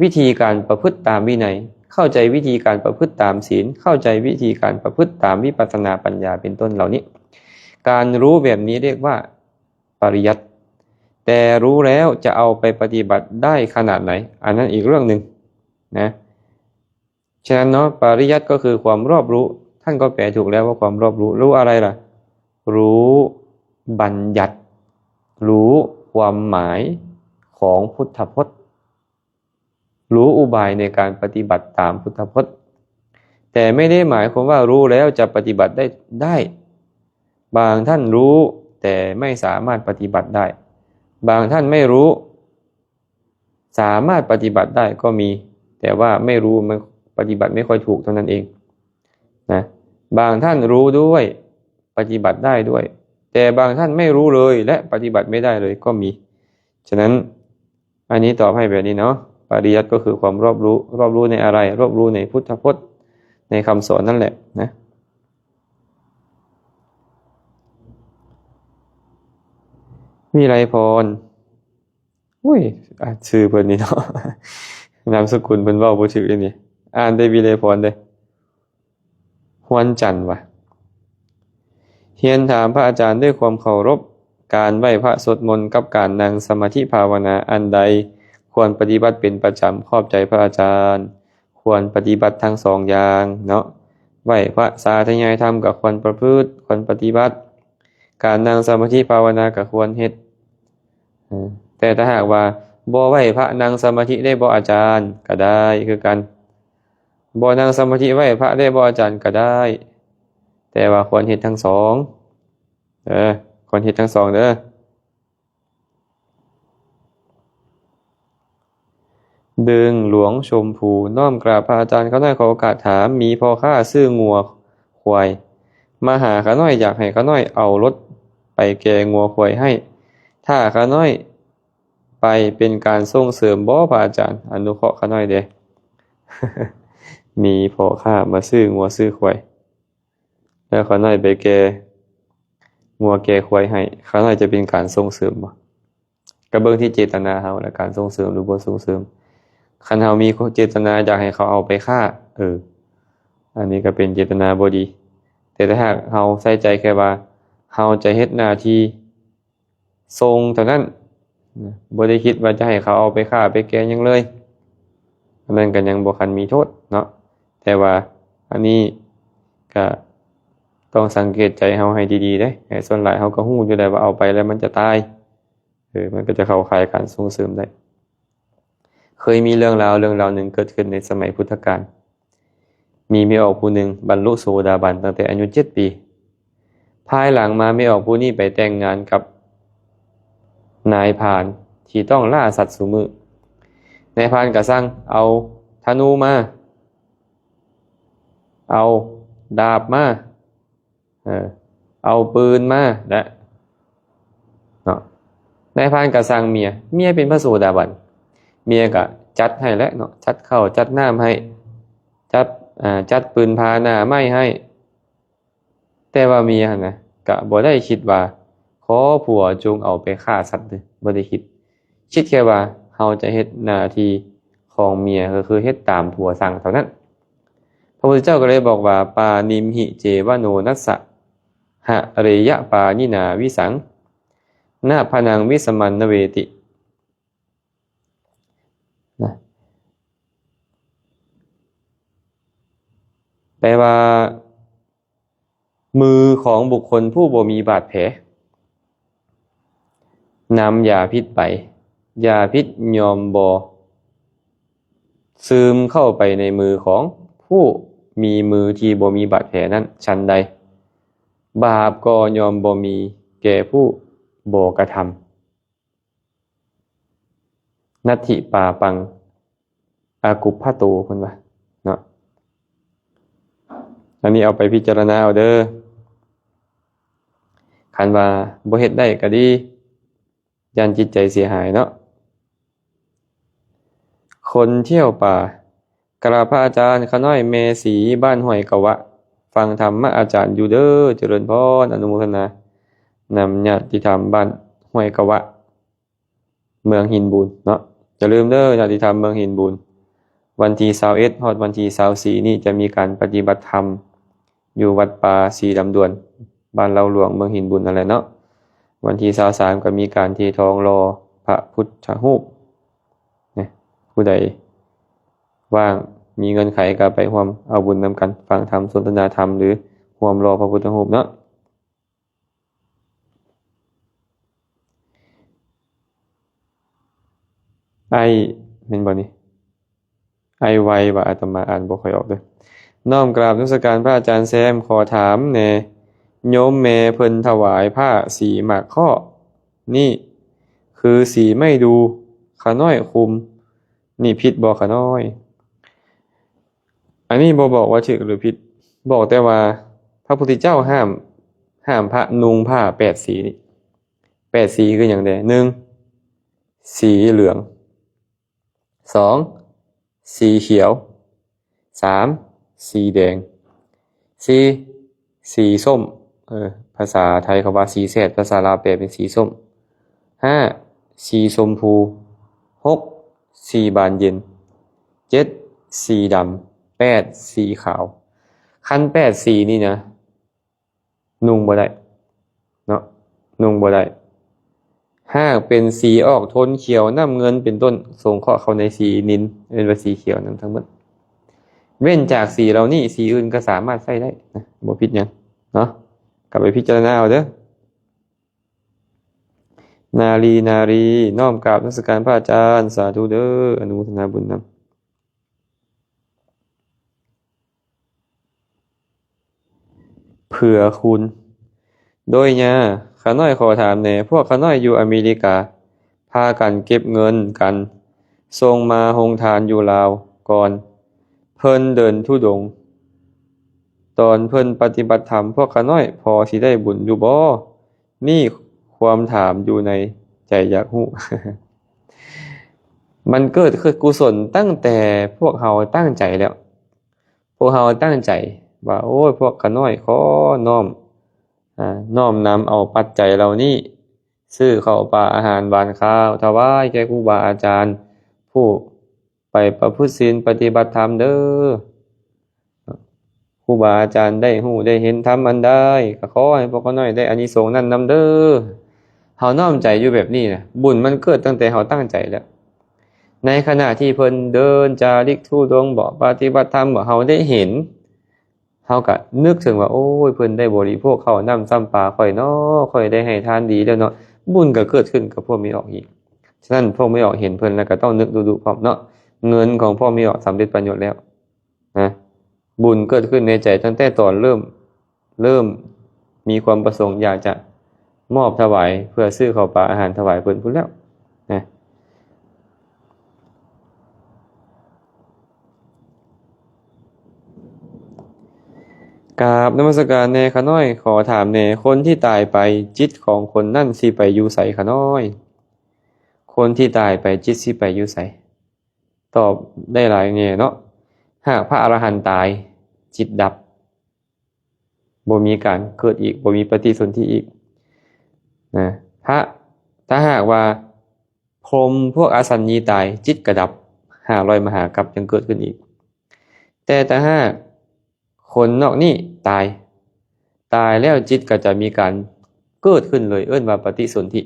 ວິທີການປະພຶດຕາມວິໄນ, ເຂົ້າໃຈວິທີການປະພຶດຕາມສີນ, ເຂົ້າໃຈວິທີການປະພຶດຕາມວິປັດສະນາປັນຍາ ເປັນຕົ້ນເຫຼົ່ານີ້. ການຮູ້ແບບນີ້ເອີ້ນວ່າປະລິຍັດ. ແຕ່ຮູ້ແລ້ວຈະເອົາໄປປະຕິບັດໄດ້ຂະໜາດໃດ, ອັນນັ້ນອີກເລື່ອງໜຶ່ງນະ. ສະນັ້ນເນາະ, ປະລິຍັດກໍຄືຄວາມຮອບຮູ້, ທ່ານກໍແປຖືກແລ້ວວ່າຄວາມຮອບຮູ້. ຮູ້ອະໄລລະ? ຮູ້ບັນຍັດ, ຮູ້ຄວາມໝາຍຂອງພຸດທະພົດ. ຮູ້ອຸບາຍໃນການປະຕິບັດຕາມພຸດທະພົດ, ແຕ່ໄມ່ໄດ້ໝາຍຄວາມວ່າຮູ້ແລ້ວຈະປະຕິບັດໄດ້, ໄດ້. ບາງທ່ານຮູ້ແຕ່ໄມ່ສາມາດປະຕິບັດໄດ້, ບາງທ່ານໄມ່ຮູ້ ສາມາດປະຕິບັດໄດ້ກໍມີ, ແຕ່ວ່າໄມ່ຮູ້ ມັນປະຕິບັດໄມ່ຄ່ອຍຖືກເທົ່ານັ້ນເອງນະ. ບາງທ່ານຮູ້ດ້ວຍ ປະຕິບັດໄດ້ດ້ວຍ, ແຕ່ບາງທ່ານໄມ່ຮູ້ເລີຍ ແລະ ປະຕິບັດໄມ່ໄດ້ເລີຍກໍມີ. ສະນັ້ນ ອັນນີ້ຕອບໃຫ້ແບບນີ້ເນາະ, ປະລິຍັດກໍຄືຄວາມຮອບຮູ້, ຮອບຮູ້ໃນອະໄລ? ຮອບຮູ້ໃນພຸດທະພົດ, ໃນຄຳສອນນັ້ນແຫຼະນະ. ວິໄລພອນ ໂອ້ຍ ອ່ານຊື່ເພິ່ນນີ້ເນາະ ນາມສະກຸນເພິ່ນເວົ້າບໍ່ຖືກເດ້ນີ້ ອ່ານແຕ່ວິໄລພອນເດ້ ຮວນຈັນຫວາ. ຮຽນຖາມພະອາຈານດ້ວຍຄວາມເຄົາລົບ, ການໄຫວ້ພະສວດມົນກັບການນັ່ງສະມາທິພາວະນາ ອັນໃດຄວນປະຕິບັດເປັນປະຈຳ? ຂອບໃຈພະອາຈານ. ຄວນປະຕິບັດທັງສອງຢ່າງເນາະ, ໄຫວ້ພະສາທະຍາຍທຳກໍຄວນປະພຶດ, ຄວນປະຕິບັດ, ການນັ່ງສະມາທິພາວະນາກໍຄວນເຮັດ. ເອີ ແຕ່ຖ້າຫາກວ່າບໍ່ໄຫວ້ພະນັ່ງສະມາທິໄດ້ບໍ່ອາຈານ? ກໍໄດ້ຄືກັນ. ບໍ່ນັ່ງສະມາທິໄຫວ້ພະໄດ້ບໍ່ອາຈານ? ກໍໄດ້, ແຕ່ວ່າຄວນເຮັດທັງສອງ. ເອີ ຄວນເຮັດທັງສອງເດີ. ດຶງຫຼວງຊົມພູ ນ້ອມກາບພະອາຈານ. ຂ້ານ້ອຍຂໍໂອກາດຖາມ, ມີພໍ່ຄ້າຊື້ງົວຄວາຍມາຫາຂ້ານ້ອຍ, ຢາກໃຫ້ຂ້ານ້ອຍເອົາລົດໄປແກ່ງົວຄວາຍໃຫ້. ຖ້າຂ້ານ້ອຍໄປເປັນການສົ່ງເສີມບໍ່ພະອາຈານ? ອະນຸເຄາະຂ້ານ້ອຍແດ່. ມີພໍ່ຄ້າມາຊື້ງົວຊື້ຄວາຍ ແລ້ວຂ້ານ້ອຍໄປແກ່ງົວແກ່ຄວາຍໃຫ້, ຂ້ານ້ອຍຈະເປັນການສົ່ງເສີມບໍ່? ກໍເບິ່ງທີ່ເຈດຕະນາເຮົາແຫຼະ ການສົ່ງເສີມຫຼືບໍ່ສົ່ງເສີມ. ຄັນເຮົາມີເຈດຕະນາຢາກໃຫ້ເຂົາເອົາໄປຄ້າ, ເອີ ອັນນີ້ກໍເປັນເຈດຕະນາບໍ່ດີ. ແຕ່ຖ້າຫາກເຮົາໃສ່ໃຈແຄ່ວ່າເຮົາຈະເຮັດໜ້າທີ່ ສົ່ງເທົ່ານັ້ນນະ, ບໍ່ໄດ້ຄິດວ່າຈະໃຫ້ເຂົາເອົາໄປຄ້າໄປແກ່ຫຍັງເລີຍ, ອັນນັ້ນກໍຍັງບໍ່ຄັນມີໂທດເນາະ. ແຕ່ວ່າອັນນີ້ກໍຕ້ອງສັງເກດໃຈເຮົາໃຫ້ດີໆເດ້. ສ່ວນຫຼາຍເຮົາກໍຮູ້ຢູ່ແລ້ວວ່າເອົາໄປແລ້ວມັນຈະຕາຍ, ເອີ ມັນກໍຈະເຂົ້າຂ່າຍການສົ່ງເສີມໄດ້. ເຄີຍມີເລື່ອງລາວເລື່ອງລາວໜຶ່ງເກີດຂຶ້ນໃນສະໄໝພຸດທະການ. ມີແມ່ອອກຜູ້ໜຶ່ງບັນລຸໂສດາບັນຕັ້ງແຕ່ອາຍຸເຈັດປີ. ພາຍຫຼັງມາແມ່ອອກຜູ້ນີ້ໄປແຕ່ງງານກັບນາຍພານທີ່ຕ້ອງລ່າສັດຊຸມື້. ນາຍພານກໍສັ່ງເອົາທະນູມາ, ເອົາດາບມາ, ເອີ ເອົາປືນມາແຫຼະເນາະ. ນາຍພານກໍສັ່ງເມຍ, ເມຍເປັນພະໂສດາບັນ, ເມຍກໍຈັດໃຫ້ແຫຼະເນາະ, ຈັດເຂົ້າຈັດນ້ຳໃຫ້, ຈັດ ອ່າ ຈັດປືນຜາໜ້າໄມ້ໃຫ້. ແຕ່ວ່າເມຍຫັ້ນນະ ກໍບໍ່ໄດ້ຄິດວ່າຂໍຜົວຈົ່ງເອົາໄປຂ້າສັດເດີ, ບໍ່ໄດ້ຄິດ. ຄິດແຄ່ວ່າເຮົາຈະເຮັດໜ້າທີ່ຂອງເມຍ, ກໍຄືເຮັດຕາມຜົວສັ່ງເທົ່ານັ້ນ. ພະພຸດທະເຈົ້າກໍເລີຍບອກວ່າ ປານິມຫິເຈວະໂນນັດສະ ຫະເຣຍະປານິນາວິສັງ ນະພະນັງວິສະມັນນະເວຕິ ນະ. ແປວ່າ ມືຂອງບຸກຄົນຜູ້ບໍ່ມີບາດແຜ ນຳຢາພິດໄປ, ຢາພິດຍ່ອມບໍ່ຊຶມເຂົ້າໄປໃນມືຂອງຜູ້ມີມືທີ່ບໍ່ມີບາດແຜນັ້ນ, ສັນໃດ ບາບກໍຍ່ອມບໍ່ມີແກ່ຜູ້ບໍ່ກະທຳ. ນັດຖິປາປັງ ອະກຸບພະໂຕ ເພິ່ນວ່າເນາະ. ອັນນີ້ເອົາໄປພິຈາລະນາເອົາເດີ. ຄັນວ່າບໍ່ເຮັດໄດ້ກໍດີ, ຢ້ານຈິດໃຈເສຍຫາຍເນາະ. ຄົນທ່ຽວປ່າ ກະລາບພະອາຈານ. ຂ້ານ້ອຍແມ່ສີ ບ້ານຫ້ວຍກະວະ ຟັງທຳມະອາຈານຢູ່ເດີ. ຈະເລີນພອນ, ອະນຸໂມທະນານຳຍາດຕິທຳບ້ານຫ້ວຍກະວະ ເມືອງຫີນບູນເນາະ. ຢ່າລືມເດີ ຍາດຕິທຳເມືອງຫີນບູນ, ວັນທີຊາວເອັດ ຮອດວັນທີຊາວສີ່ນີ້ ຈະມີການປະຕິບັດທຳຢູ່ວັດປ່າສີດຳດວນ ບ້ານເລົ່າຫຼວງ ເມືອງຫີນບູນນັ້ນແຫຼະເນາະ. ວັນທີຊາວສາມ ກໍມີການເທທອງຫຼໍ່ພະພຸດທະຮູບນະ. ຜູ້ໃດວ່າງ ມີເງື່ອນໄຂ ກໍໄປຮ່ວມເອົາບຸນນຳກັນ, ຟັງທຳ, ສົນທະນາທຳ ຫຼື ຮ່ວມຫຼໍ່ພະພຸດທະຮູບເນາະ. ອ້າຍ ແມ່ນບໍ່ນີ້? ອ້າຍໄວວ່າ ອາດຕະມາອ່ານບໍ່ຄ່ອຍອອກເດີ. ນ້ອມກາບນະມັດສະການພະອາຈານແຊມ. ຂໍຖາມແດ່ ໂຍມແມ່ເພິ່ນຖວາຍຜ້າສີໝາກເຄາະນີ້ ຄືສີໄມ້ດູ່ ຂະນ້ອຍຄຸມ ນີ້ຜິດບໍ່ຂະນ້ອຍ? ອັນນີ້ບໍ່ບອກວ່າຖືກຫຼືຜິດ, ບອກແຕ່ວ່າພະພຸດທະເຈົ້າຫ້າມ, ຫ້າມພະນຸ່ງຜ້າແປດສີນີ້. ແປດສີຄືຫຍັງແດ່? ໜຶ່ງ ສີເຫຼືອງ, ສອງ ສີຂຽວ, ສາມ ສີແດງ, ສີ່ ສີສົ້ມ. ເອີ ພາສາໄທເຂົາວ່າສີແສດ, ພາສາລາວແປເປັນສີສົ້ມ. ຫ້າ ສີຊົມພູ ຫົກ ສີບານເຢັນ ເຈັດ ສີດຳ ແປດ ສີຂາວ. ຄັນແປດສີນີ້ນະ ນຸ່ງບໍ່ໄດ້ເນາະ ນຸ່ງບໍ່ໄດ້. ຫາກເປັນສີອອກໂທນຂຽວນ້ຳເງິນເປັນຕົ້ນ ສົງເຄາະເຂົ້າໃນສີນິນ ເອີ້ນວ່າສີຂຽວນັ້ນທັງໝົດ. ເວັ້ນຈາກສີເຫຼົ່ານີ້ ສີອື່ນກໍສາມາດໃຊ້ໄດ້ນະ ບໍ່ຜິດຫຍັງເນາະ. ກັບໄປພິຈາລະນາເອົາເດີ້. ນາລີ ນາລີ ນ້ອມກາບນະມັດສະການພະອາຈານ ສາທຸເດີ້ ອະນຸໂມທະນາບຸນນຳ. ເຜືອຄູນ. ໂດຍຍ່າ, ຂ້ານ້ອຍຂໍຖາມແດ່, ພວກຂ້ານ້ອຍຢູ່ອາເມລິກາ ພາກັນເກັບເງິນກັນ ສົ່ງມາໂຮງທານຢູ່ລາວກ່ອນ ເພິ່ນເດີນທຸດົງ. ຕອນເພິ່ນປະຕິບັດທຳ ພວກຂ້ານ້ອຍພໍຊິໄດ້ບຸນຢູ່ບໍ່? ນີ້ຄວາມຖາມຢູ່ໃນໃຈຢາກຮູ້. ມັນເກີດຄືກຸສົນຕັ້ງແຕ່ພວກເຮົາຕັ້ງໃຈແລ້ວ. ພວກເຮົາຕັ້ງໃຈວ່າ ໂອ້ຍ ພວກຂ້ານ້ອຍຂໍນ້ອມ ອາ ນ້ອມນຳເອົາປັດໄຈເຫຼົ່ານີ້ ຊື້ເຂົ້າປາອາຫານຫວານຄາວ ຖວາຍແກ່ຄູບາອາຈານ ຜູ້ໄປປະພຶດສິນປະຕິບັດທຳເດີ້. ຄູບາອາຈານໄດ້ຮູ້ໄດ້ເຫັນທຳອັນໃດ ກໍຂໍໃຫ້ພວກຂ້ານ້ອຍໄດ້ອານິສົງນັ້ນນຳເດີ້. ເຮົານ້ອມໃຈຢູ່ແບບນີ້ນະ ບຸນມັນເກີດຕັ້ງແຕ່ເຮົາຕັ້ງໃຈແລ້ວ. ໃນຂະນະທີ່ເພິ່ນເດີນຈາລິກທຸດົງບໍ ປະຕິບັດທຳບໍ ເຮົາໄດ້ເຫັນ ເຮົາກະນຶກເຖິງວ່າ ໂອ້ຍ ເພິ່ນໄດ້ບໍລິໂພກເຂົ້ານ້ຳຊຳປາຂ້ອຍເນາະ ຂ້ອຍໄດ້ໃຫ້ທານດີແລ້ວເນາະ. ບຸນກໍເກີດຂຶ້ນກັບພວກແມ່ອອກອີກ. ສະນັ້ນ ພວກແມ່ອອກເຫັນເພິ່ນແລ້ວກໍຕ້ອງນຶກດຸໆພ້ອມເນາະ. ເງິນຂອງພວກແມ່ອອກສຳເລັດປະໂຫຍດແລ້ວນະ. ບຸນເກີດຂຶ້ນໃນໃຈຕັ້ງແຕ່ຕອນເລີ່ມ ເລີ່ມມີຄວາມປະສົງຢາກຈະມອບຖວາຍ ເພື່ອຊື້ເຂົ້າປາອາຫານຖວາຍເພິ່ນພຸ້ນແລ້ວນະ. ກາບນະມັດສະການແດ່ຂ້ານ້ອຍ, ຂໍຖາມແດ່, ຄົນທີ່ຕາຍໄປ ຈິດຂອງຄົນນັ້ນຊິໄປຢູ່ໃສຂ້ານ້ອຍ? ຄົນທີ່ຕາຍໄປ ຈິດຊິໄປຢູ່ໃສ? ຕອບໄດ້ຫຼາຍແງ່ເນາະ. ຫາກພະອະລະຫັນຕາຍ ຈິດດັບ ບໍ່ມີການເກີດອີກ ບໍ່ມີປະຕິສົນທິອີກນະ. ພະ ຖ້າຫາກວ່າພົມພວກອະສັນຍີຕາຍ ຈິດກະດັບ ຫ້າຮ້ອຍມະຫາກັບຍັງເກີດຂຶ້ນອີກ. ແຕ່ຖ້າຫາກຄົນນອກນີ້ຕາຍ ຕາຍແລ້ວຈິດກໍຈະມີການເກີດຂຶ້ນເລີຍ ເອີ້ນວ່າປະຕິສົນທິ.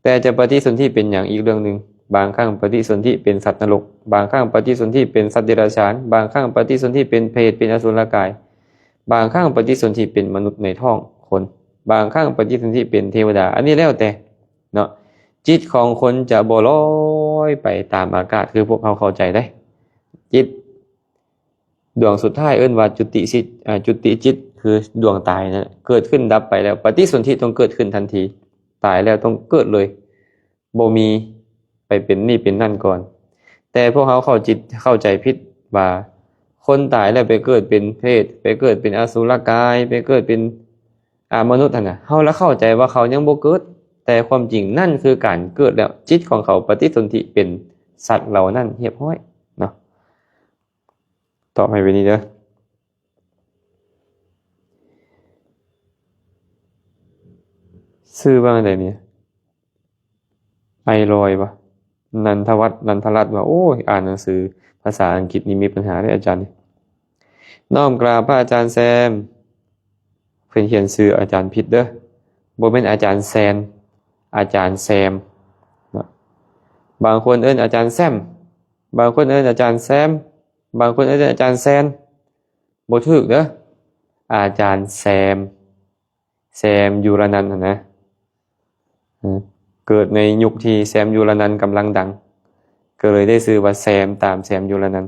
ແຕ່ຈະປະຕິສົນທິເປັນຫຍັງອີກເລື່ອງໜຶ່ງ. ບາງຄັ້ງປະຕິສົນທິເປັນສັດນະລົກ, ບາງຄັ້ງປະຕິສົນທິເປັນສັດເດຍລະສານ, ບາງຄັ້ງປະຕິສົນທິເປັນເປດ ເປັນອະສຸລະກາຍ, ບາງຄັ້ງປະຕິສົນທິເປັນມະນຸດໃນທ້ອງຄົນ, ບາງຄັ້ງປະຕິສົນທິເປັນເທວະດາ. ອັນນີ້ແລ້ວແຕ່ເນາະ. ຈິດຂອງຄົນຈະບໍ່ລອຍໄປຕາມອາກາດຄືພວກເຮົາເຂົ້າໃຈເດ້. ຈິດ ດວງສຸດທ້າຍເອີ້ນວ່າຈຸຕິຊິດ ອາ ຈຸຕິຈິດ ຄືດວງຕາຍນະ ເກີດຂຶ້ນດັບໄປແລ້ວ ປະຕິສົນທິຕ້ອງເກີດຂຶ້ນທັນທີ. ຕາຍແລ້ວຕ້ອງເກີດເລີຍ ບໍ່ມີໄປເປັນນີ້ເປັນນັ້ນກ່ອນ. ແຕ່ພວກເຮົາເຂົ້າຈິດ ເຂົ້າໃຈຜິດວ່າ ຄົນຕາຍແລ້ວໄປເກີດເປັນເປດ ໄປເກີດເປັນອະສຸລະກາຍ ໄປເກີດເປັນ ອາ ມະນຸດຫັ້ນນະ ເຮົາລະເຂົ້າໃຈວ່າເຂົາຍັງບໍ່ເກີດ ແຕ່ຄວາມຈິງນັ້ນຄືການເກີດແລ້ວ. ຈິດຂອງເຂົາປະຕິສົນທິເປັນສັດເຫຼົ່ານັ້ນຮຽບຮ້ອຍເນາະ. ຕອບໃຫ້ແບບນີ້ເດີ້. ຊື່ວ່າໃດນີ້? ໄອລອຍວະ ນັນທະວັດ ນັນທະລັດວະ. ໂອ້ຍ ອ່ານໜັງສືພາສາອັງກິດນີ້ມີປັນຫາເດ້ອາຈານ. ນ້ອມກາບພະອາຈານແຊມ. ເພິ່ນຂຽນຊື່ອາຈານຜິດເດີ້ ບໍ່ແມ່ນອາຈານແຊນ ອາຈານແຊມເນາະ. ບາງຄົນເອີ້ນອາຈານແຊມ ບາງຄົນເອີ້ນອາຈານແຊມ ບາງຄົນເອີ້ນອາຈານແຊນ ບໍ່ຖືກເດີ້. ອາຈານແຊມ ແຊມ ຢູລະນັນຫັ້ນນະ ເກີດໃນຍຸກທີ່ແຊມ ຢູລະນັນກຳລັງດັງ ກໍເລີຍໄດ້ຊື່ວ່າແຊມ ຕາມແຊມ ຢູລະນັນ.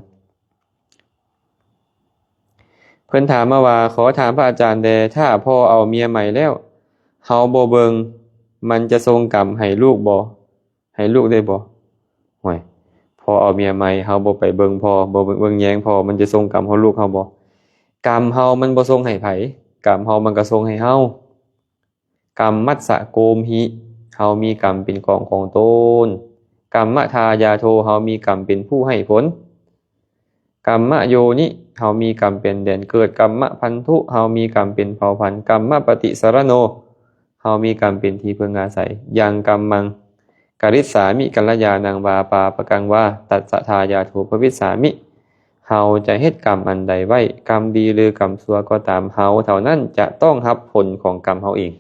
ເພິ່ນຖາມມາວ່າ ຂໍຖາມພະອາຈານແດ່ ຖ້າພໍ່ເອົາເມຍໃໝ່ແລ້ວ ເຮົາບໍ່ເບິ່ງ ມັນຈະສົ່ງກຳໃຫ້ລູກບໍ່? ໃຫ້ລູກໄດ້ບໍ່? ໂອ້ຍ ພໍ່ເອົາເມຍໃໝ່ ເຮົາບໍ່ໄປເບິ່ງພໍ່ ບໍ່ເບິ່ງແຍງພໍ່ ມັນຈະສົ່ງກຳໃຫ້ລູກເຮົາບໍ່? ກຳເຮົາມັນບໍ່ສົ່ງໃຫ້ໃຜ ກຳເຮົາມັນກໍສົ່ງໃຫ້ເຮົາ. ກຳມັດສະໂກມຫິ ເຮົາມີກຳເປັນກອງຂອງຕົນ. ກຳມະທາຍາໂທ ເຮົາມີກຳເປັນຜູ້ໃຫ້ຜົນ. ກຳມະໂຍນິ ເຮົາມີກຳເປັນແດນເກີດ. ກຳມະພັນທຸ ເຮົາມີກຳເປັນເຜົ່າພັນ. ກຳມະປະຕິສະຣະໂນ ເຮົາມີກຳເປັນທີ່ເພິ່ງອາໄສ. ຍັງກຳມັງ ກະລິດສາມິ ກັນລະຍານັງວາ ປາປະກັງວາ ຕັດສະທາຍາໂທ ພະວິດສາມິ. ເຮົາຈະເຮັດກຳອັນໃດໄວ້, ກຳດີຫຼືກຳຊົ່ວກໍຕາມ, ເຮົາເທົ່ານັ້ນຈະຕ້ອງຮັບຜົນຂອງກຳເຮົາເອງ.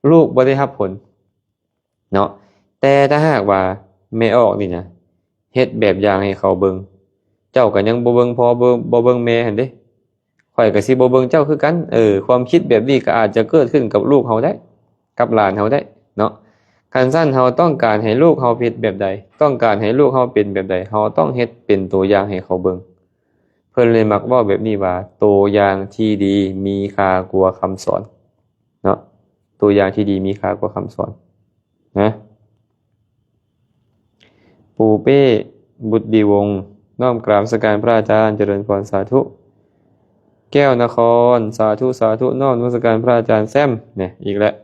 ລູກບໍ່ໄດ້ຮັບຜົນເນາະ. ແຕ່ຖ້າຫາກວ່າແມ່ອອກນີ້ນະ ເຮັດແບບຢ່າງໃຫ້ເຂົາເບິ່ງ, ເຈົ້າກໍຍັງບໍ່ເບິ່ງພໍ່ ບໍ່ ບໍ່ເບິ່ງແມ່ຫັ້ນເດ້. ຂ້ອຍກໍຊິບໍ່ເບິ່ງເຈົ້າຄືກັນ. ເອີ ຄວາມຄິດແບບນີ້ກໍອາດຈະເກີດຂຶ້ນກັບລູກເຮົາໄດ້ ກັບຫຼານເຮົາໄດ້ເນາະ. ຄັນຊັ້ນເຮົາຕ້ອງການໃຫ້ລູກເຮົາເຮັດແບບໃດ, ຕ້ອງການໃຫ້ລູກເຮົາເປັນແບບໃດ, ເຮົາຕ້ອງເຮັດເປັນຕົວຢ່າງໃຫ້ເຂົາເບິ່ງ. ເພິ່ນເລີຍມັກເວົ້າແບບນີ້ວ່າ ຕົວຢ່າງທີ່ດີມີຄ່າກວ່າຄຳສອນເນາະ. ຕົວຢ່າງທີ່ດີມີຄ່າກວ່າຄຳສອນນະ. ປູເປ້ ບຸດດີວົງ ນ້ອມກາບນະມັດສະການພະອາຈານ ຈະເລີນພອນ ສາທຸ. ແກ້ວນະຄອນ ສາທຸ ສາທຸ ນ້ອມນະມັດສະການພະອາຈານແຊມ. ນີ້ອີກແລ້ວ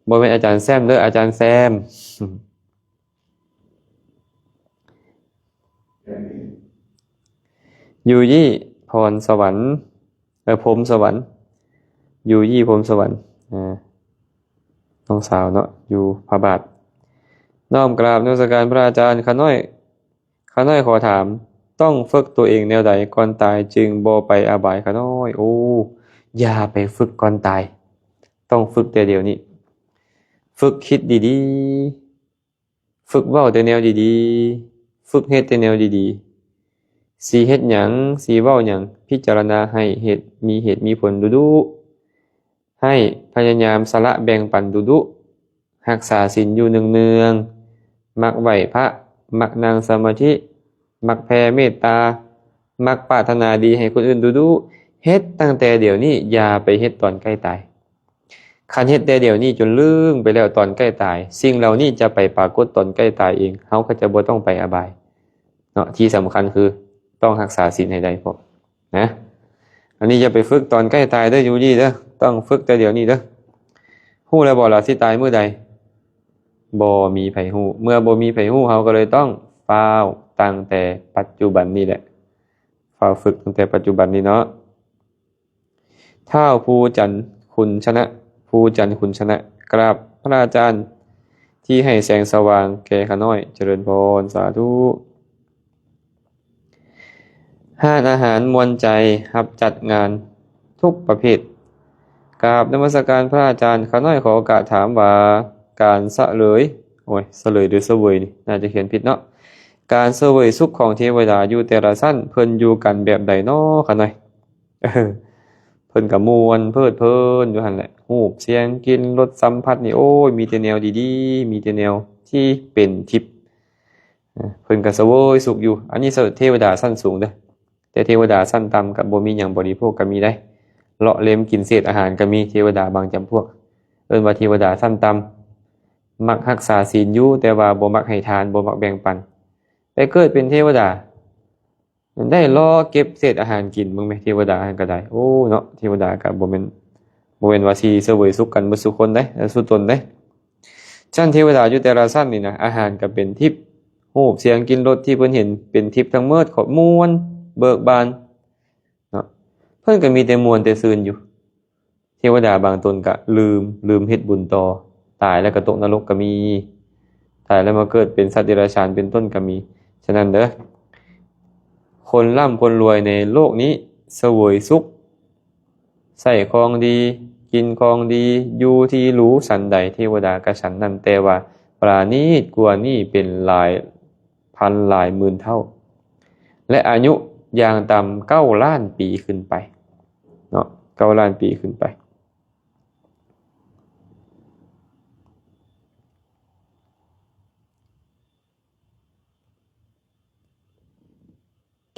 ບໍ່ແມ່ນອາຈານແຊມເດີ້ ອາຈານແຊມ. ຢູຢີ ພອນສະຫວັນ ເອີ ພົມສະຫວັນ ຢູຢີ ພົມສະຫວັນ ອາ ນ້ອງສາວເນາະ ຢູ່ພະບາດ. ນ້ອມກາບນະມັດສະການພະອາຈານ. ຂ້ານ້ອຍ ຂ້ານ້ອຍຂໍຖາມ ຕ້ອງຝຶກຕົວເອງແນວໃດກ່ອນຕາຍຈຶ່ງບໍ່ໄປອະບາຍ ຂ້ານ້ອຍ? ໂອ້ ຢ່າໄປຝຶກກ່ອນຕາຍ, ຕ້ອງຝຶກແຕ່ດຽວນີ້. ຝຶກຄິດດີໆ ຝຶກເວົ້າແຕ່ແນວດີໆ, ຝຶກເຮັດແຕ່ແນວດີໆ. ຊິເຮັດຫຍັງ ຊິເວົ້າຫຍັງ ພິຈາລະນາໃຫ້ເຫດ ມີເຫດມີຜົນດຸໆ, ໃຫ້ພະຍາຍາມສະຫຼະແບ່ງປັນດຸໆ, ຮັກສາສິນຢູ່ເນືອງໆ, ມັກໄຫວ້ພະ, ມັກນັ່ງສະມາທິ, ມັກແຜ່ເມດຕາ, ມັກປາດຖະໜາດີໃຫ້ຄົນອື່ນດຸໆ. ເຮັດຕັ້ງແຕ່ດຽວນີ້, ຢ່າໄປເຮັດຕອນໃກ້ຕາຍ. ຄັນເຮັດແຕ່ດຽວນີ້ຈົນລືມໄປແລ້ວ, ຕອນໃກ້ຕາຍ ສິ່ງເຫຼົ່ານີ້ຈະໄປປາກົດຕອນໃກ້ຕາຍເອງ, ເຮົາກໍຈະບໍ່ຕ້ອງໄປອະບາຍເນາະ. ທີ່ສຳຄັນຄືຕ້ອງຮັກສາສິນໃຫ້ໄດ້ພ້ອມນະ. ອັນນີ້ຢ່າໄປຝຶກຕອນໃກ້ຕາຍເດີ້ ຢູ່ນີ້ເດີ້, ຕ້ອງຝຶກແຕ່ດຽວນີ້ເດີ້. ຮູ້ແລ້ວບໍ່ລະ ຊິຕາຍມື້ໃດ? ບໍ່ມີໃຜຮູ້. ເມື່ອບໍ່ມີໃຜຮູ້, ເຮົາກໍເລີຍຕ້ອງຟ້າວຕັ້ງແຕ່ປັດຈຸບັນນີ້ແຫຼະ, ຟ້າວຝຶກຕັ້ງແຕ່ປັດຈຸບັນນີ້ເນາະ. ທ້າວພູຈັນຄຸນຊະນະ, ພູຈັນຄຸນຊະນະ, ກາບພະອາຈານທີ່ໃຫ້ແສງສະຫວ່າງແກ່ຂ້ານ້ອຍ, ຈະເລີນພອນ, ສາທຸ. ຮ້ານອາຫານມ່ວນໃຈ ຮັບຈັດງານທຸກປະເພດ. ກາບນະມັດສະການພະອາຈານ, ຂ້ານ້ອຍຂໍກະຖາມວ່າ ການສະເຫຼີຍ, ໂອ້ຍ ສະເຫຼີຍ ຫຼື ສະເຫວີຍນີ້ ໜ້າຈະຂຽນຜິດເນາະ, ການສະເຫວີຍສຸກຂອງເທວະດາຢູ່ແຕ່ລະຊັ້ນ ເພິ່ນຢູ່ກັນແບບໃດນໍ ຂ້ານ້ອຍ? ເອີ ເພິ່ນກໍມ່ວນເພີດເພີນຢູ່ຫັ້ນແຫຼະ, ຮູບສຽງ ກິ່ນ ລົດ ສຳຜັດນີ້ ໂອ້ຍ ມີແຕ່ແນວດີໆ, ມີແຕ່ແນວທີ່ເປັນທິບ. ເພິ່ນກໍສະເຫວີຍສຸກຢູ່. ອັນນີ້ເທວະດາຊັ້ນສູງເດີ້, ແຕ່ເທວະດາຊັ້ນຕ່ຳກໍບໍ່ມີຫຍັງບໍລິໂພກກໍມີໄດ໋, ເລາະເລັມກິນເສດອາຫານກໍມີ. ເທວະດາບາງຈຳພວກ ເອີ້ນວ່າເທວະດາຊັ້ນຕ່ຳ, ມັກຮັກສາສິນຢູ່ ແຕ່ວ່າບໍ່ມັກໃຫ້ທານ, ບໍ່ມັກແບ່ງປັນ. ໄປເກີດເປັນເທວະດາ ໄດ້ລໍເກັບເສດອາຫານກິນເບິ່ງແມະ ເທວະດາຫັ້ນກໍໄດ້. ໂອ້ເນາະ, ເທວະດາກໍບໍ່ແມ່ນ ບໍ່ແມ່ນວ່າຊິສະເຫວີຍສຸກກັນເບິດສູ່ຄົນໄດ໋ ສູ່ຕົນໄດ໋. ຊັ້ນເທວະດາຢູ່ແຕ່ລະຊັ້ນນີ້ນະ ອາຫານກໍເປັນທິບ, ຮູບ ສຽງ ກິ່ນ ລົດ ທີ່ເພິ່ນເຫັນເປັນທິບທັງໝົດ, ກໍມ່ວນເບີກບານເນາະ, ເພິ່ນກໍມີແຕ່ມ່ວນແຕ່ຊື່ນຢູ່. ເທວະດາບາງຕົນກະລືມ, ລືມເຮັດບຸນຕໍ່, ຕາຍແລ້ວກະຕົກນະລົກກະມີ, ຕາຍແລ້ວມາເກີດເປັນສັດເດຍລະສານເປັນຕົ້ນກະມີ. ສະນັ້ນເດີ, ຄົນລ່ຳຄົນລວຍໃນໂລກນີ້ສະເຫວີຍສຸກ, ໃຊ້ຂອງດີ, ກິນຂອງດີ, ຢູ່ທີ່ຫຼູສັນໃດ, ເທວະດາກະສັນນັ້ນ, ແຕ່ວ່າປານີດກວ່ານີ້ເປັນຫຼາຍພັນຫຼາຍໝື່ນເທົ່າ ແລະ ອາຍຸຢ່າງຕ່ຳເກົ້າລ້ານປີຂຶ້ນໄປເນາະ, ເກົ້າລ້ານປີຂຶ້ນໄປ.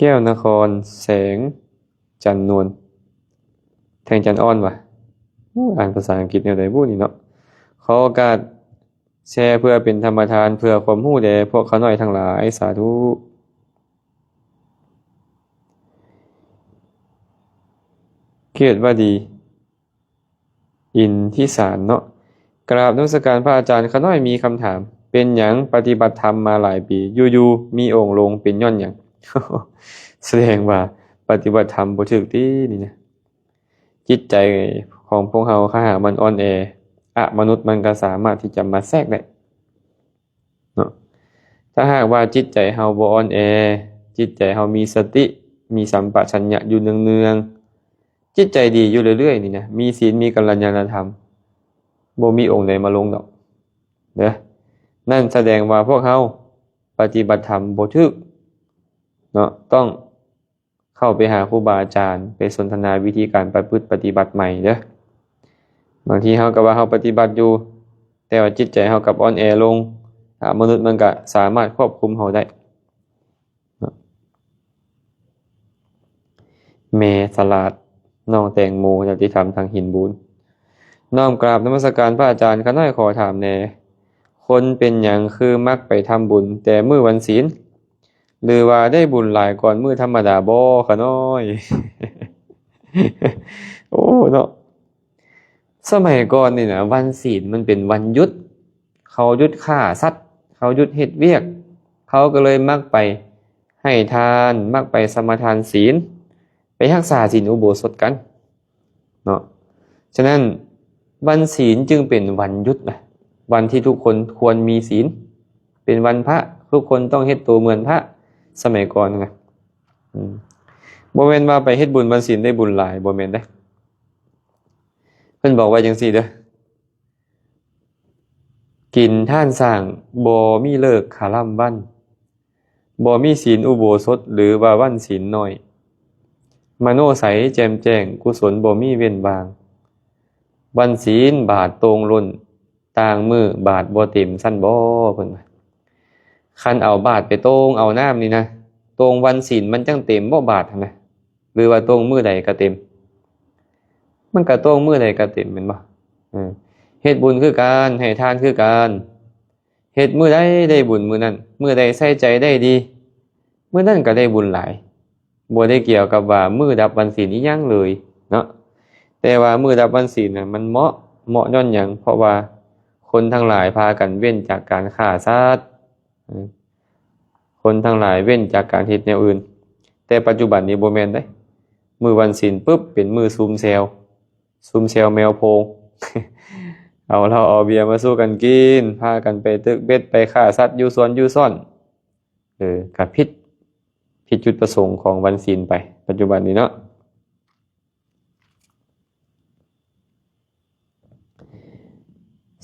ແກ້ວນະຄອນ ແສງຈັນນວນ ແສງຈັນອ່ອນຫວາ? ໂອ້ ອ່ານພາສາອັງກິດແນວໃດບຸນີ້ເນາະ. ຂໍໂອກາດແຊເພື່ອເປັນທຳມະທານ ເພື່ອຄວາມຮູ້ແດ່ພວກຂ້ານ້ອຍທັງຫຼາຍ. ສາທຸ. ເກດວ່າດີ ອິນທິສານເນາະ. ກາບນະມັດສະການພະອາຈານ, ຂ້ານ້ອຍມີຄຳຖາມ, ເປັນຫຍັງປະຕິບັດທຳມາຫຼາຍປີ ຢູ່ໆມີອົງລົງ ເປັນຍ້ອນຫຍັງ? ສະແດງວ່າປະຕິບັດທຳບໍ່ຖືກຕິນີ້ນະ. ຈິດໃຈຂອງພວກເຮົາ ຖ້າຫາກມັນອ່ອນແອ, ອະມະນຸດມັນກໍສາມາດທີ່ຈະມາແຊກໄດ້ເນາະ. ຖ້າຫາກວ່າຈິດໃຈເຮົາບໍ່ອ່ອນແອ, ຈິດໃຈເຮົາມີສະຕິ, ມີສຳປະຊັນຍະຢູ່ເນື່ອງໆ, ຈິດໃຈດີຢູ່ເລື້ອຍໆນີ້ນະ, ມີສິນ, ມີກັນລະຍານະທຳ, ບໍ່ມີອົງໃດມາລົງດອກເດີ. ນັ້ນສະແດງວ່າພວກເຮົາປະຕິບັດທຳບໍ່ຖືກເນາະ, ຕ້ອງເຂົ້າໄປຫາຄູບາອາຈານ, ໄປສົນທະນາວິທີການປະພຶດປະຕິບັດໃໝ່ເດີ. ບາງທີເຮົາກໍວ່າເຮົາປະຕິບັດຢູ່, ແຕ່ວ່າຈິດໃຈເຮົາກັບອ່ອນແອລົງ, ອະມະນຸດມັນກໍສາມາດຄວບຄຸມເຮົາໄດ້. ແມ່ສະຫຼາດ ນ້ອງແຕງໂມ ຍາດຕິທຳທາງຫີນບູນ. ນ້ອມກາບນະມັດສະການພະອາຈານ, ຂ້ານ້ອຍຂໍຖາມແດ່, ຄົນເປັນຫຍັງຄືມັກໄປທຳບຸນແຕ່ມື້ວັນສິນ ຫຼືວ່າໄດ້ບຸນຫຼາຍກ່ອນມື້ທຳມະດາບໍ່ ຂ້ານ້ອຍ? ໂອ້ ເນາະ. ສະໄໝກ່ອນນີ້ນະ ວັນສິນມັນເປັນວັນຢຸດ, ເຂົາຢຸດຂ້າສັດ, ເຂົາຢຸດເຮັດວຽກ, ເຂົາກໍເລີຍມັກໄປໃຫ້ທານ, ມັກໄປສະມາທານສິນ, ໄປຮັກສາສິນອຸໂບສົດກັນເນາະ. ສະນັ້ນ ວັນສິນຈຶ່ງເປັນວັນຢຸດນະ, ວັນທີ່ທຸກຄົນຄວນມີສິນ, ເປັນວັນພະ, ທຸກຄົນຕ້ອງເຮັດໂຕເໝືອນພະ ສະໄໝກ່ອນນະ. ອືມ ບໍ່ແມ່ນວ່າໄປເຮັດບຸນວັນສິນໄດ້ບຸນຫຼາຍ, ບໍ່ແມ່ນເດ້. ເພິ່ນບອກໄວ້ຈັ່ງຊີ້ເດີ, ກິນທ່ານສ້າງ ບໍ່ມີເລີກຄະລຳວັນ, ບໍ່ມີສິນອຸໂບສົດ ຫຼືວ່າວັນສິນນ້ອຍ, ມະໂນໃສແຈ່ມແຈ້ງ ກຸສົນບໍ່ມີເວັ້ນວ່າງ, ວັນສິນບາດໂຕ່ງລົ້ນ, ຕ່າງມື້ບາດບໍ່ເຕັມຊັ້ນບໍ? ເພິ່ນວ່າ ຄັນເອົາບາດໄປໂຕ່ງເອົານ້ຳນີ້ນະ, ໂຕ່ງວັນສິນມັນຈັ່ງເຕັມບໍບາດຫັ້ນນະ? ຫຼືວ່າໂຕ່ງມື້ໃດກໍເຕັມ? ມັນກໍໂຕ່ງມື້ໃດກໍເຕັມແມ່ນບໍ່? ເອີ ເຮັດບຸນຄືກັນ, ໃຫ້ທານຄືກັນ, ເຮັດມື້ໃດໄດ້ບຸນມື້ນັ້ນ, ມື້ໃດໃສ່ໃຈໄດ້ດີ ມື້ນັ້ນກໍໄດ້ບຸນຫຼາຍ. ບໍ່ໄດ້ກ່ຽວກັບວ່າມື້ດັບວັນສິນອີ່ຫຍັງເລີຍເນາະ. ແຕ່ວ່າມື້ດັບວັນສິນນະ ມັນເໝາະ, ເໝາະຍ້ອນຫຍັງ? ເພາະວ່າຄົນທັງຫຼາຍພາກັນເວັ້ນຈາກການຂ້າສັດ, ເອີ ຄົນທັງຫຼາຍເວັ້ນຈາກການເຮັດແນວອື່ນ. ແຕ່ປັດຈຸບັນນີ້ບໍ່ແມ່ນເດ້, ມື້ວັນສິນປຶບ ເປັນມື້ຊຸມແຊວ, ຊຸມແຊວແມວໂພງ, ເອົາເຫຼົ້າເອົາເບຍມາສູ່ກັນກິນ, ພາກັນໄປຕຶກເບັດ, ໄປຂ້າສັດຢູ່ສວນຢູ່ຊ່ອນ. ເອີ ກະຜິດ, ຜິດຈຸດປະສົງຂອງວັນສິນໄປ ປັດຈຸບັນນີ້ເນາະ.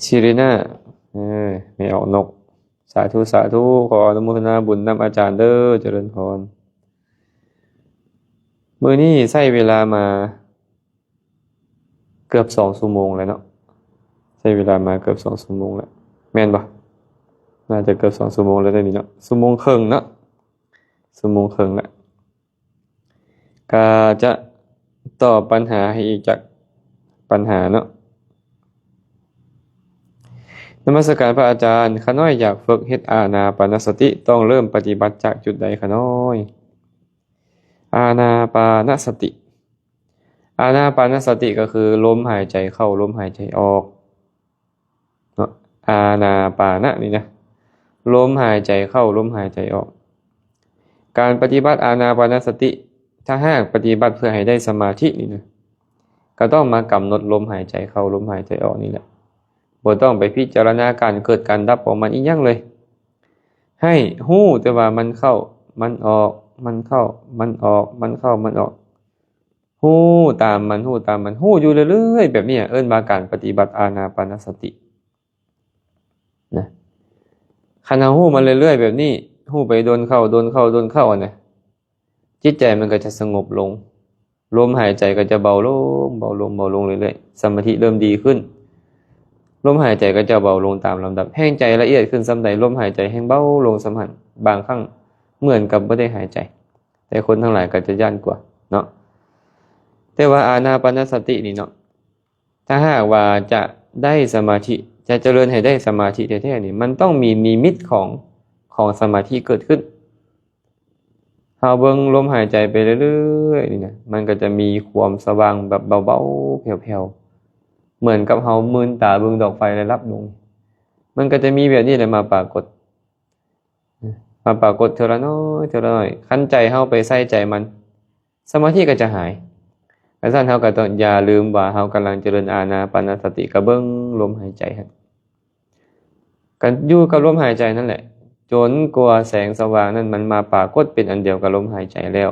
ຊີຣີນາ ເອີ ແມ່ອອກນົກ ສາທຸ ສາທຸ ຂໍອະນຸໂມທະນາບຸນນຳອາຈານເດີ ຈະເລີນພອນ. ມື້ນີ້ໃຊ້ເວລາມາເກືອບສອງຊົ່ວໂມງແລ້ວເນາະ, ໃຊ້ເວລາມາເກືອບສອງຊົ່ວໂມງແລ້ວ ແມ່ນບໍ່? ໜ້າຈະເກືອບສອງຊົ່ວໂມງແລ້ວເດ້ນີ້ເນາະ, ຊົ່ວໂມງເຄິ່ງເນາະ, ຊົ່ວໂມງເຄິ່ງແລ້ວ. ກະຈະຕອບປັນຫາໃຫ້ອີກຈັກປັນຫາເນາະ. ນະມັດສະການພະອາຈານ, ຂ້ານ້ອຍຢາກຝຶກເຮັດອານາປານະສະຕິ, ຕ້ອງເລີ່ມປະຕິບັດຈາກຈຸດໃດຂ້ານ້ອຍ? ອານາປານະສະຕິ, ອານາປານະສະຕິກໍຄືລົມຫາຍໃຈເຂົ້າ, ລົມຫາຍໃຈອອກ. ເນາະ ອານາປານະນີ້ນະ ລົມຫາຍໃຈເຂົ້າ ລົມຫາຍໃຈອອກ. ການປະຕິບັດອານາປານະສະຕິ ຖ້າຫາກປະຕິບັດເພື່ອໃຫ້ໄດ້ສະມາທິນີ້ນະ ກໍຕ້ອງມາກຳນົດລົມຫາຍໃຈເຂົ້າ ລົມຫາຍໃຈອອກນີ້ແຫຼະ. ບໍ່ຕ້ອງໄປພິຈາລະນາການເກີດການດັບຂອງມັນອີ່ຫຍັງເລີຍ. ໃຫ້ຮູ້ແຕ່ວ່າມັນເຂົ້າ ມັນອອກ ມັນເຂົ້າ ມັນອອກ ມັນເຂົ້າ ມັນອອກ. ຮູ້ຕາມມັນ ຮູ້ຕາມມັນ ຮູ້ຢູ່ເລື້ອຍໆແບບນີ້ ເອີ້ນວ່າການປະຕິບັດອານາປານະສະຕິນະ. ຄັນເຮົາຮູ້ມັນເລື້ອຍໆແບບນີ້ ຮູ້ໄປດົນເຂົ້າ ດົນເຂົ້າ ດົນເຂົ້າຫັ້ນນະ ຈິດໃຈມັນກໍຈະສະຫງົບລົງ, ລົມຫາຍໃຈກໍຈະເບົາລົງ ເບົາລົງ ເບົາລົງເລື້ອຍໆ, ສະມາທິເລີ່ມດີຂຶ້ນ, ລົມຫາຍໃຈກໍຈະເບົາລົງຕາມລຳດັບ. ແຮງໃຈລະອຽດຂຶ້ນສ່ຳໃດ ລົມຫາຍໃຈແຮງເບົາລົງສ່ຳນັ້ນ, ບາງຄັ້ງເໝືອນກັບບໍ່ໄດ້ຫາຍໃຈ. ແຕ່ຄົນທັງຫຼາຍກໍຈະຢ້ານກວ່າເນາະ. ແຕ່ວ່າອານາປານະສະຕິນີ້ເນາະ ຖ້າຫາກວ່າຈະໄດ້ສະມາທິ ຈະຈະເລີນໃຫ້ໄດ້ສະມາທິແທ້ໆນີ້ ມັນຕ້ອງມີນິມິດຂອງ ຂອງສະມາທິເກີດຂຶ້ນ. ເຮົາເບິ່ງລົມຫາຍໃຈໄປເລື້ອຍໆນີ້ນະ ມັນກໍຈະມີຄວາມສະຫວ່າງແບບເບົາໆແຜ່ວໆ ເໝືອນກັບເຮົາມືນຕາເບິ່ງດອກໄຟແລ້ວຫຼັບລົງ. ມັນກໍຈະມີແບບນີ້ແຫຼະມາປາກົດ ມາປາກົດເທື່ອລະໜ້ອຍ ເທື່ອລະໜ້ອຍ. ຄັນໃຈເຮົາໄປໃສ່ໃຈມັນ ສະມາທິກໍຈະຫາຍ. ຄັນຊັ້ນເຮົາກໍຕ້ອງຢ່າລືມວ່າເຮົາກຳລັງຈະເລີນອານາປານະສະຕິ ກໍເບິ່ງລົມຫາຍໃຈຫັ້ນ ກໍຢູ່ກັບລົມຫາຍໃຈນັ້ນແຫຼະ ຈົນກວ່າແສງສະຫວ່າງນັ້ນມັນມາປາກົດເປັນອັນດຽວກັບລົມຫາຍໃຈແລ້ວ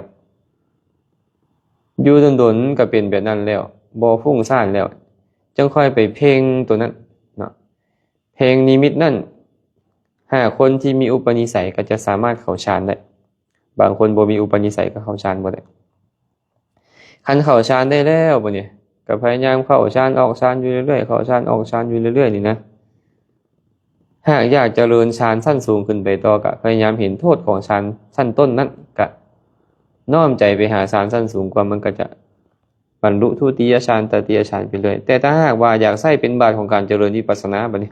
ຢູ່ດົນໆກໍເປັນແບບນັ້ນແລ້ວ ບໍ່ຟຸ້ງສ້ານແລ້ວ ຈຶ່ງຄ່ອຍໄປເພັ່ງໂຕນັ້ນເນາະ ເພັ່ງນິມິດນັ້ນ. ຫາກຄົນທີ່ມີອຸປະນິໄສກໍຈະສາມາດເຂົ້າฌານໄດ້ ບາງຄົນບໍ່ມີອຸປະນິໄສກໍເຂົ້າฌານບໍ່ໄດ້. ຄັນເຂົ້າฌານໄດ້ແລ້ວບັດນີ້ ກໍພະຍາຍາມເຂົ້າฌານອອກฌານຢູ່ເລື້ອຍໆ ເຂົ້າฌານອອກฌານຢູ່ເລື້ອຍໆນີ້ນະ. ຫາກຢາກຈະເລີນฌານຊັ້ນສູງຂຶ້ນໄປຕໍ່ ກໍພະຍາຍາມເຫັນໂທດຂອງฌານຊັ້ນຕົ້ນນັ້ນ ກໍນ້ອມໃຈໄປຫາฌານຊັ້ນສູງກວ່າ ມັນກໍຈະບັນລຸທຸຕິຍະฌານ ຕະຕິຍະฌານໄປເລື້ອຍ. ແຕ່ຖ້າຫາກວ່າຢາກໃຊ້ເປັນບາດຂອງການຈະເລີນວິປັດສະນາບັດນີ້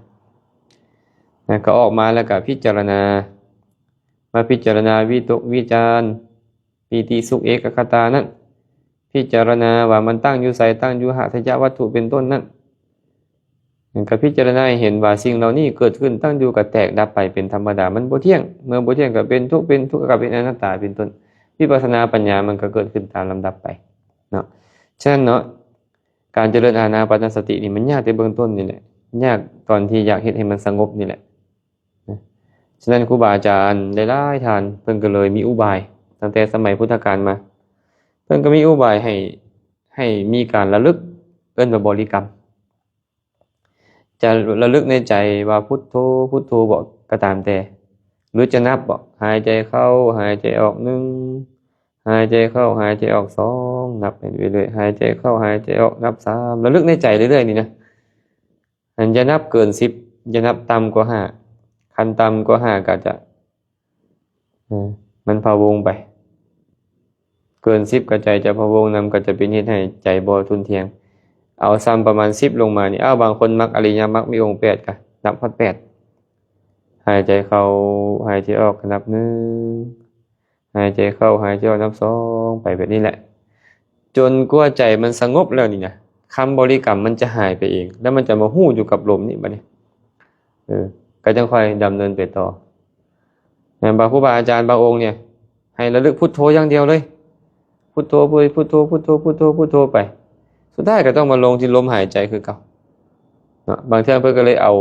ນະ ກໍອອກມາແລ້ວກໍພິຈາລະນາ ມາພິຈາລະນາວິຕົກວິຈານ ປີຕິສຸກເອກະຄະຕານັ້ນ ພິຈາລະນາວ່າມັນຕັ້ງຢູ່ໃສ ຕັ້ງຢູ່ຫາໄສຍະວັດຖຸເປັນຕົ້ນນັ້ນ ມັນກໍພິຈາລະນາໃຫ້ເຫັນວ່າສິ່ງເຫຼົ່ານີ້ເກີດຂຶ້ນ ຕັ້ງຢູ່ກໍແຕກດັບໄປເປັນທຳມະດາ ມັນບໍ່ທ່ຽງ ເມື່ອບໍ່ທ່ຽງກໍເປັນທຸກ ເປັນທຸກກໍເປັນອະນັດຕາເປັນຕົ້ນ. ວິປັດສະນາປັນຍາມັນກໍເກີດຂຶ້ນຕາມລຳດັບໄປເນາະ. ສະນັ້ນເນາະ ການຈະເລີນອານາປານະສະຕິນີ້ ມັນຍາກແຕ່ເບື້ອງຕົ້ນນີ້ແຫຼະ ຍາກຕອນທີ່ຢາກເຮັດໃຫ້ມັນສະຫງົບນີ້ແຫຼະ. ສະນັ້ນ ຄູບາອາຈານຫຼາຍໆທ່ານ ເພິ່ນກໍເລີຍມີອຸບາຍ ຕັ້ງແຕ່ສະໄໝພຸດທະການມາ ເພິ່ນກໍມີອຸບາຍໃຫ້ ໃຫ້ມີການລະລຶກ ເອີ້ນວ່າບໍລິກຳ ຈະລະລຶກໃນໃຈວ່າພຸດໂທ ພຸດໂທບໍ ກໍຕາມແຕ່ ຫຼືຈະນັບບໍ ຫາຍໃຈເຂົ້າ ຫາຍໃຈອອກ ໜຶ່ງ ຫາຍໃຈເຂົ້າ ຫາຍໃຈອອກ ສອງ ນັບໄປເລື້ອຍໆ ຫາຍໃຈເຂົ້າ ຫາຍໃຈອອກ ນັບ ສາມ ລະລຶກໃນໃຈເລື້ອຍໆນີ້ນະ. ອັນຢ່ານັບເກີນສິບ ຢ່ານັບຕ່ຳກວ່າຫ້າ ຄັນຕ່ຳກວ່າຫ້າກໍຈະ ເອີ ມັນພະວົງໄປ ເກີນສິບກໍໃຈຈະພະວົງນຳ ກໍຈະເປັນເຮັດໃຫ້ໃຈບໍ່ທຸ່ນທ່ຽງ. ເອົາສ່ຳປະມານສິບລົງມານີ້ ເອົາ ບາງຄົນມັກອະລິຍະມັກມີອົງແປດ ກໍນັບຮອດແປດ ຫາຍໃຈເຂົ້າ ຫາຍໃຈອອກ ກໍນັບ ໜຶ່ງ ຫາຍໃຈເຂົ້າ ຫາຍໃຈອອກ ນັບ ສອງ ໄປແບບນີ້ແຫຼະ ຈົນກວ່າໃຈມັນສະຫງົບແລ້ວນີ້ນະ ຄຳບໍລິກຳມັນຈະຫາຍໄປເອງ ແລ້ວມັນຈະມາຮູ້ຢູ່ກັບລົມນີ້ບັດນີ້ ເອີ ກໍຈັ່ງຄ່ອຍດຳເນີນໄປຕໍ່. ແມ່ນບໍ່? ຄູບາອາຈານບາງອົງນີ້ໃຫ້ລະລຶກພຸດໂທຢ່າງດຽວເລີຍ ພຸດໂທ ພຸດໂທ ພຸດໂທ ພຸດໂທ ພຸດໂທໄປ ສຸດທ້າຍກໍຕ້ອງມາລົງທີ່ລົມຫາຍໃຈຄືເກົ່າເນາະ. ບາງເທື່ອເພິ່ນກໍເລີຍເອົາ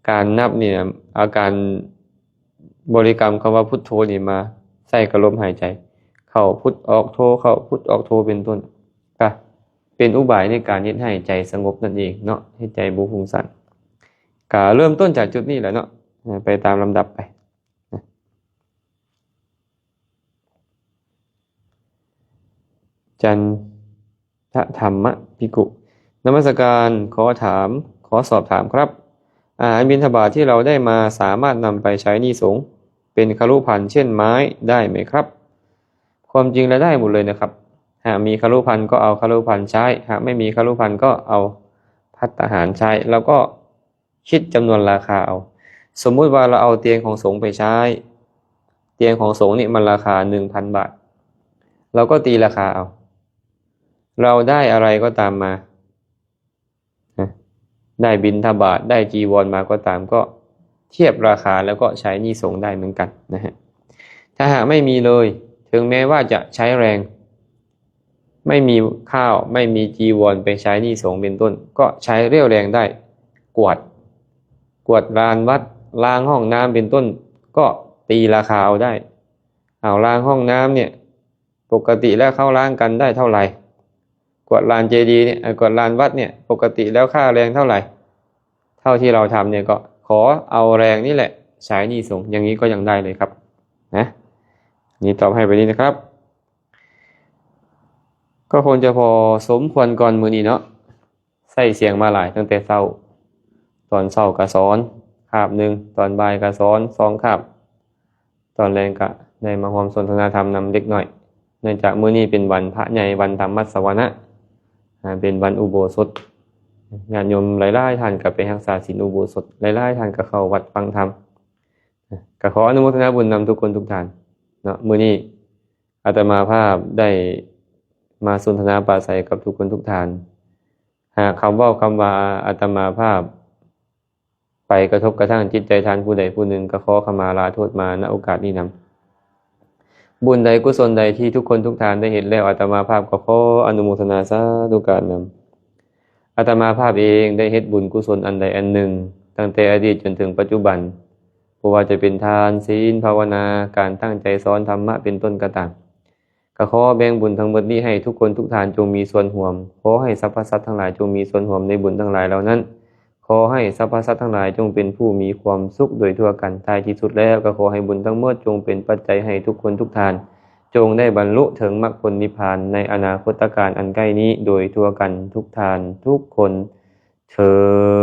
ການນັບນີ້ນະ ອາການບໍລິກຳຄຳວ່າພຸດໂທນີ້ມາໃສ່ກັບລົມຫາຍໃຈ ເຂົ້າພຸດອອກໂທ ເຂົ້າພຸດອອກໂທເປັນຕົ້ນ ກະເປັນອຸບາຍໃນການເຮັດໃຫ້ໃຈສະຫງົບນັ້ນເອງເນາະ ເຮັດໃຈບໍ່ຟຸ້ງສ້ານ. ກະເລີ່ມຕົ້ນຈາກຈຸດນີ້ແຫຼະເນາະ ໄປຕາມລຳດັບໄປ. ຈັນ ທະທຳມະພິກຂຸ ນະມັດສະການ ຂໍຖາມ ຂໍສອບຖາມຄັບ ອາຫານບິນທະບາດທີ່ເຮົາໄດ້ມາ ສາມາດນຳໄປໃຊ້ໜີ້ສົງ ເປັນຄະລຸພັນ ເຊັ່ນ ໄມ້ ໄດ້ໄໝຄັບ? ຄວາມຈິງແລ້ວໄດ້ໝົດເລີຍນະຄັບ ຫາກມີຄະລຸພັນກໍເອົາຄະລຸພັນໃຊ້ ຫາກໄມ່ມີຄະລຸພັນກໍເອົາພັດຕາຫານໃຊ້ ແລ້ວກໍ ຄິດຈຳນວນລາຄາເອົາ. ສົມມຸດວ່າເຮົາເອົາຕຽງຂອງສົງໄປໃຊ້ ຕຽງຂອງສົງນີ້ມັນລາຄາໜຶ່ງພັນບາດ ເຮົາກໍຕີລາຄາເອົາ ເຮົາໄດ້ອະໄລກໍຕາມມາ ນະ ໄດ້ບິນທະບາດ ໄດ້ຈີວອນມາກໍຕາມ ກໍທຽບລາຄາ ແລ້ວກໍໃຊ້ໜີ້ສົງໄດ້ເໝືອນກັນນະຮະ. ຖ້າຫາກໄມ່ມີເລີຍ ເຖິງແມ້ວ່າຈະໃຊ້ແຮງ ໄມ່ມີຂ້າວ ໄມ່ມີຈີວອນໄປໃຊ້ໜີ້ສົງເປັນຕົ້ນ ກໍໃຊ້ຮຽວແຮງໄດ້ ກວາດ ກວາດລານວັດ ລ້າງຫ້ອງນ້ຳເປັນຕົ້ນ ກໍຕີລາຄາເອົາໄດ້ ເອົາລ້າງຫ້ອງນ້ຳນີ້ ປົກກະຕິແລ້ວເຂົາລ້າງກັນໄດ້ເທົ່າໃດ? ກວາດລານເຈດີນີ້ ເອີ ກວາດລານວັດນີ້ ປົກກະຕິແລ້ວຄ່າແຮງເທົ່າໃດ? ເທົ່າທີ່ເຮົາທຳນີ້ ກໍຂໍເອົາແຮງນີ້ແຫຼະໃຊ້ໜີ້ສົງ ຢ່າງນີ້ກໍຍັງໄດ້ເລີຍຄັບ ນະ ນີ້ຕອບໃຫ້ແບບນີ້ນະຄັບ. ກໍຄົງຈະພໍສົມຄວນກ່ອນມື້ນີ້ເນາະ ໃຊ້ສຽງມາຫຼາຍຕັ້ງແຕ່ເຊົ້າ ຕອນເຊົ້າກະສອນຄາບໜຶ່ງ ຕອນບ່າຍກະສອນສອງຄາບ ຕອນແລງກະໄດ້ມາຮ່ວມສົນທະນາທຳນຳເດັກນ້ອຍ ເນື່ອງຈາກມື້ນີ້ເປັນວັນພະໃຫຍ່ ວັນທຳມັດສະວະນະ ອາ ເປັນວັນອຸໂບສົດ ຍາດໂຍມຫຼາຍໆທ່ານກະໄປຮັກສາສິນອຸໂບສົດ ຫຼາຍໆທ່ານກະເຂົ້າວັດຟັງທຳ ກະຂໍອະນຸໂມທະນາບຸນນຳທຸກຄົນທຸກທ່ານເນາະ ມື້ນີ້ ອາດຕະມາພາບໄດ້ມາສົນທະນາປາໄສກັບທຸກຄົນທຸກທ່ານ ຫາກຄຳເວົ້າຄຳວ່າອາດຕະມາພາບໄປກະທົບກະທັ່ງຈິດໃຈທ່ານຜູ້ໃດຜູ້ໜຶ່ງ ກະຂໍຂະມາລາໂທດມາ ນະໂອກາດນີ້ນຳ. ບຸນໃດກຸສົນໃດທີ່ທຸກຄົນທຸກທ່ານໄດ້ເຮັດແລ້ວ ອາດຕະມາພາບກໍຂໍອະນຸໂມທະນາສາທຸການນຳ. ອາດຕະມາພາບເອງໄດ້ເຮັດບຸນກຸສົນອັນໃດອັນໜຶ່ງ ຕັ້ງແຕ່ອະດີດຈົນເຖິງປັດຈຸບັນ, ບໍ່ວ່າຈະເປັນທານ, ສິນ, ພາວະນາ, ການຕັ້ງໃຈສອນທຳມະເປັນຕົ້ນກໍຕາມ, ກໍຂໍແບ່ງບຸນທັງໝົດນີ້ໃຫ້ທຸກຄົນທຸກທ່ານຈົ່ງມີສ່ວນຮ່ວມ. ຂໍໃຫ້ສັບພະສັດທັງຫຼາຍຈົ່ງມີສ່ວນຮ່ວມໃນບຸນທັງຫຼາຍເຫຼົ່ານັ້ນ. ຂໍໃຫ້ສັບພະສັດທັງຫຼາຍຈົ່ງເປັນຜູ້ມີຄວາມສຸກໂດຍທົ່ວກັນ. ທ້າຍທີ່ສຸດແລ້ວກໍຂໍໃຫ້ບຸນທັງໝົດຈົ່ງເປັນປັດໄຈໃຫ້ທຸກຄົນທຸກທ່ານ ຈົ່ງໄດ້ບັນລຸເຖິງມັກຜົນນິບພານໃນອະນາຄົດຕະການອັນໃກ້ນີ້ໂດຍທົ່ວກັນທຸກທ່ານທຸກຄົນເທີ້ນ.